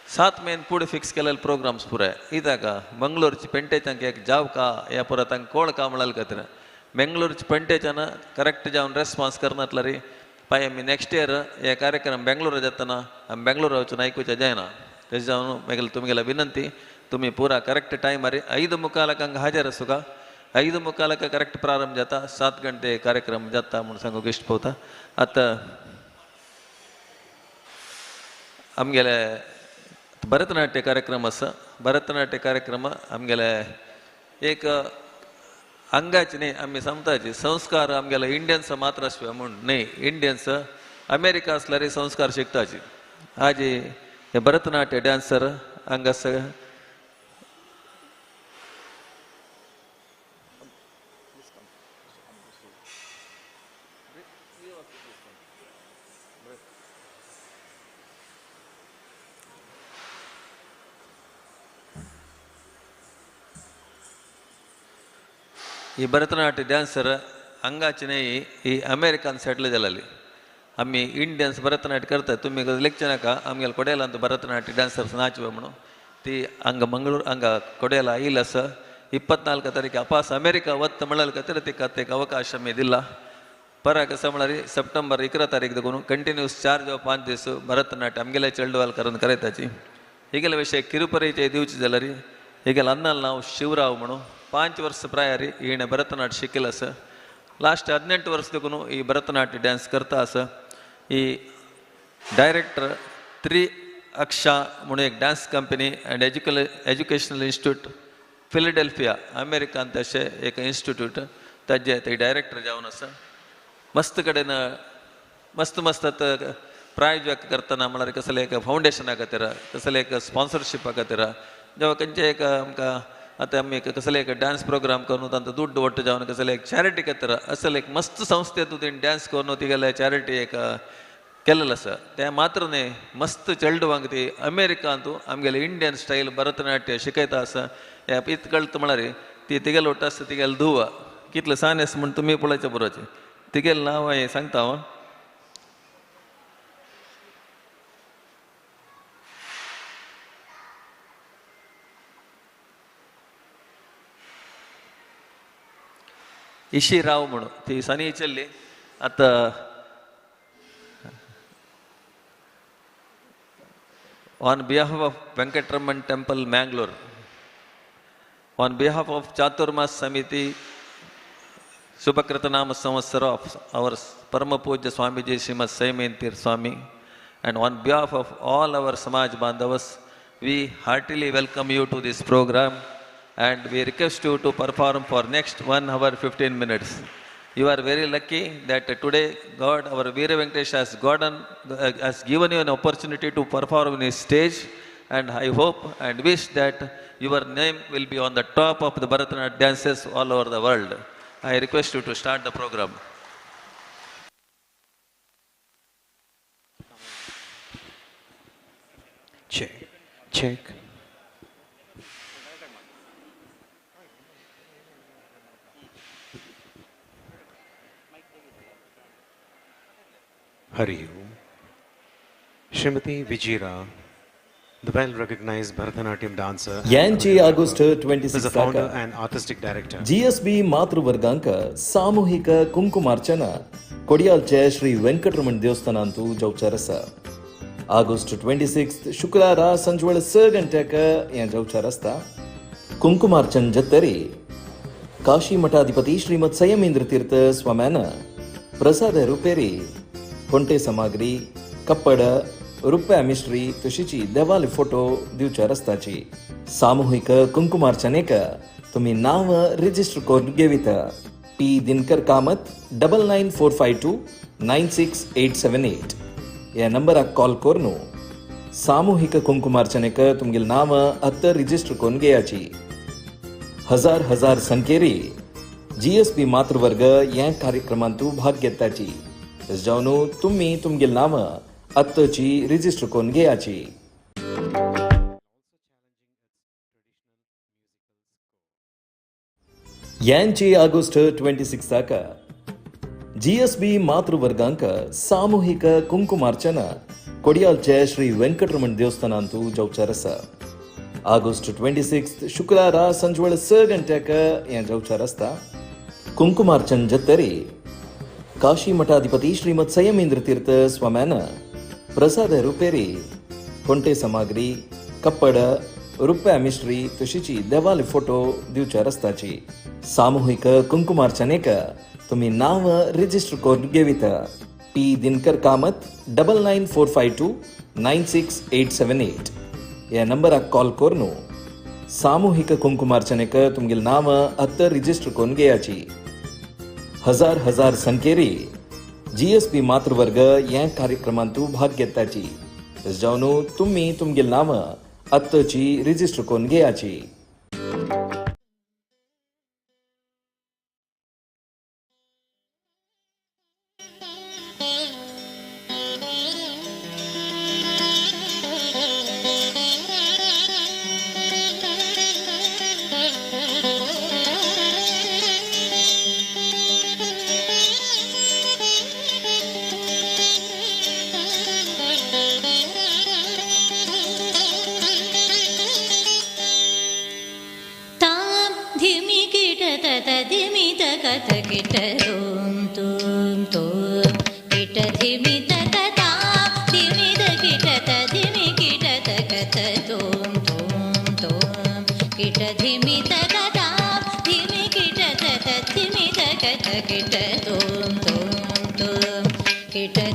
[SPEAKER 2] 7 म्हयने फुडें फिक्स केलेले प्रोग्राम्स पुराय. कित्याक मंगळूरची पेंटेच्यान एक जाव का ह्या पुरा तांकां कोळ का म्हणले खातीर बेंगलोरच्या पेंटेच्यान करेक्ट जावन रेस्पॉन्स करनातला रे पाय आमी नेक्स्ट इयर हे कार्यक्रम बेंगलोरा जातना आमी बेंगलोरा वचून आयकुचें जायना. तशें जावन मागीर तुमगेले विनंती तुमी पुरा करेक्ट टायमार 5 मुखालक हांगा हाजीर आसूका. 5 मुखालक करेक्ट प्रारंभ जाता, 7 गंटे कार्यक्रम जाता म्हूण सांगूंक इश्ट पवता. आतां आमगेले भरतनाट्य कार्यक्रम आसा. भरतनाट्य कार्यक्रम आमगेले एक अंगाची न्ही आमी सांगताची संस्कार आमगेले इंडियन्स मात्र आसपी म्हूण न्ही, इंडियन्स अमेरिका आसल्यार संस्कार शिकताची. आजी हे भरतनाट्य डान्सर हांगा ಈ ಭರತನಾಟ್ಯ ಡ್ಯಾನ್ಸರ್ ಹಂಗಾಚಿನೇ ಈ ಅಮೇರಿಕನ್ ಸೆಟ್ಲ್ जालेली. आमी इंडियन्स भरतनाट्य करतात, तुमी लेगचे नाका आमगेले कोडेला अंत भरतनाट्य ड्यान्सर्स नाचवे म्हणून ती हांगा मंगळूर हांगा कोडेला आयिल्ली आसा. 24 तारीख अपास अमेरिका वत म्हणल्यार खातीर तिका एक अवकाश आमी दिला. परा कसं म्हळ्यार सप्टेंबर 11 तारीख देखून कंटिन्यूस 4 जावं 5 दीस भरतनाट्य आमगेले चेडवाल करून करयताची. हिगेले विशय किरुपरीचे दिवचे जाल्यार हिगेले अन्नाल नांव शिवराव म्हणून 5 वर्स प्रायारी हिणें भरतनाट्य शिकिल्लें आसा. लास्ट 18 वर्स देखून ही भरतनाट्य डान्स करता आसा. ही डायरेक्टर 3 अक्षा म्हणून एक dance company and educational institute Philadelphia अमेरिकांत अशें एक इन्स्टिट्यूट ताजे ते डायरेक्टर जावन आसा. मस्त कडेन मस्त मस्त आतां प्रायोजक करतना म्हळ्यार कसलें एक फावंडेशना खातीर, कसलें एक स्पॉन्सरशिपा खातीर, जावं खंयचें एक आमकां आतां आमी कसलें एक डांस प्रोग्राम करून तांचो दुड्ड वट्ट जावन कसलें एक चॅरिटी खातीर असले एक मस्त संस्थेतूं तेणी डांस करून तिगेले चॅरिटी एक केलेलें आसा. तें मात्र न्हय, मस्त चेडवांक ती अमेरिकांतू आमगेले इंडियन स्टायल भरतनाट्य शिकयता आसा. हें इत कळटा म्हळ्यार ती तिगेलो वट्ट आसा तिगेले धुवा कितले सान आसा म्हूण तुमी पळोवचें बरोवचें. तिगेलें नांव हांवें सांगता हांव, इशी राव म्हणून. ती सनी चल्ली आतां on behalf of Venkatraman Temple, Mangalore, on behalf of Chaturmas Samiti, Subhakritanama Samvatsara of our Parama Pujya Swamiji Srimad Saimentir Swami, and on behalf of all our Samaj Bandhavas, we heartily welcome you to this program and we request you to perform for next 1 hour 15 minutes. You are very lucky that today God, our Veera Venkatesh has given you an opportunity to perform in his stage, and I hope and wish that your name will be on the top of the Bharatanatyam dances all over the world. I request you to start the program.
[SPEAKER 3] Check, check. Hari Om. Shrimati Vijira, the well-recognized Bharatanatyam dancer,
[SPEAKER 4] यांची August
[SPEAKER 3] is the
[SPEAKER 4] 26
[SPEAKER 3] founder and artistic director.
[SPEAKER 4] GSB ಮಾತೃವರ್ಗಾಂಕ ಸಾಮೂಹಿಕ ಕುಂಕುಮಾರ್ಚನ ಕೊಡಿಯಾಲ್ಚೆ ಶ್ರೀ ವೆಂಕಟರಮಣ ದೇವಸ್ಥಾನಾಂತು ಜೌಚಾರಸ. ಆಗಸ್ಟ್ 26 ಶುಕ್ರಾರ ಸಂಜೆ 6 ಗಂಟೆಕ ಜೌಚಾರಸ್ತ ಕುಂಕುಮಾರ್ಚನ್ ಜತ್ತರಿ ಕಾಶಿ ಮಠಾಧಿಪತಿ ಶ್ರೀಮದ್ ಸಂಯಮೇಂದ್ರ ತೀರ್ಥ ಸ್ವಾಮ್ಯಾನ ಪ್ರಸಾದ ರೂಪೇರಿ ಹೊಂಟೆ ಸಾಮಗ್ರಿ ಕಪ್ಪಡ रुप्या मिश्री तशीची देवाले फोटो दिवच्या रस्ताची. सामूहिक कुंकुमार्चनेक तुम्ही नाव रजिस्टर करून घेवित. P Dinakar Kamath 99452 96878 या नंबराक कॉल करून सामूहिक कुंकुमार्चनेक तुमगेले नाव आत्तां रजिस्टर करून घेयाची. हजार हजार संख्येरी GSB मातृवर्ग या कार्यक्रमांतू भाग घेताची. जावन तुम्ही तुमगेले नाव आत्ताची रजिस्टर करून घेयाची. यांची ऑगस्ट 26 GSB मातृवर्गांक सामूहिक कुंकुमार्चना ಕೊಡಿಯಾಲ್ಚೆ ಶ್ರೀ ವೆಂಕಟರಮಣ ದೇವಸ್ಥಾನಾಂತು ಜೌಚಾರಸ. ಆಗಸ್ಟ್ 26 ಶುಕ್ರಾರ ಸಂಜೆ 6 ಗಂಟೆಕ ಜೌಚಾರಸ್ತ ಕುಂಕುಮಾರ್ಚನ್ ಜತ್ತರಿ ಕಾಶಿ ಮಠಾಧಿಪತಿ ಶ್ರೀಮದ್ ಸಂಯಮೇಂದ್ರ ತೀರ್ಥ ಸ್ವಾಮ್ಯಾನ ಪ್ರಸಾದ ರೂಪೇರಿ ಹೊಂಟೆ ಸಾಮಗ್ರಿ ಕಪ್ಪಡ रुप्या मिश्री तशीची देवाले फोटो दिवच्या रस्ताची. सामूहिक कुंकुमार्चनेक तुम्ही नाव रजिस्टर करून घेवित. P Dinakar Kamath 99452 96878 या नंबराक कॉल करून सामूहिक कुंकुमार्चनेक तुमगेले नाव आत्तां रजिस्टर करून घेयाची. हजार हजार संख्येरी GSB मातृवर्ग या कार्यक्रमांतू भाग घेताची. जावन तुम्ही तुमगेले नाव आत्ताची रजिस्टर करून घेयाची.
[SPEAKER 5] Kitta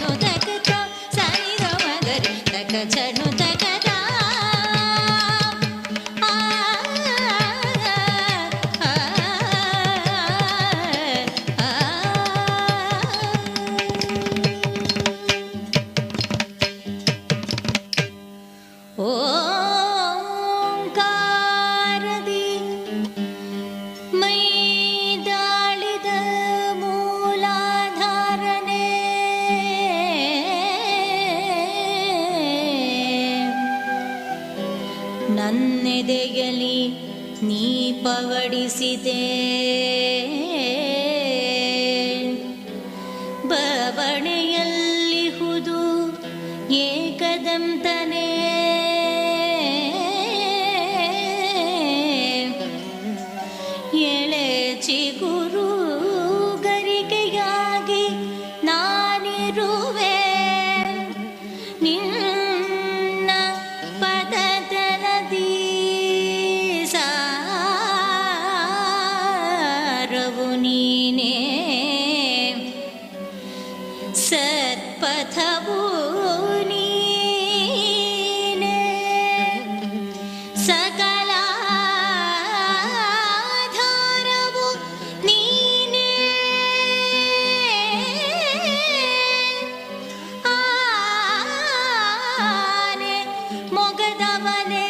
[SPEAKER 5] नु तक ता सानी ध मगरे तक छ नु तक ता आ आ आ। ಓಂಕಾರದಿ ಮೈದಾಳಿದ ಮೂಲಾಧಾರನೆ ನನ್ನೆದೆಯಲಿ ನೀ ಪವಡಿಸಿದೆ ಬವಣೆಯಲ್ಲಿಹುದು ಏಕದಂತನೇ ಎಳೆ ಚಿಗುರು ಗರಿಕೆಯಾಗಿ ನಾನಿರುವೆ ನಿನ್ನ ಪದತಲದಿ ಸಾರವು ನೀನೇ ಸತ್ಪಥವು ನೀನೇ ಸಕಲಾಧಾರವು ನೀನೇ ಆನೆ ಮೊಗದವನೇ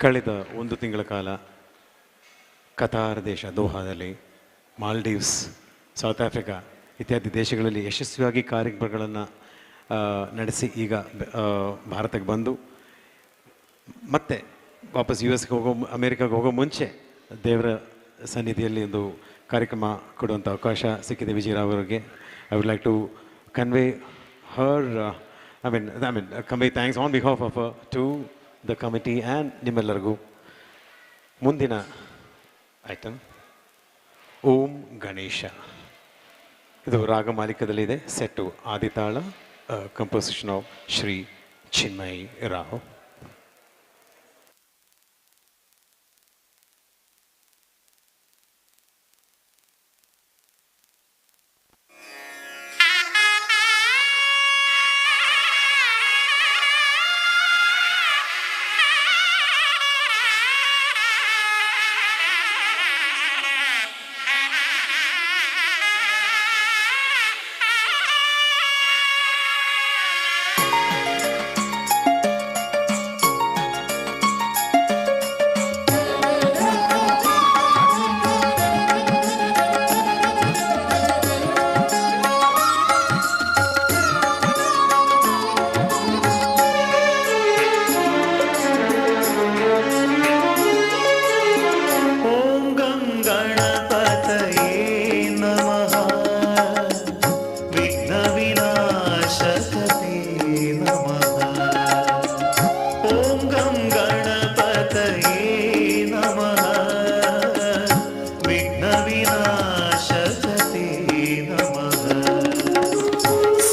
[SPEAKER 3] ಕಳೆದ ಒಂದು ತಿಂಗಳ ಕಾಲ ಕತಾರ್ ದೇಶ ದೋಹಾದಲ್ಲಿ, ಮಾಲ್ಡೀವ್ಸ್, ಸೌತ್ ಆಫ್ರಿಕಾ ಇತ್ಯಾದಿ ದೇಶಗಳಲ್ಲಿ ಯಶಸ್ವಿಯಾಗಿ ಕಾರ್ಯಕ್ರಮಗಳನ್ನು ನಡೆಸಿ ಈಗ ಭಾರತಕ್ಕೆ ಬಂದು ಮತ್ತೆ ವಾಪಸ್ you ಎಸ್ಗೆ ಹೋಗೋ, ಅಮೇರಿಕಾಗೆ ಹೋಗೋ ಮುಂಚೆ ದೇವರ ಸನ್ನಿಧಿಯಲ್ಲಿ ಒಂದು ಕಾರ್ಯಕ್ರಮ ಕೊಡುವಂಥ ಅವಕಾಶ ಸಿಕ್ಕಿದೆ ವಿಜಯರಾವ್ ಅವರಿಗೆ. I would like to convey her I mean convey thanks on behalf of to the committee and ನಿಮ್ಮೆಲ್ಲರಿಗೂ. ಮುಂದಿನ ಐಟಮ್ ಓಂ ಗಣೇಶ. ಇದು ರಾಗ ಮಾಲಿಕದಲ್ಲಿದೆ, ಸೆಟ್ಟು ಆದಿತಾಳ, composition of Shri Chinmayi Rao.
[SPEAKER 6] ॐ गं गणपतये नमः विघ्नविनाशकते नमः। ॐ गं गणपतये नमः विघ्नविनाशकते नमः।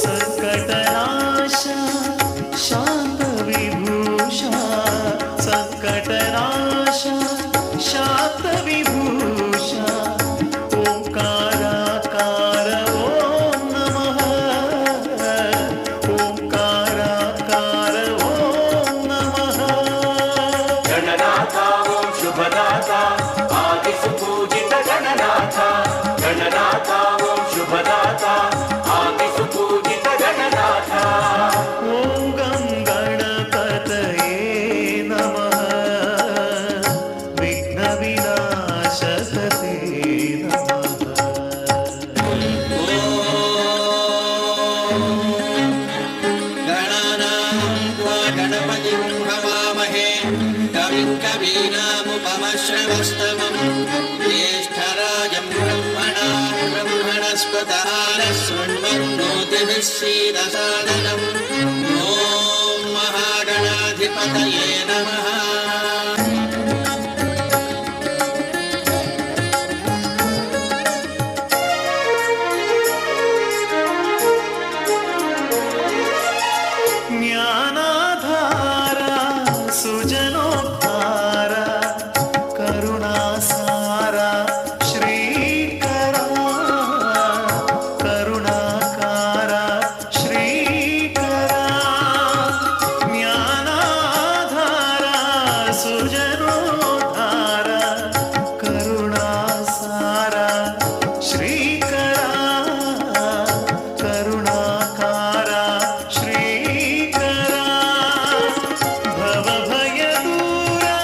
[SPEAKER 6] संकटनाश शान्तविभूषा संकटनाश शान्तविभूषा ओंकाराकार ॐ नमः ओंकाराकार ॐ नमः।
[SPEAKER 7] गणनाथ ॐ शुभदाता आदिसुपूजित गणनाथ गणनाथ ॐ शुभदाता आदिसुपूजित गणनाथ।
[SPEAKER 6] ॐ गं गणपतये नमः विघ्नविनाशकते नमः।
[SPEAKER 8] गणानां त्वा गणपतिं हवामहे कविं कवीनामुपमश्रवस्तमं ज्येष्ठराजं ब्रह्मणां ब्रह्मणस्पतः शृण्वन्नोतिभिः सीदसादनम्। ॐ महागणाधिपतये नमः।
[SPEAKER 6] संकटोद्धारा करुणासारा श्रीकरा करुणाकारा श्रीकरा भवभयदूरा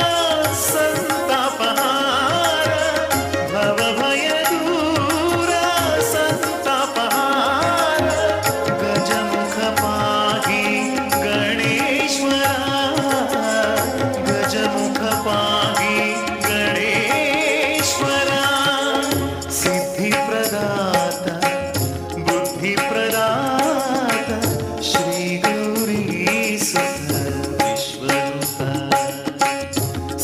[SPEAKER 6] संतापहारा भवभयदूरा संतापहारा गजमुख पाहि गणेश्वरा गजमुख पाहि गणेश्वरा सिद्धिप्रदाता बुद्धिप्रदाता श्रीगौरी सुत विश्वरूपा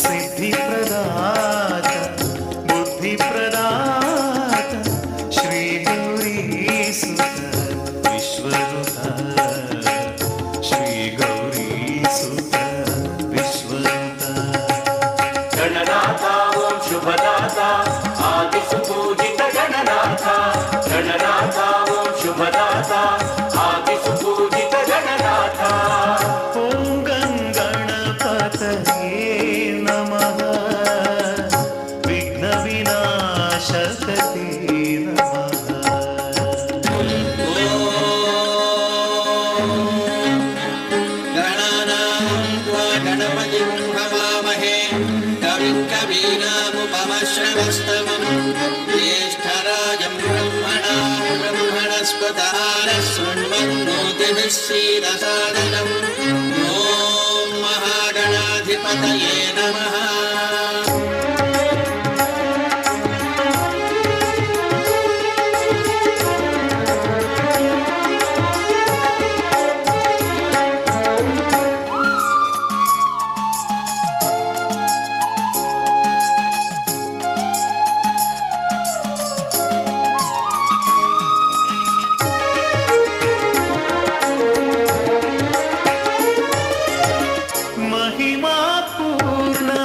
[SPEAKER 6] सिद्धिप्रदाता बुद्धिप्रदाता श्रीगौरी सुत विश्वरूपा श्रीगौरी सुत विश्वरूपा.
[SPEAKER 7] गणनाथा ॐ शुभदाता आदिसुपूजित गणनाथा गणनाथा ॐ शुभदाता आदिसुपूजित गणनाथा.
[SPEAKER 6] ॐ गं गणपतये नमः विघ्नविनाशकते नमः.
[SPEAKER 8] गणानां त्वा गणपतिं हवामहे कविं कवीनामुपमश्रवस्तमं ज्येष्ठराजं ब्रह्मणां ब्रह्मणस्पतः शृण्वन्नोतिभिः सीदसादनम्. ॐ महागणाधिपतये नमः.
[SPEAKER 6] महिमा पूर्णा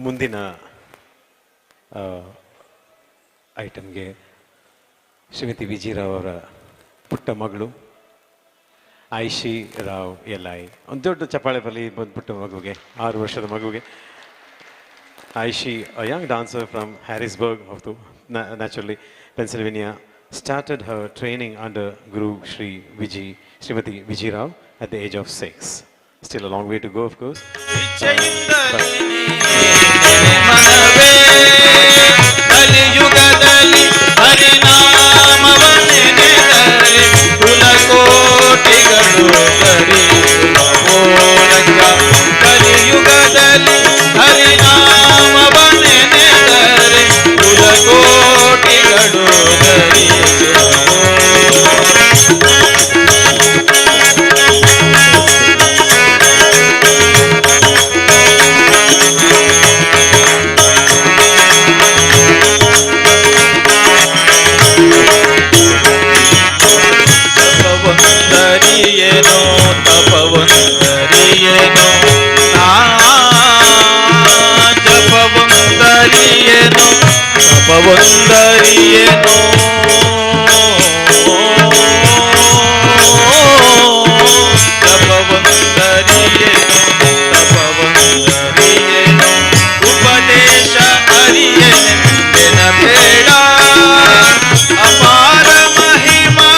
[SPEAKER 3] ಮುಂದಿನ ಐಟಮ್ಗೆ ಶ್ರೀಮತಿ ವಿಜಯರಾವ್ ಅವರ ಪುಟ್ಟ ಮಗಳು ಆಯಿಷಿ ರಾವ್ ಎಲ್ I. ಒಂದು ದೊಡ್ಡ ಚಪ್ಪಾಳೆ ಬರಲಿ ಒಂದು ಪುಟ್ಟ ಮಗುಗೆ, 6 ವರ್ಷದ ಮಗುಗೆ. Aishi, a young dancer from Harrisburg of naturally Pennsylvania, started her training under Guru Srimati Vijay Rao at the age of 6. Still a long way to go, of course.
[SPEAKER 9] ತಪವಂದರಿಯೇನೋ ತಪವಂದರಿಯೇನೋ ತಪವಂದರಿಯೇನೋ ಉಪದೇಶ ಅರಿಯನೆಂದೆನಬೇಡ ಅಪಾರ ಮಹಿಮಾ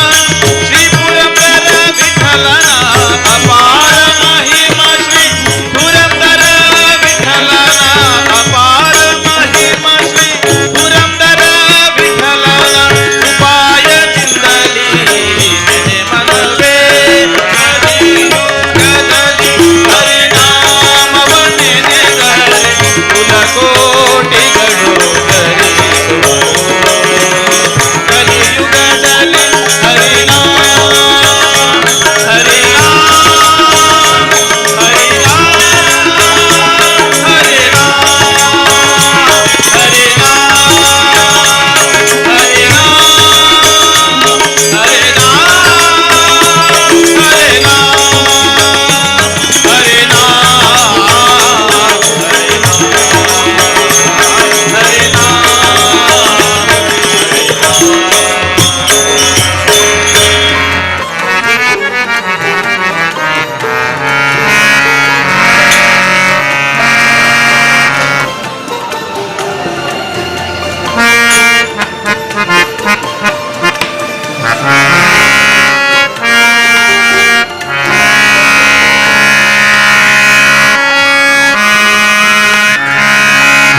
[SPEAKER 9] ಶ್ರೀ ಪುರಂದರ ವಿಠಲನ ಅಪಾರ ಮಹಿಮಾ ಶ್ರೀ ಪುರಂದರ ವಿಠಲನ ಅಪಾರ ಮಹಿಮಾ ಶ್ರೀ ಪುರಂದರ ವಿಠಲನ ಉಪಾಯದಿಂದಲೇ ನೆನೆ ಮನವೇ ಕಲಿಯುಗದಲ್ಲಿ ಹರಿನಾಮವನ್ನೆನೆದರೆ ಕುಲಕೋಟಿಗಳು ಧರಿಸುವರು. ಕಲಿಯುಗದಲ್ಲಿ ಹರಿನಾಮ ಹರಿನಾಮ ಹರಿನಾಮ ಹರಿನಾಮ ಹರಿನಾಮ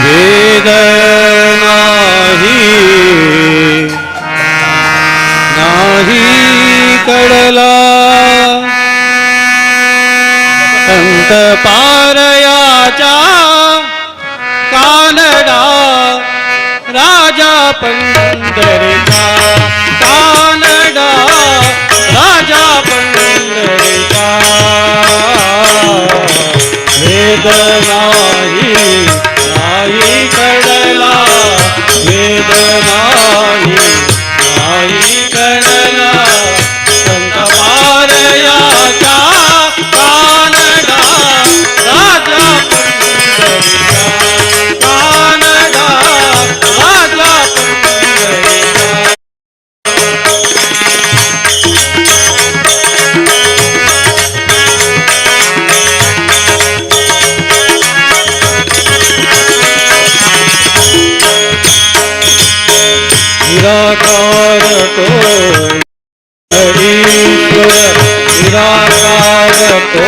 [SPEAKER 10] वेद नाही नाही कडला अंत पारयाचा कानडा राजा पंढरीचा कानडा राजा पंढरीचा वेद नाही नाही कडला वेद नाही नाही कडला संत पारयाचा कानडा राजा पंढरीचा कानडा राजा पंढरीचा. निराकार तो ईश्वर निराकार तो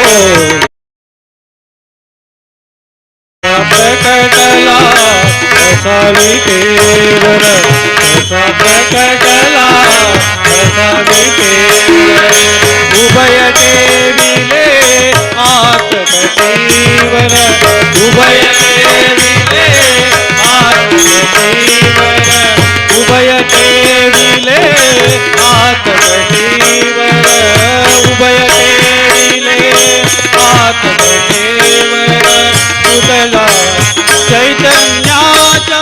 [SPEAKER 10] प्रकटला असा विटेवर असा प्रकटला असा विटेवर उभय देविले आत कटीवर उभय देविले आत कटीवर उभय देविले आत कटीवर उभय देविले आत कटीवर तुटला चैतन्याचा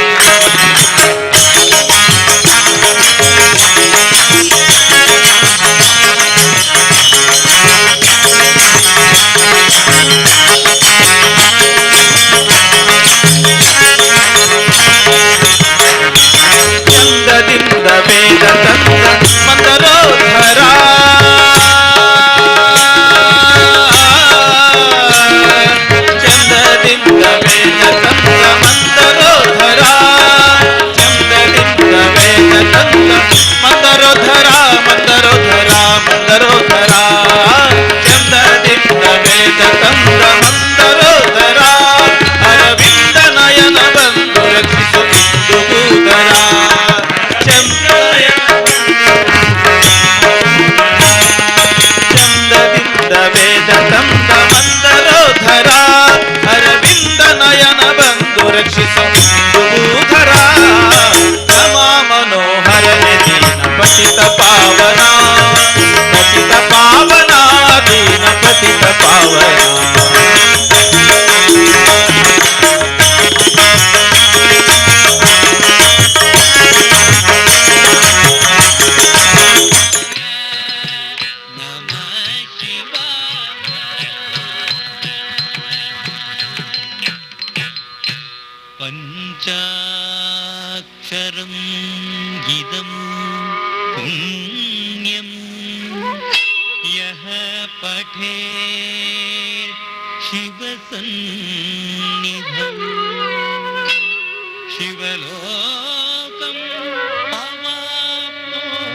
[SPEAKER 11] पवित्रम् इदं पुण्यं यः पठेत् शिवसन्निधौ शिवलोकम् अवाप्नोति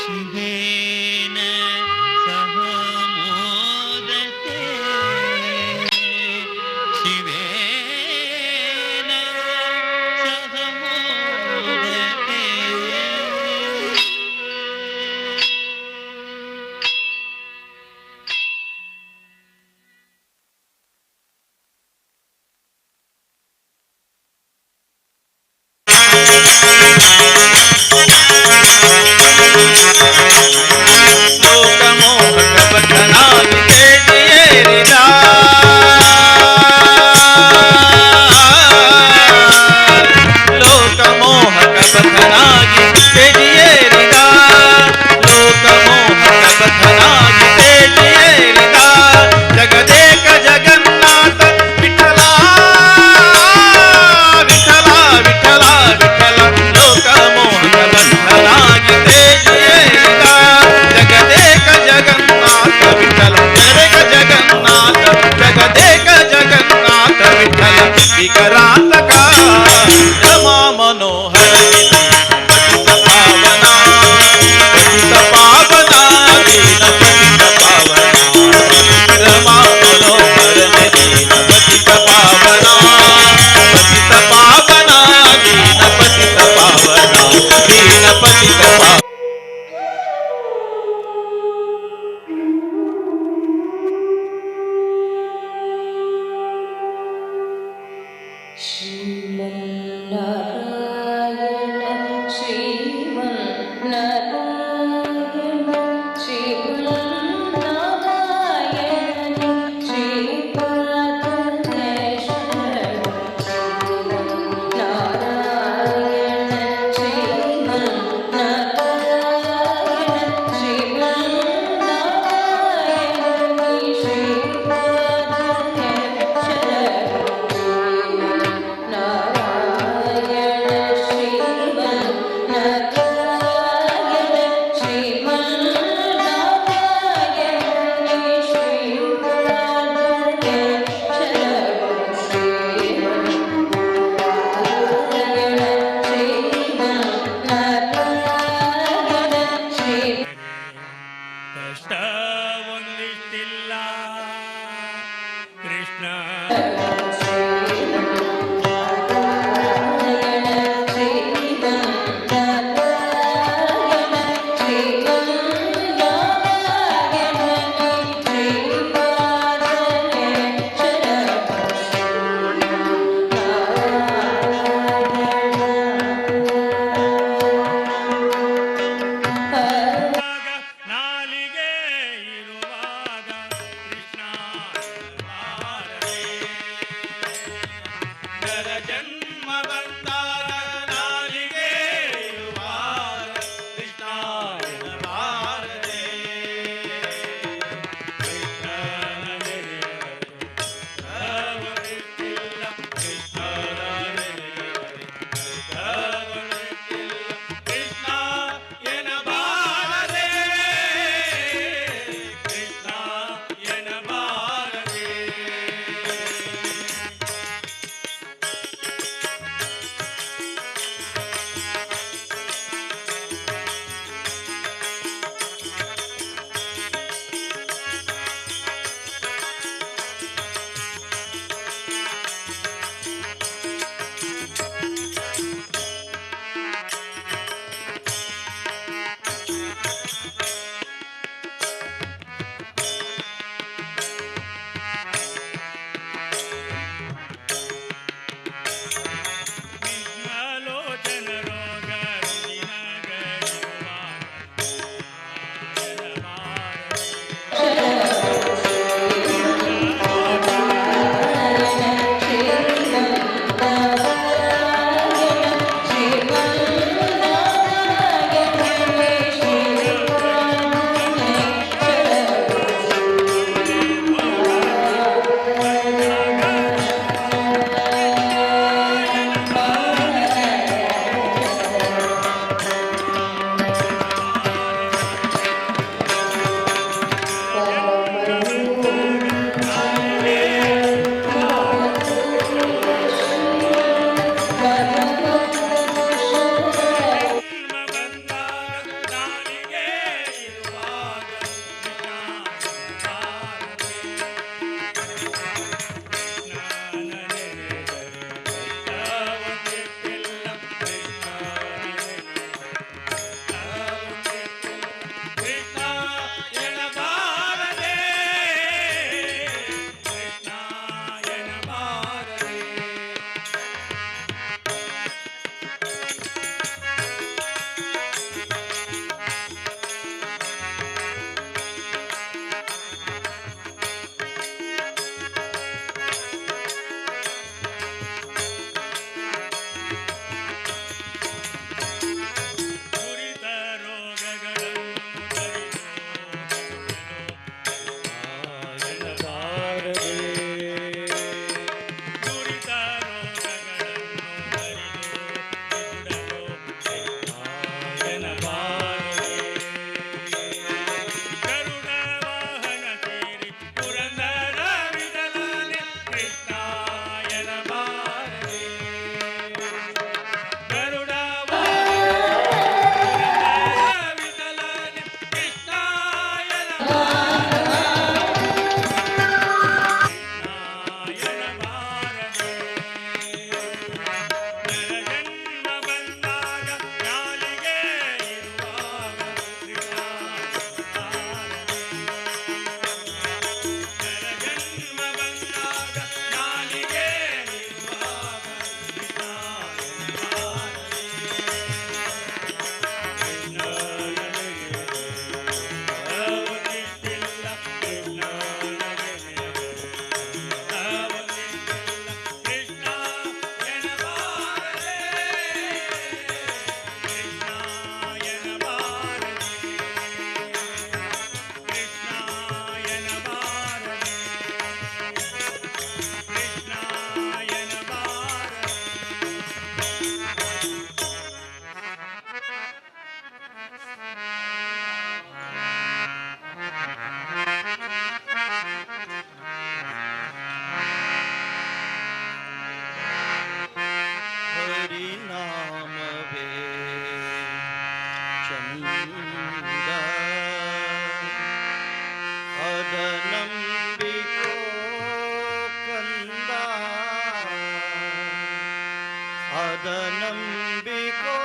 [SPEAKER 11] शिवेन सह मोदते शिवेन सह मोदते.
[SPEAKER 9] लोकमोहक बंधनानि तेजियेरिदा लोकमोहक बंधनानि तेजियेरिदा लोकमोहक बंधनानि तेजियेरिदा जगदेक जगन्नाथ विठ्ठला विठ्ठला विठ्ठला विठ्ठला लोकमोहक बंधनानि तेजियेरिदा जगदेक जगन्नाथ विठ्ठल जगदेक जगन्नाथ जगदेक जगन्नाथ विठ्ठल विकरांतका रमा मनोहर पतित पावना पतित पावना दीन पतित पावना रमा मनोहर दीन पतित पावना पतित पावना दीन पतित पावना दीन पतित पावना.
[SPEAKER 5] श्रीमन्नारायण श्रीमन्नारायण श्रीमन्नारायण श्रीपादे शरणं. श्रीमन्नारायण श्रीमन्नारायण श्रीमन्नारायण श्रीपादे शरणं. नारायण श्रीमन्नारायण
[SPEAKER 10] ಅದನಂಬಿಕೋ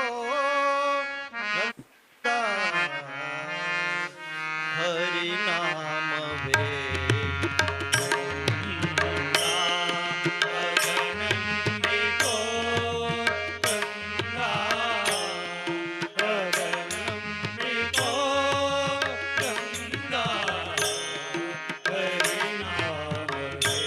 [SPEAKER 10] ಹರಿನಾಮವೇ ಅದನಂಬಿಕೋ ಗಂಗಾ ಅದನಂಬಿಕೋ ಗಂಗಾ ಹರಿನಾಮವೇ.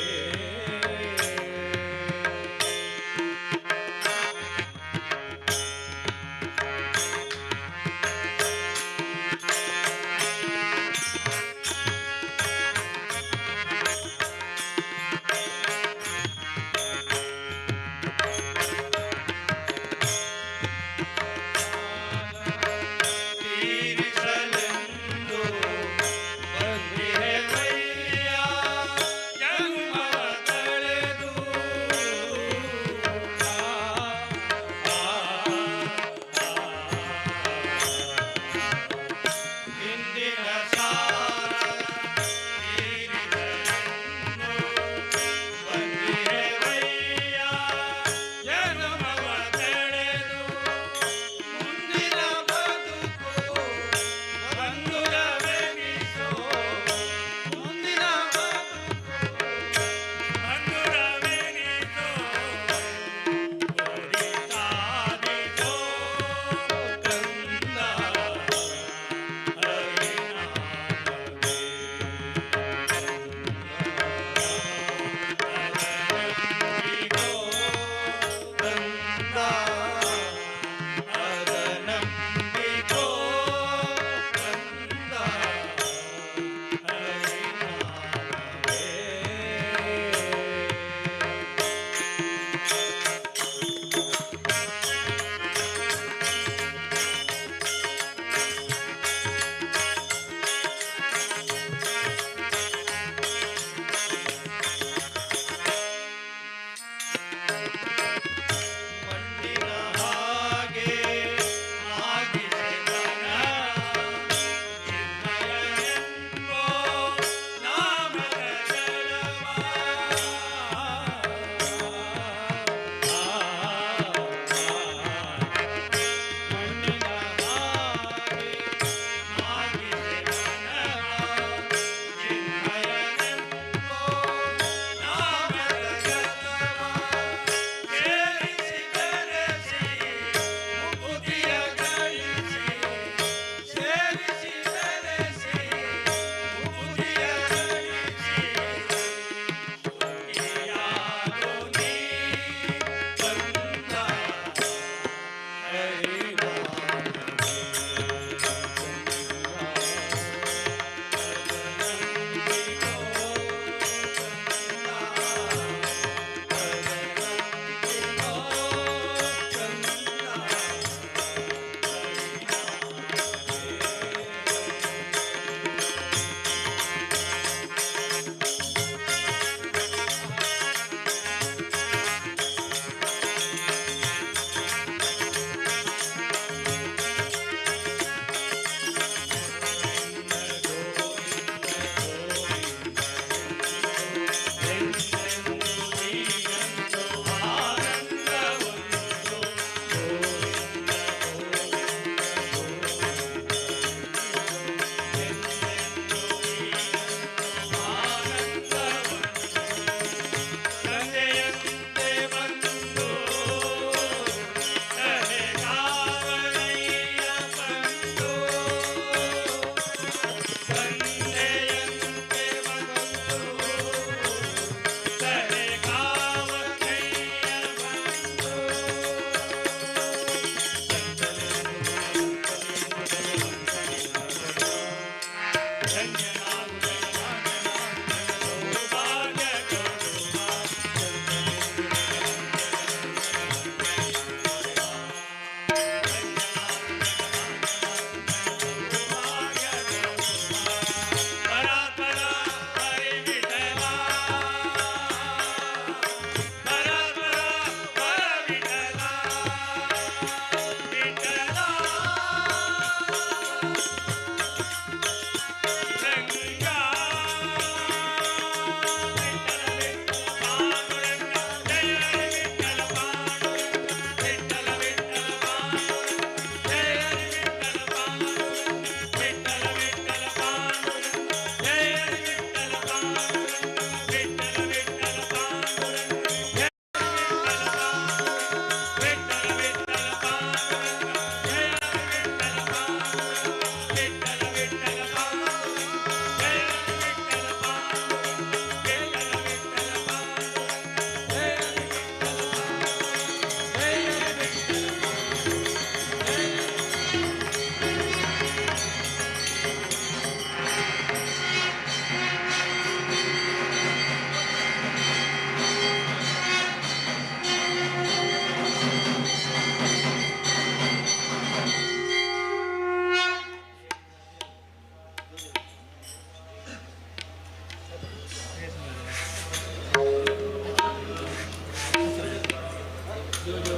[SPEAKER 12] ನಿಮಗೆ.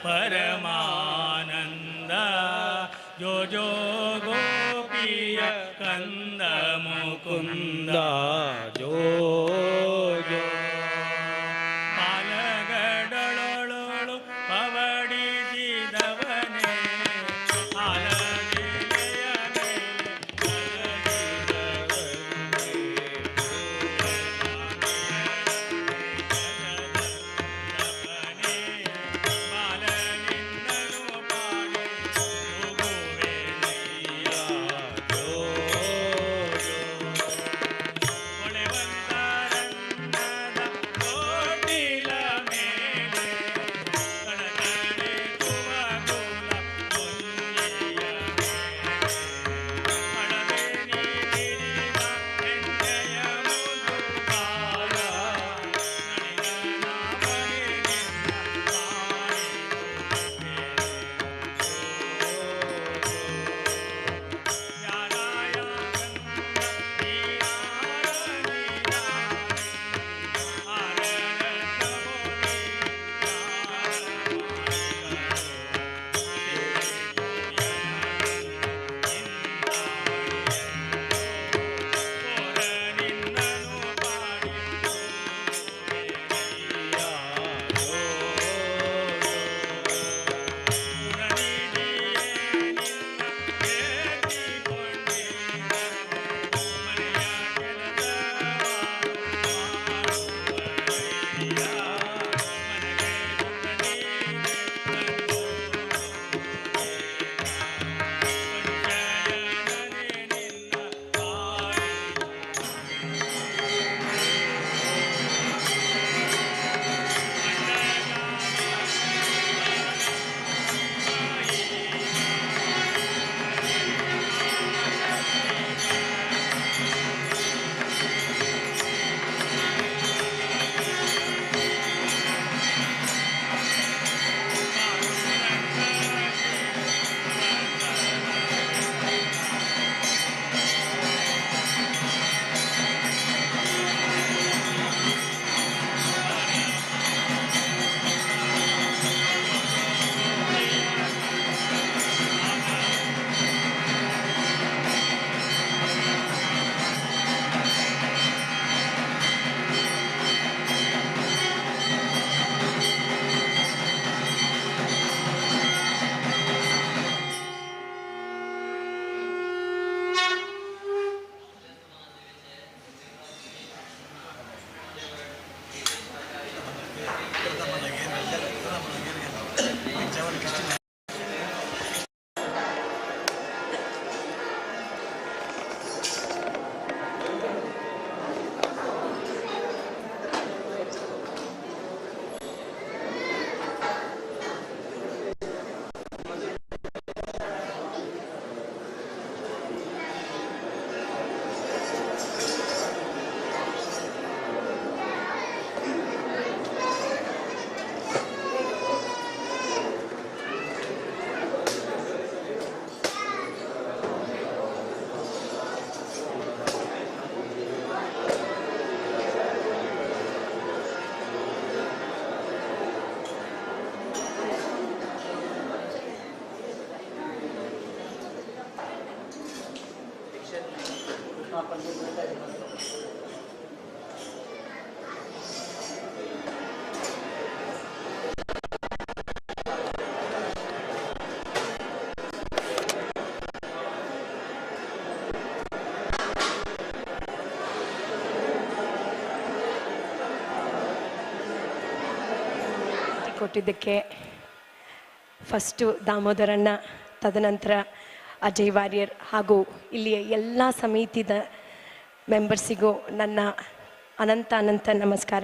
[SPEAKER 10] ಪರಮಾನಂದ ಜೋ ಜೋ ಗೋಪಿಯ ಕಂದ ಮುಕುಂದ ಜೋ ಜೋ ಪಾಲಗಡಳೊಳು ಪವಡಿಸಿದವನೇ ಆಲಗಿಲೆಯ ಮೇಲೆ ಬಾಲನಿನ್ನನು ಪಾಡಿ ತೂಗುವೆನಯ್ಯ ಜೋ ಜೋ ಹೊಳೆವಂತರಂಗದ ಕೋಟಿಲ ಮೇಲೆ ಕಣಕಣಿಸುವ ಕುಲ ಗುಂಜಿಯ ಮೇಲೆ ಅಳದೆ ನೀಡಿದ ಹೆಜ್ಜೆಯ ಮುದ್ದು ಬಾಲ ನಳಿನ ನಿನ್ನ
[SPEAKER 12] ಕೊಟ್ಟಿದ್ದಕ್ಕೆ ಫಸ್ಟು ದಾಮೋದರಣ್ಣ, ತದನಂತರ ಅಜಯ್ ವಾರಿಯರ್ ಹಾಗೂ ಇಲ್ಲಿಯ ಎಲ್ಲ ಸಮಿತಿದ ಮೆಂಬರ್ಸಿಗೂ ನನ್ನ ಅನಂತ ಅನಂತ ನಮಸ್ಕಾರ.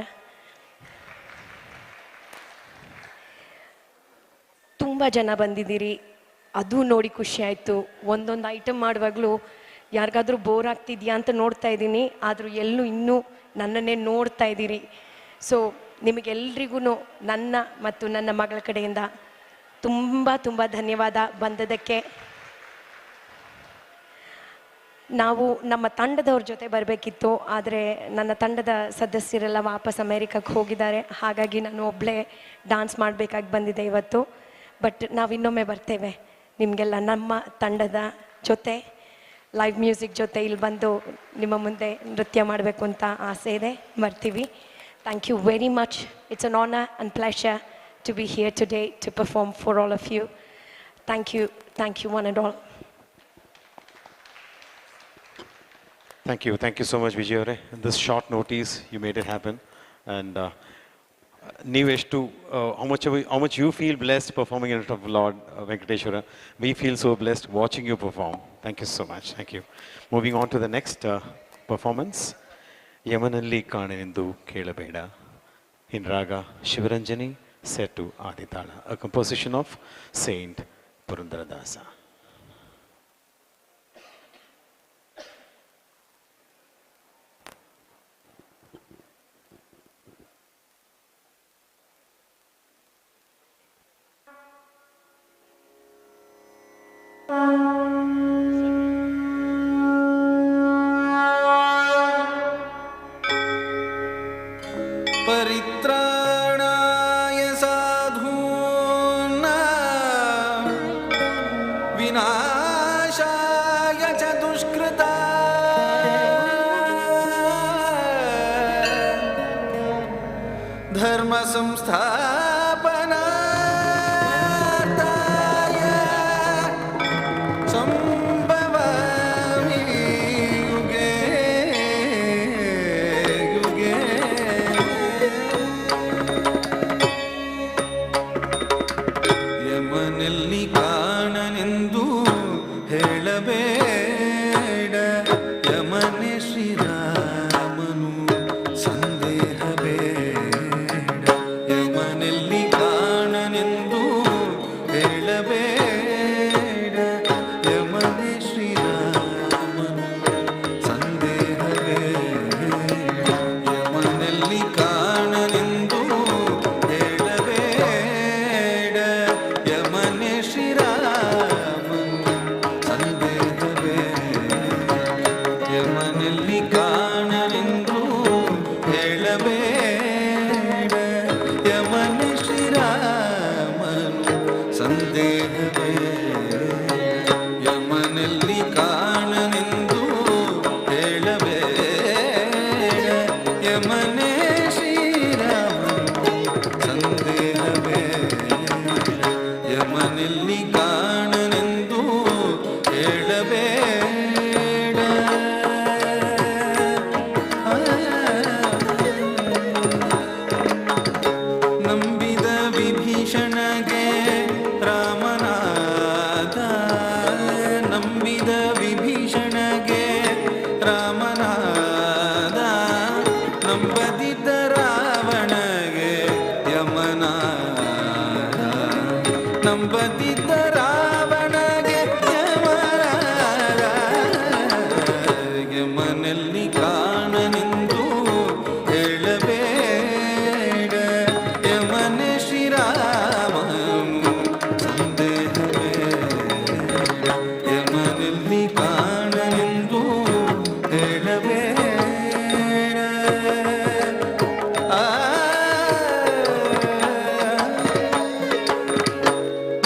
[SPEAKER 12] ತುಂಬ ಜನ ಬಂದಿದ್ದೀರಿ, ಅದು ನೋಡಿ ಖುಷಿ ಆಯಿತು. ಒಂದೊಂದು ಐಟಮ್ ಮಾಡುವಾಗಲೂ ಯಾರಿಗಾದರೂ ಬೋರ್ ಆಗ್ತಿದೆಯಾ ಅಂತ ನೋಡ್ತಾ ಇದ್ದೀನಿ, ಆದರೂ ಎಲ್ಲೂ ಇನ್ನೂ ನನ್ನನ್ನೇ ನೋಡ್ತಾ ಇದ್ದೀರಿ. ಸೊ ನಿಮಗೆಲ್ರಿಗೂ ನನ್ನ ಮತ್ತು ನನ್ನ ಮಗಳ ಕಡೆಯಿಂದ ತುಂಬ ತುಂಬ ಧನ್ಯವಾದ ಬಂದದಕ್ಕೆ. ನಾವು ನಮ್ಮ ತಂಡದವ್ರ ಜೊತೆ ಬರಬೇಕಿತ್ತು, ಆದರೆ ನನ್ನ ತಂಡದ ಸದಸ್ಯರೆಲ್ಲ ವಾಪಸ್ ಅಮೇರಿಕಕ್ಕೆ ಹೋಗಿದ್ದಾರೆ. ಹಾಗಾಗಿ ನಾನು ಒಬ್ಬಳೇ ಡಾನ್ಸ್ ಮಾಡಬೇಕಾಗಿ ಬಂದಿದೆ ಇವತ್ತು. ಬಟ್ ನಾವು ಇನ್ನೊಮ್ಮೆ ಬರ್ತೇವೆ ನಿಮಗೆಲ್ಲ ನಮ್ಮ ತಂಡದ ಜೊತೆ, ಲೈವ್ ಮ್ಯೂಸಿಕ್ ಜೊತೆ ಇಲ್ಲಿ ಬಂದು ನಿಮ್ಮ ಮುಂದೆ ನೃತ್ಯ ಮಾಡಬೇಕು ಅಂತ ಆಸೆ ಇದೆ. ಬರ್ತೀವಿ. Thank you very much. It's an honour and pleasure to be here today to perform for all of you. Thank you, thank you one and all.
[SPEAKER 3] Thank you so much, Vijay avare. This short notice, you made it happen. And ನೀವೆಷ್ಟು how much you feel blessed performing in front of Lord Venkateshwara. We feel so blessed watching you perform. Thank you so much. Thank you. Moving on to the next performance. Yamanalli Kaanenendu Kelabeda in Raga Shivaranjani, set to Aditala, a composition of Saint Purandaradasa.
[SPEAKER 8] परित्राणाय साधूनां विनाशाय च दुष्कृतां धर्म संस्थापनार्थाय संभवामि युगे युगे. ಯಮನಲ್ಲಿ ಕಾಣನೆಂದು ಹೇಳಬೇಡ, ಯಮನೆ ಶ್ರೀರಾಮನು ಸಂದೇಹ ಬೇಡ. ಯಮನಲ್ಲಿ ಕಾಣನೆಂದು ಹೇಳಬೇಡ, ಯಮನೆ ಶ್ರೀರಾಮನು ಸಂದೇಹ ಬೇಡ. ಯಮನಲ್ಲಿ ಕಾಣನೆಂದು ಹೇಳಬೇಡ, ಯಮನೆ ಶ್ರೀರಾಮನು ಸಂದೇಹ ಬೇಡ. ಯಮನಲ್ಲಿ ಕಾಣನೆಂದು ಹೇಳಬೇಡ, ಯಮನೆ ಶ್ರೀರಾಮನು ಸಂದೇಹ ಬೇಡ. ಯಮನಲ್ಲಿ ಕಾಣನೆಂದು ಹೇಳಬೇಡ, ಯಮನೆ ಶ್ರೀರಾಮನು ಸಂದೇಹ ಬೇಡ. ಯಮನಲ್ಲಿ ಕಾಣನೆಂದು ಹೇಳಬೇಡ. ನಂಬಿದ ವಿಭೀಷಣಗೆ ರಾಮನಾದ, ನಂಬಿದ ವಿಭೀಷಣಗೆ ರಾಮನಾದ, ನಂಬದಿದ್ದ ರಾವಣಗೆ ಯಮನಾದ, ನಂಬದಿದ್ದ ರಾವಣಗೆ ಯಮನಾದ. ಯಮನಲ್ಲಿ ಕಾಣನೆಂದು ಹೇಳಬೇಡ, ಯಮನೆ ಶ್ರೀರಾಮನು ಸಂದೇಹ ಬೇಡ. ಯಮನಲ್ಲಿ ಕಾಣನೆಂದು ಹೇಳಬೇಡ. ಆ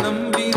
[SPEAKER 8] ನಂಬಿದ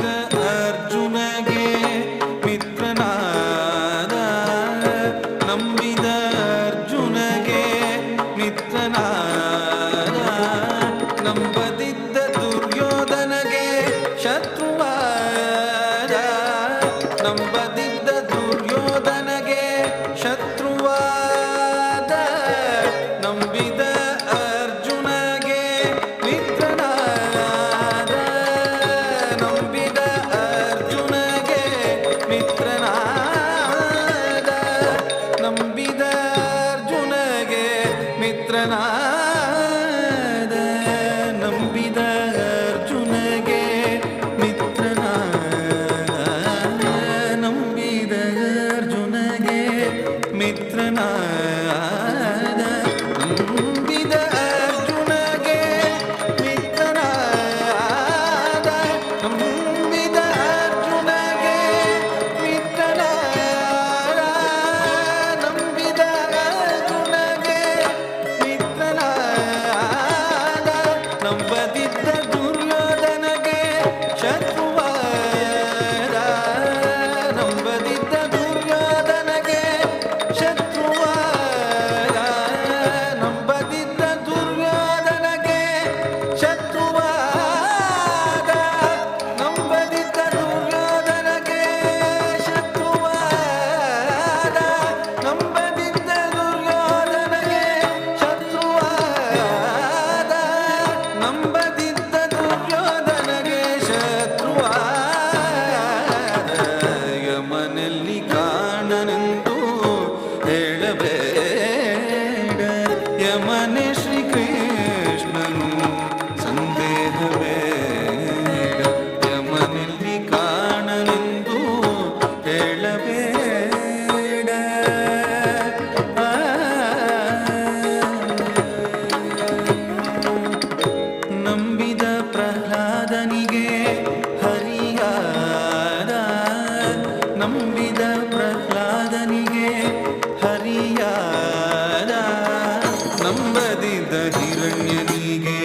[SPEAKER 8] ಹಿರಣ್ಯನಿಗೆ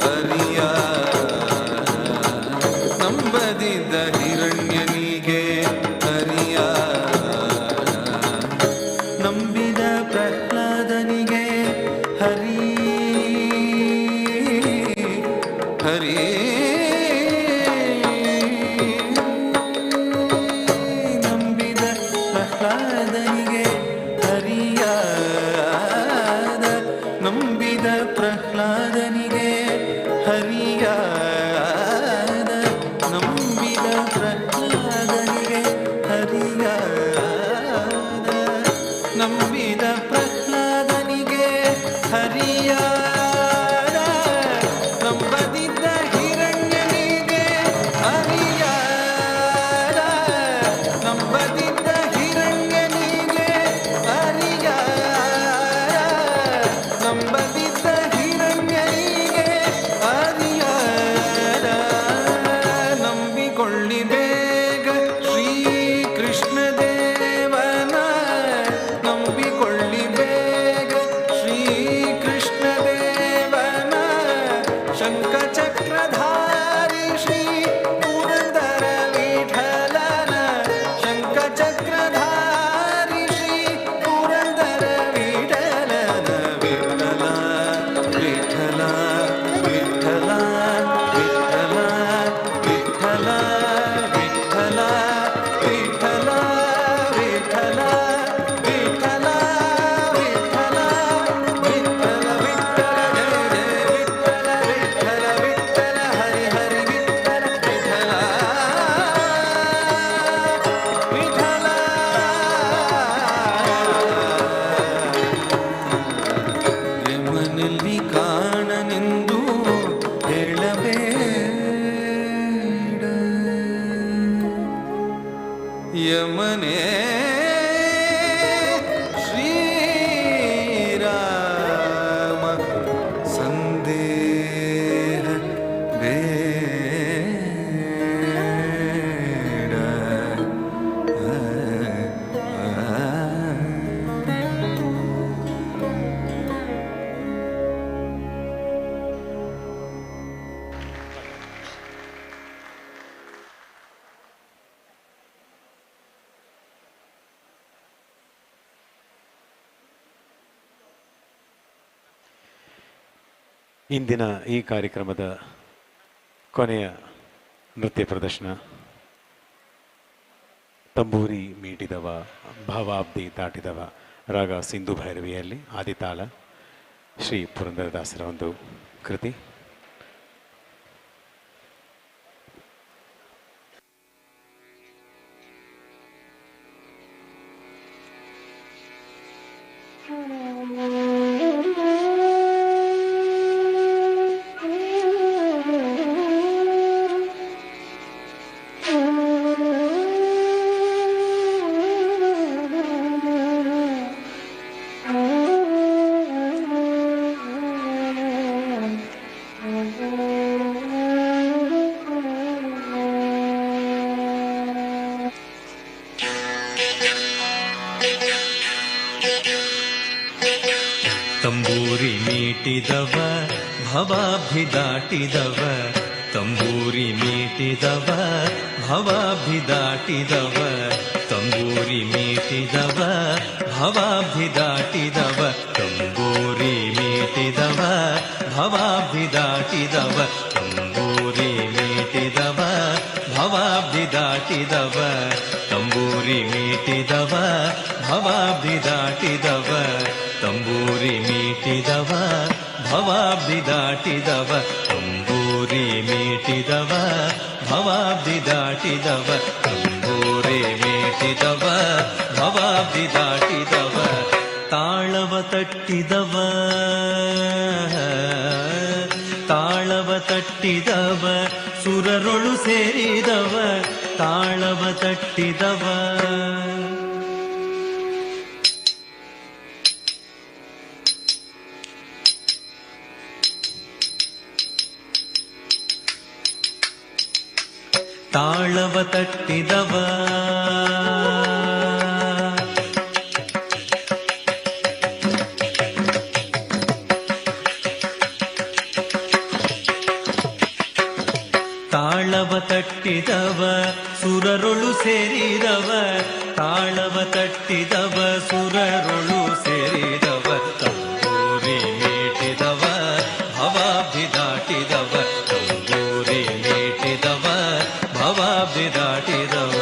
[SPEAKER 8] ಹರಿಯ, ನಂಬದಿದ್ದ ಹಿರಣ್ಯನಿಗೆ ಹರಿಯ, ನಂಬಿದ ಪ್ರಹ್ಲಾದನಿಗೆ ಹರಿ ಹರಿ, ನಂಬಿದ ಪ್ರಹ್ಲಾದನಿಗೆ ಹರಿಯಾದ, ನಂಬಿದ ಪ್ರಹ್ಲಾದನಿಗೆ ಹರಿಯಾದ, ನಂಬಿದ ಪ್ರಹ್ಲಾದನಿಗೆ ಹರಿಯಾದ, ನಂಬಿದ ಪ್ರಹ್ಲಾದನಿಗೆ ಹರಿಯಾದ, ನಂಬದಿದ್ದ ಹಿರಣ್ಯನಿಗೆ ಹರಿಯಾದ, ನಂಬದಿದ್ದ ಹಿರಣ್ಯನಿಗೆ ಹರಿಯಾದ, ನಂಬದಿದ್ದ ಹಿರಣ್ಯನಿಗೆ ಹರಿಯಾದ. ನಂಬಿಕೊಳ್ಳಿ ಬೇಗ ಶ್ರೀಕೃಷ್ಣ ದೇವನ, ನಂಬಿಕೊಳ್ಳಿ ಬೇಗ ಶ್ರೀಕೃಷ್ಣ ದೇವನ, ಶಂಖಚಕ್ರಧಾರಿ ಶ್ರೀ ಪುರಂದರ ವಿಠಲನ, ಶಂಖಚಕ್ರಧಾರಿ ಶ್ರೀ ಪುರಂದರ ವಿಠಲನ. ವಿಠಲ ವಿಠಲ ವಿಠಲ ವಿಠಲ ವಿಠಲ ವಿಠಲ ವಿಠಲ ವಿಠಲ ವಿಠಲ ವಿಠಲ ವಿಠಲ ವಿಠಲ ಜಯ ಜಯ ವಿಠಲ ವಿಠಲ ವಿಠಲ ಹರಿ ಹರಿ ವಿಠಲ ವಿಠಲ ವಿಠಲ. ಯಮನಲ್ಲಿ ಕಾಣನೆಂದು ಹೇಳಬೇಡ, ಯಮನೇ ಶ್ರೀರಾಮ ಸಂದೇಹ ಬೇಡ.
[SPEAKER 3] ಇಂದಿನ ಈ ಕಾರ್ಯಕ್ರಮದ ಕೊನೆಯ ನೃತ್ಯ ಪ್ರದರ್ಶನ ತಂಬೂರಿ ಮೀಟಿದವ ಭಾವಾಬ್ಧಿ ದಾಟಿದವ ರಾಗ ಸಿಂಧು ಭೈರವಿಯಲ್ಲಿ ಆದಿತಾಳ ಶ್ರೀ ಪುರಂದರದಾಸರ ಒಂದು ಕೃತಿ.
[SPEAKER 6] ತಂಬೂರಿ ಮೀಟಿದವ ಭವಾಬ್ಧಿ ದಾಟಿದವ, ತಂಬೂರಿ ಮೀಟಿದವ ಭವಾಬ್ಧಿ ದಾಟಿದವ, ತಂಬೂರಿ ಮೀಟಿದವ ಭವಾಬ್ಧಿ ದಾಟಿದವ, ತಂಬೂರಿ ಮೀಟಿದವ ಭವಾಬ್ಧಿ ದಾಟಿದವ, ತಂಬೂರಿ ಮೀಟಿದವ ಭವಾಬ್ಧಿ ದಾಟಿದವ, ತಂಬೂರಿ ಮೀಟಿದವ ಭವಾಬ್ಧಿ ದಾಟಿದವ, ತಂಬೂರಿ ಮೀಟಿದವ ಭವಾಬ್ಧಿ ದಾಟಿದವ, ತಂಬೂರಿ ಮೀಟಿದವ ಭವಾಬ್ಧಿ ದಾಟಿದವ, ತಂಬೂರಿ ಮೀಟಿದವ ಭವಾಬ್ಧಿ ದಾಟಿದವ. ತಾಳವ ತಟ್ಟಿದವ ತಾಳವ ತಟ್ಟಿದವ ಸುರರೊಳು ಸೇರಿದವ, ತಾಳವ ತಟ್ಟಿದವ ತಾಳವ ತಟ್ಟಿದವ ತಟ್ಟಿದವ ಸುರರೊಳು ಸೇರಿದವ, ತಾಳವ ತಟ್ಟಿದವ ಸುರರೊಳು ಸೇರಿದವ, ತಂಬೂರಿ ಮೀಟಿದವ ಭವಾಬ್ಧಿ ದಾಟಿದವ, ತಂಬೂರಿ ಮೀಟಿದವ ಭವಾಬ್ಧಿ ದಾಟಿದವ.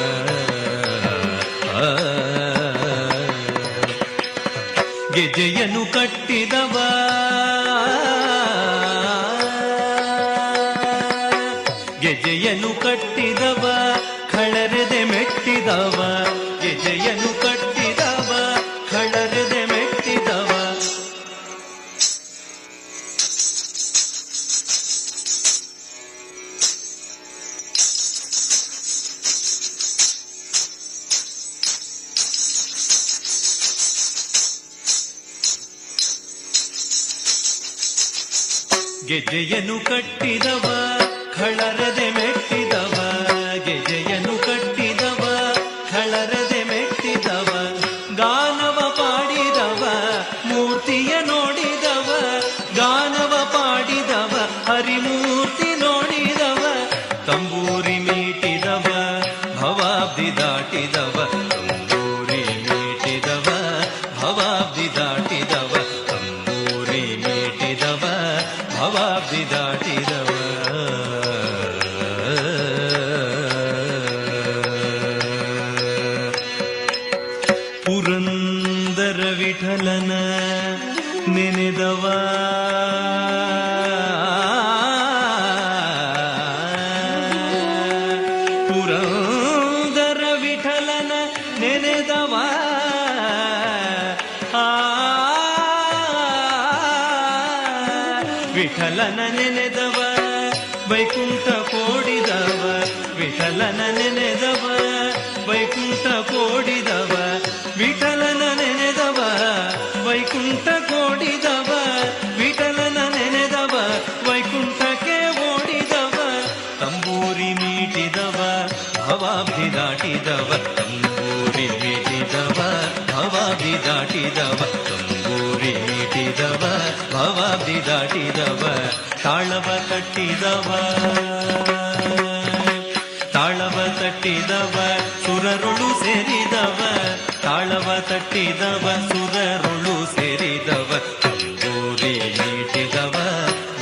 [SPEAKER 6] ಗೆಜೆಯನ್ನು ಕಟ್ಟಿದವ, ಗೆಜೆಯನ್ನು ಕಟ್ಟಿದವ ಖಳರೆದೆ ಮೆಟ್ಟಿದವ, ಗೆಜೆಯನ್ನು ಕಟ್ಟಿದವ ಖಳರೆದೆ ಮೆಟ್ಟಿದವ. ಗೆಜೆಯನ್ನು ಕಟ್ಟಿದವ ಖಳರದೆ ಮೆಟ್ಟಿದವ, ಗೆಜೆಯನ್ನು ಕಟ್ಟಿದವ ಖಳರದೆ ಮೆಟ್ಟಿದವ, ಗಾನವ ಪಾಡಿದವ ಮೂರ್ತಿಯ ನೋಡಿದವ, ಗಾನವ ಪಾಡಿದವ ಹರಿಮೂರ್ತಿ ನೋಡಿದವ, ತಂಬೂರಿ ಮೀಟಿದವ ಭವಾಬ್ಧಿ ದಾಟಿದವ, ತಂಬೂರಿ ಮೀಟಿದವ ಭವಾಬ್ಧಿ ದಾಟಿದವ, ತಂಬೂರಿ ಮೀಟಿದವ ಭವಾಬ್ಧಿ ದಾಟಿದವ. ಪುರಂದರ ವಿಠಲನ ನೆನೆದವ, ಪುರಂದರ ವಿಠಲನ ನೆನೆದವ, ಆ ವಿಠಲನ ನೆನೆದವ ವೈಕುಂಠ ಕೋಡಿದವ, ವಿಠಲನ ನೆನೆದವ ವೈಕುಂಠ ಕೋಡಿದವ, ವಿಠಲನ ನೆನೆದವ ವೈಕುಂಠ ಕೋಡಿದವ, ವಿಠಲನ ನೆನೆದವ ವೈಕುಂಠಕ್ಕೆ ಓಡಿದವ, ತಂಬೂರಿ ಮೀಟಿದವ ಭವಾಬ್ಧಿ ದಾಟಿದವ, ತಂಬೂರಿ ಮೀಟಿದವ ಭವಾಬ್ಧಿ ದಾಟಿದವ, ತಂಬೂರಿ ಮೀಟಿದವ ಭವಾಬ್ಧಿ ದಾಟಿದವ, ತಾಳವ ತಟ್ಟಿದವ, ತಾಳವ ತಟ್ಟಿದವ ಸುರರೊಳು ಸೇರಿದವ, ತಾಳವ ತಟ್ಟಿದವ ಸುರರೊಳು ಸೇರಿದವ, ತಂಬೂರಿ ಮೀಟಿದವ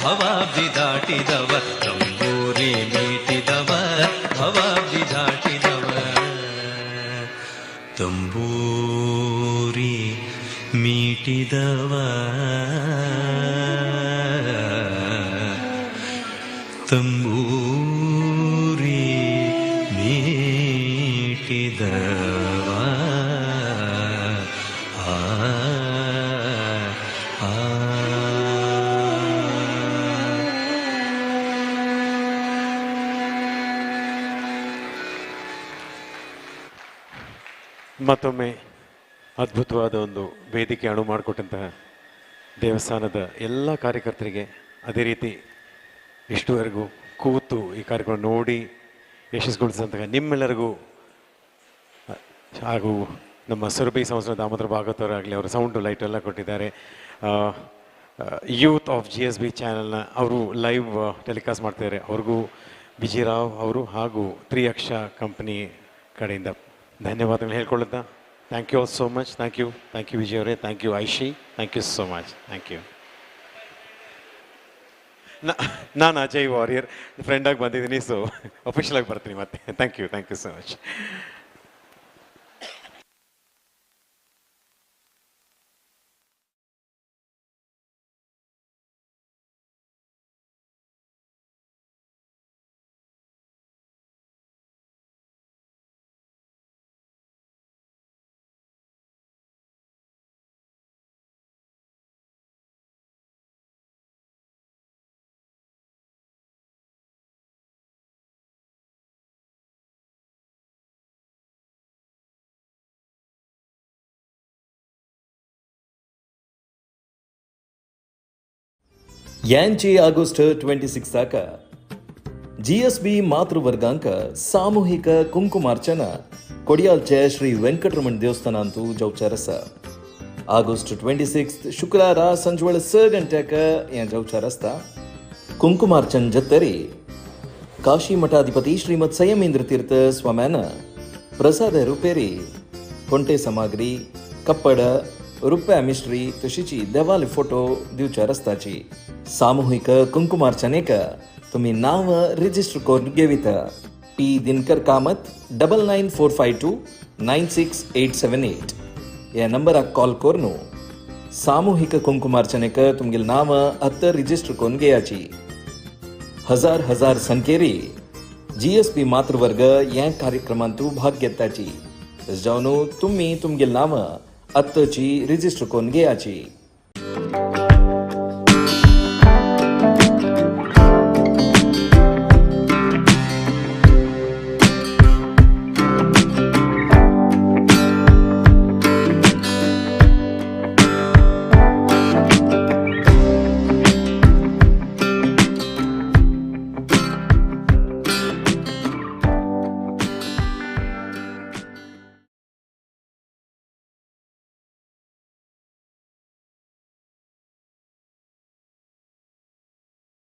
[SPEAKER 6] ಭವಾಬ್ಧಿ ದಾಟಿದವ, ತಂಬೂರಿ ಮೀಟಿದವ ಭವಾಬ್ಧಿ ದಾಟಿದವ, ತಂಬೂರಿ ಮೀಟಿದವ, ತಂಬೂರಿ ಮೀಟಿದವ. ಆ ಆ
[SPEAKER 3] ಮತ್ತೊಮ್ಮೆ ಅದ್ಭುತವಾದ ಒಂದು ವೇದಿಕೆ ಅಣು ಮಾಡಿಕೊಟ್ಟಂತಹ ದೇವಸ್ಥಾನದ ಎಲ್ಲ ಕಾರ್ಯಕರ್ತರಿಗೆ, ಅದೇ ರೀತಿ ಇಷ್ಟುವರೆಗೂ ಕೂತು ಈ ಕಾರ್ಯಕ್ರಮ ನೋಡಿ ಯಶಸ್ಸುಗೊಳಿಸಿದಂತಹ ನಿಮ್ಮೆಲ್ಲರಿಗೂ ಹಾಗೂ ನಮ್ಮ ಸುರಭಿ ಸಂಸ್ಥೆ ದಾಮೋದರ ಭಾಗವತವರಾಗಲಿ ಅವರು ಸೌಂಡು ಲೈಟ್ ಎಲ್ಲ ಕೊಟ್ಟಿದ್ದಾರೆ. ಯೂತ್ ಆಫ್ GSB ಚಾನಲ್ನ ಅವರು ಲೈವ್ ಟೆಲಿಕಾಸ್ಟ್ ಮಾಡ್ತಿದ್ದಾರೆ. ಅವ್ರಿಗೂ ವಿಜಯರಾವ್ ಅವರು ಹಾಗೂ ತ್ರಿಯಕ್ಷ ಕಂಪ್ನಿ ಕಡೆಯಿಂದ ಧನ್ಯವಾದಗಳು ಹೇಳ್ಕೊಳ್ಳುತ್ತಾ thank you all so much. Thank you, thank you Vijay ಅವರೇ, thank you Aishi, thank you so much, thank you. ನಾನು ಅಜಯ್ ವಾರಿಯರ್ ಫ್ರೆಂಡಾಗಿ ಬಂದಿದ್ದೀನಿ, ಸೊ ಅಫಿಷಿಯಲಾಗಿ ಬರ್ತೀನಿ ಮತ್ತೆ. Thank you, thank you so much.
[SPEAKER 4] ಯಾಂಚಿ August 26 ತಾಕ GSB ಮಾತೃವರ್ಗಾಂಕ ಸಾಮೂಹಿಕ ಕುಂಕುಮಾರ್ಚನ ಕೊಡಿಯಾಲ್ಚೆ ಶ್ರೀ ವೆಂಕಟರಮಣ ದೇವಸ್ಥಾನ ಅಂತೂ ಜೌಚಾರಸ. ಆಗಸ್ಟ್ 26 ಶುಕ್ರವಾರ ಸಂಜೆ 6 ಗಂಟೆಕ ಏನ್ ಜೌಚಾರಸ್ತ ಕುಂಕುಮಾರ್ಚನ್ ಜತ್ತರಿ काशी मठाधिपती श्रीमद संयमेंद्र तीर्थ स्वाम्यान प्रसाद रुपेरी कोणते सामग्री कप्पड रुप्या मिश्री तशीची देवाले फोटो दिवच्या रस्ताची सामूहिक कुंकुमार्चनेक तुम्ही नाव रजिस्टर करून घेवित. P Dinakar Kamath 9945296878 या नंबराक कॉल करून सामूहिक कुंकुमार्चनेक तुमगेले नाव आत्तां रजिस्टर करून घेयाची. हजार हजार संख्येरी जीएसपी मातृवर्ग या कार्यक्रमांतू भाग घेताची. जावन तुम्ही तुमगेले नाव आत्ताची रजिस्टर करून घेयाची.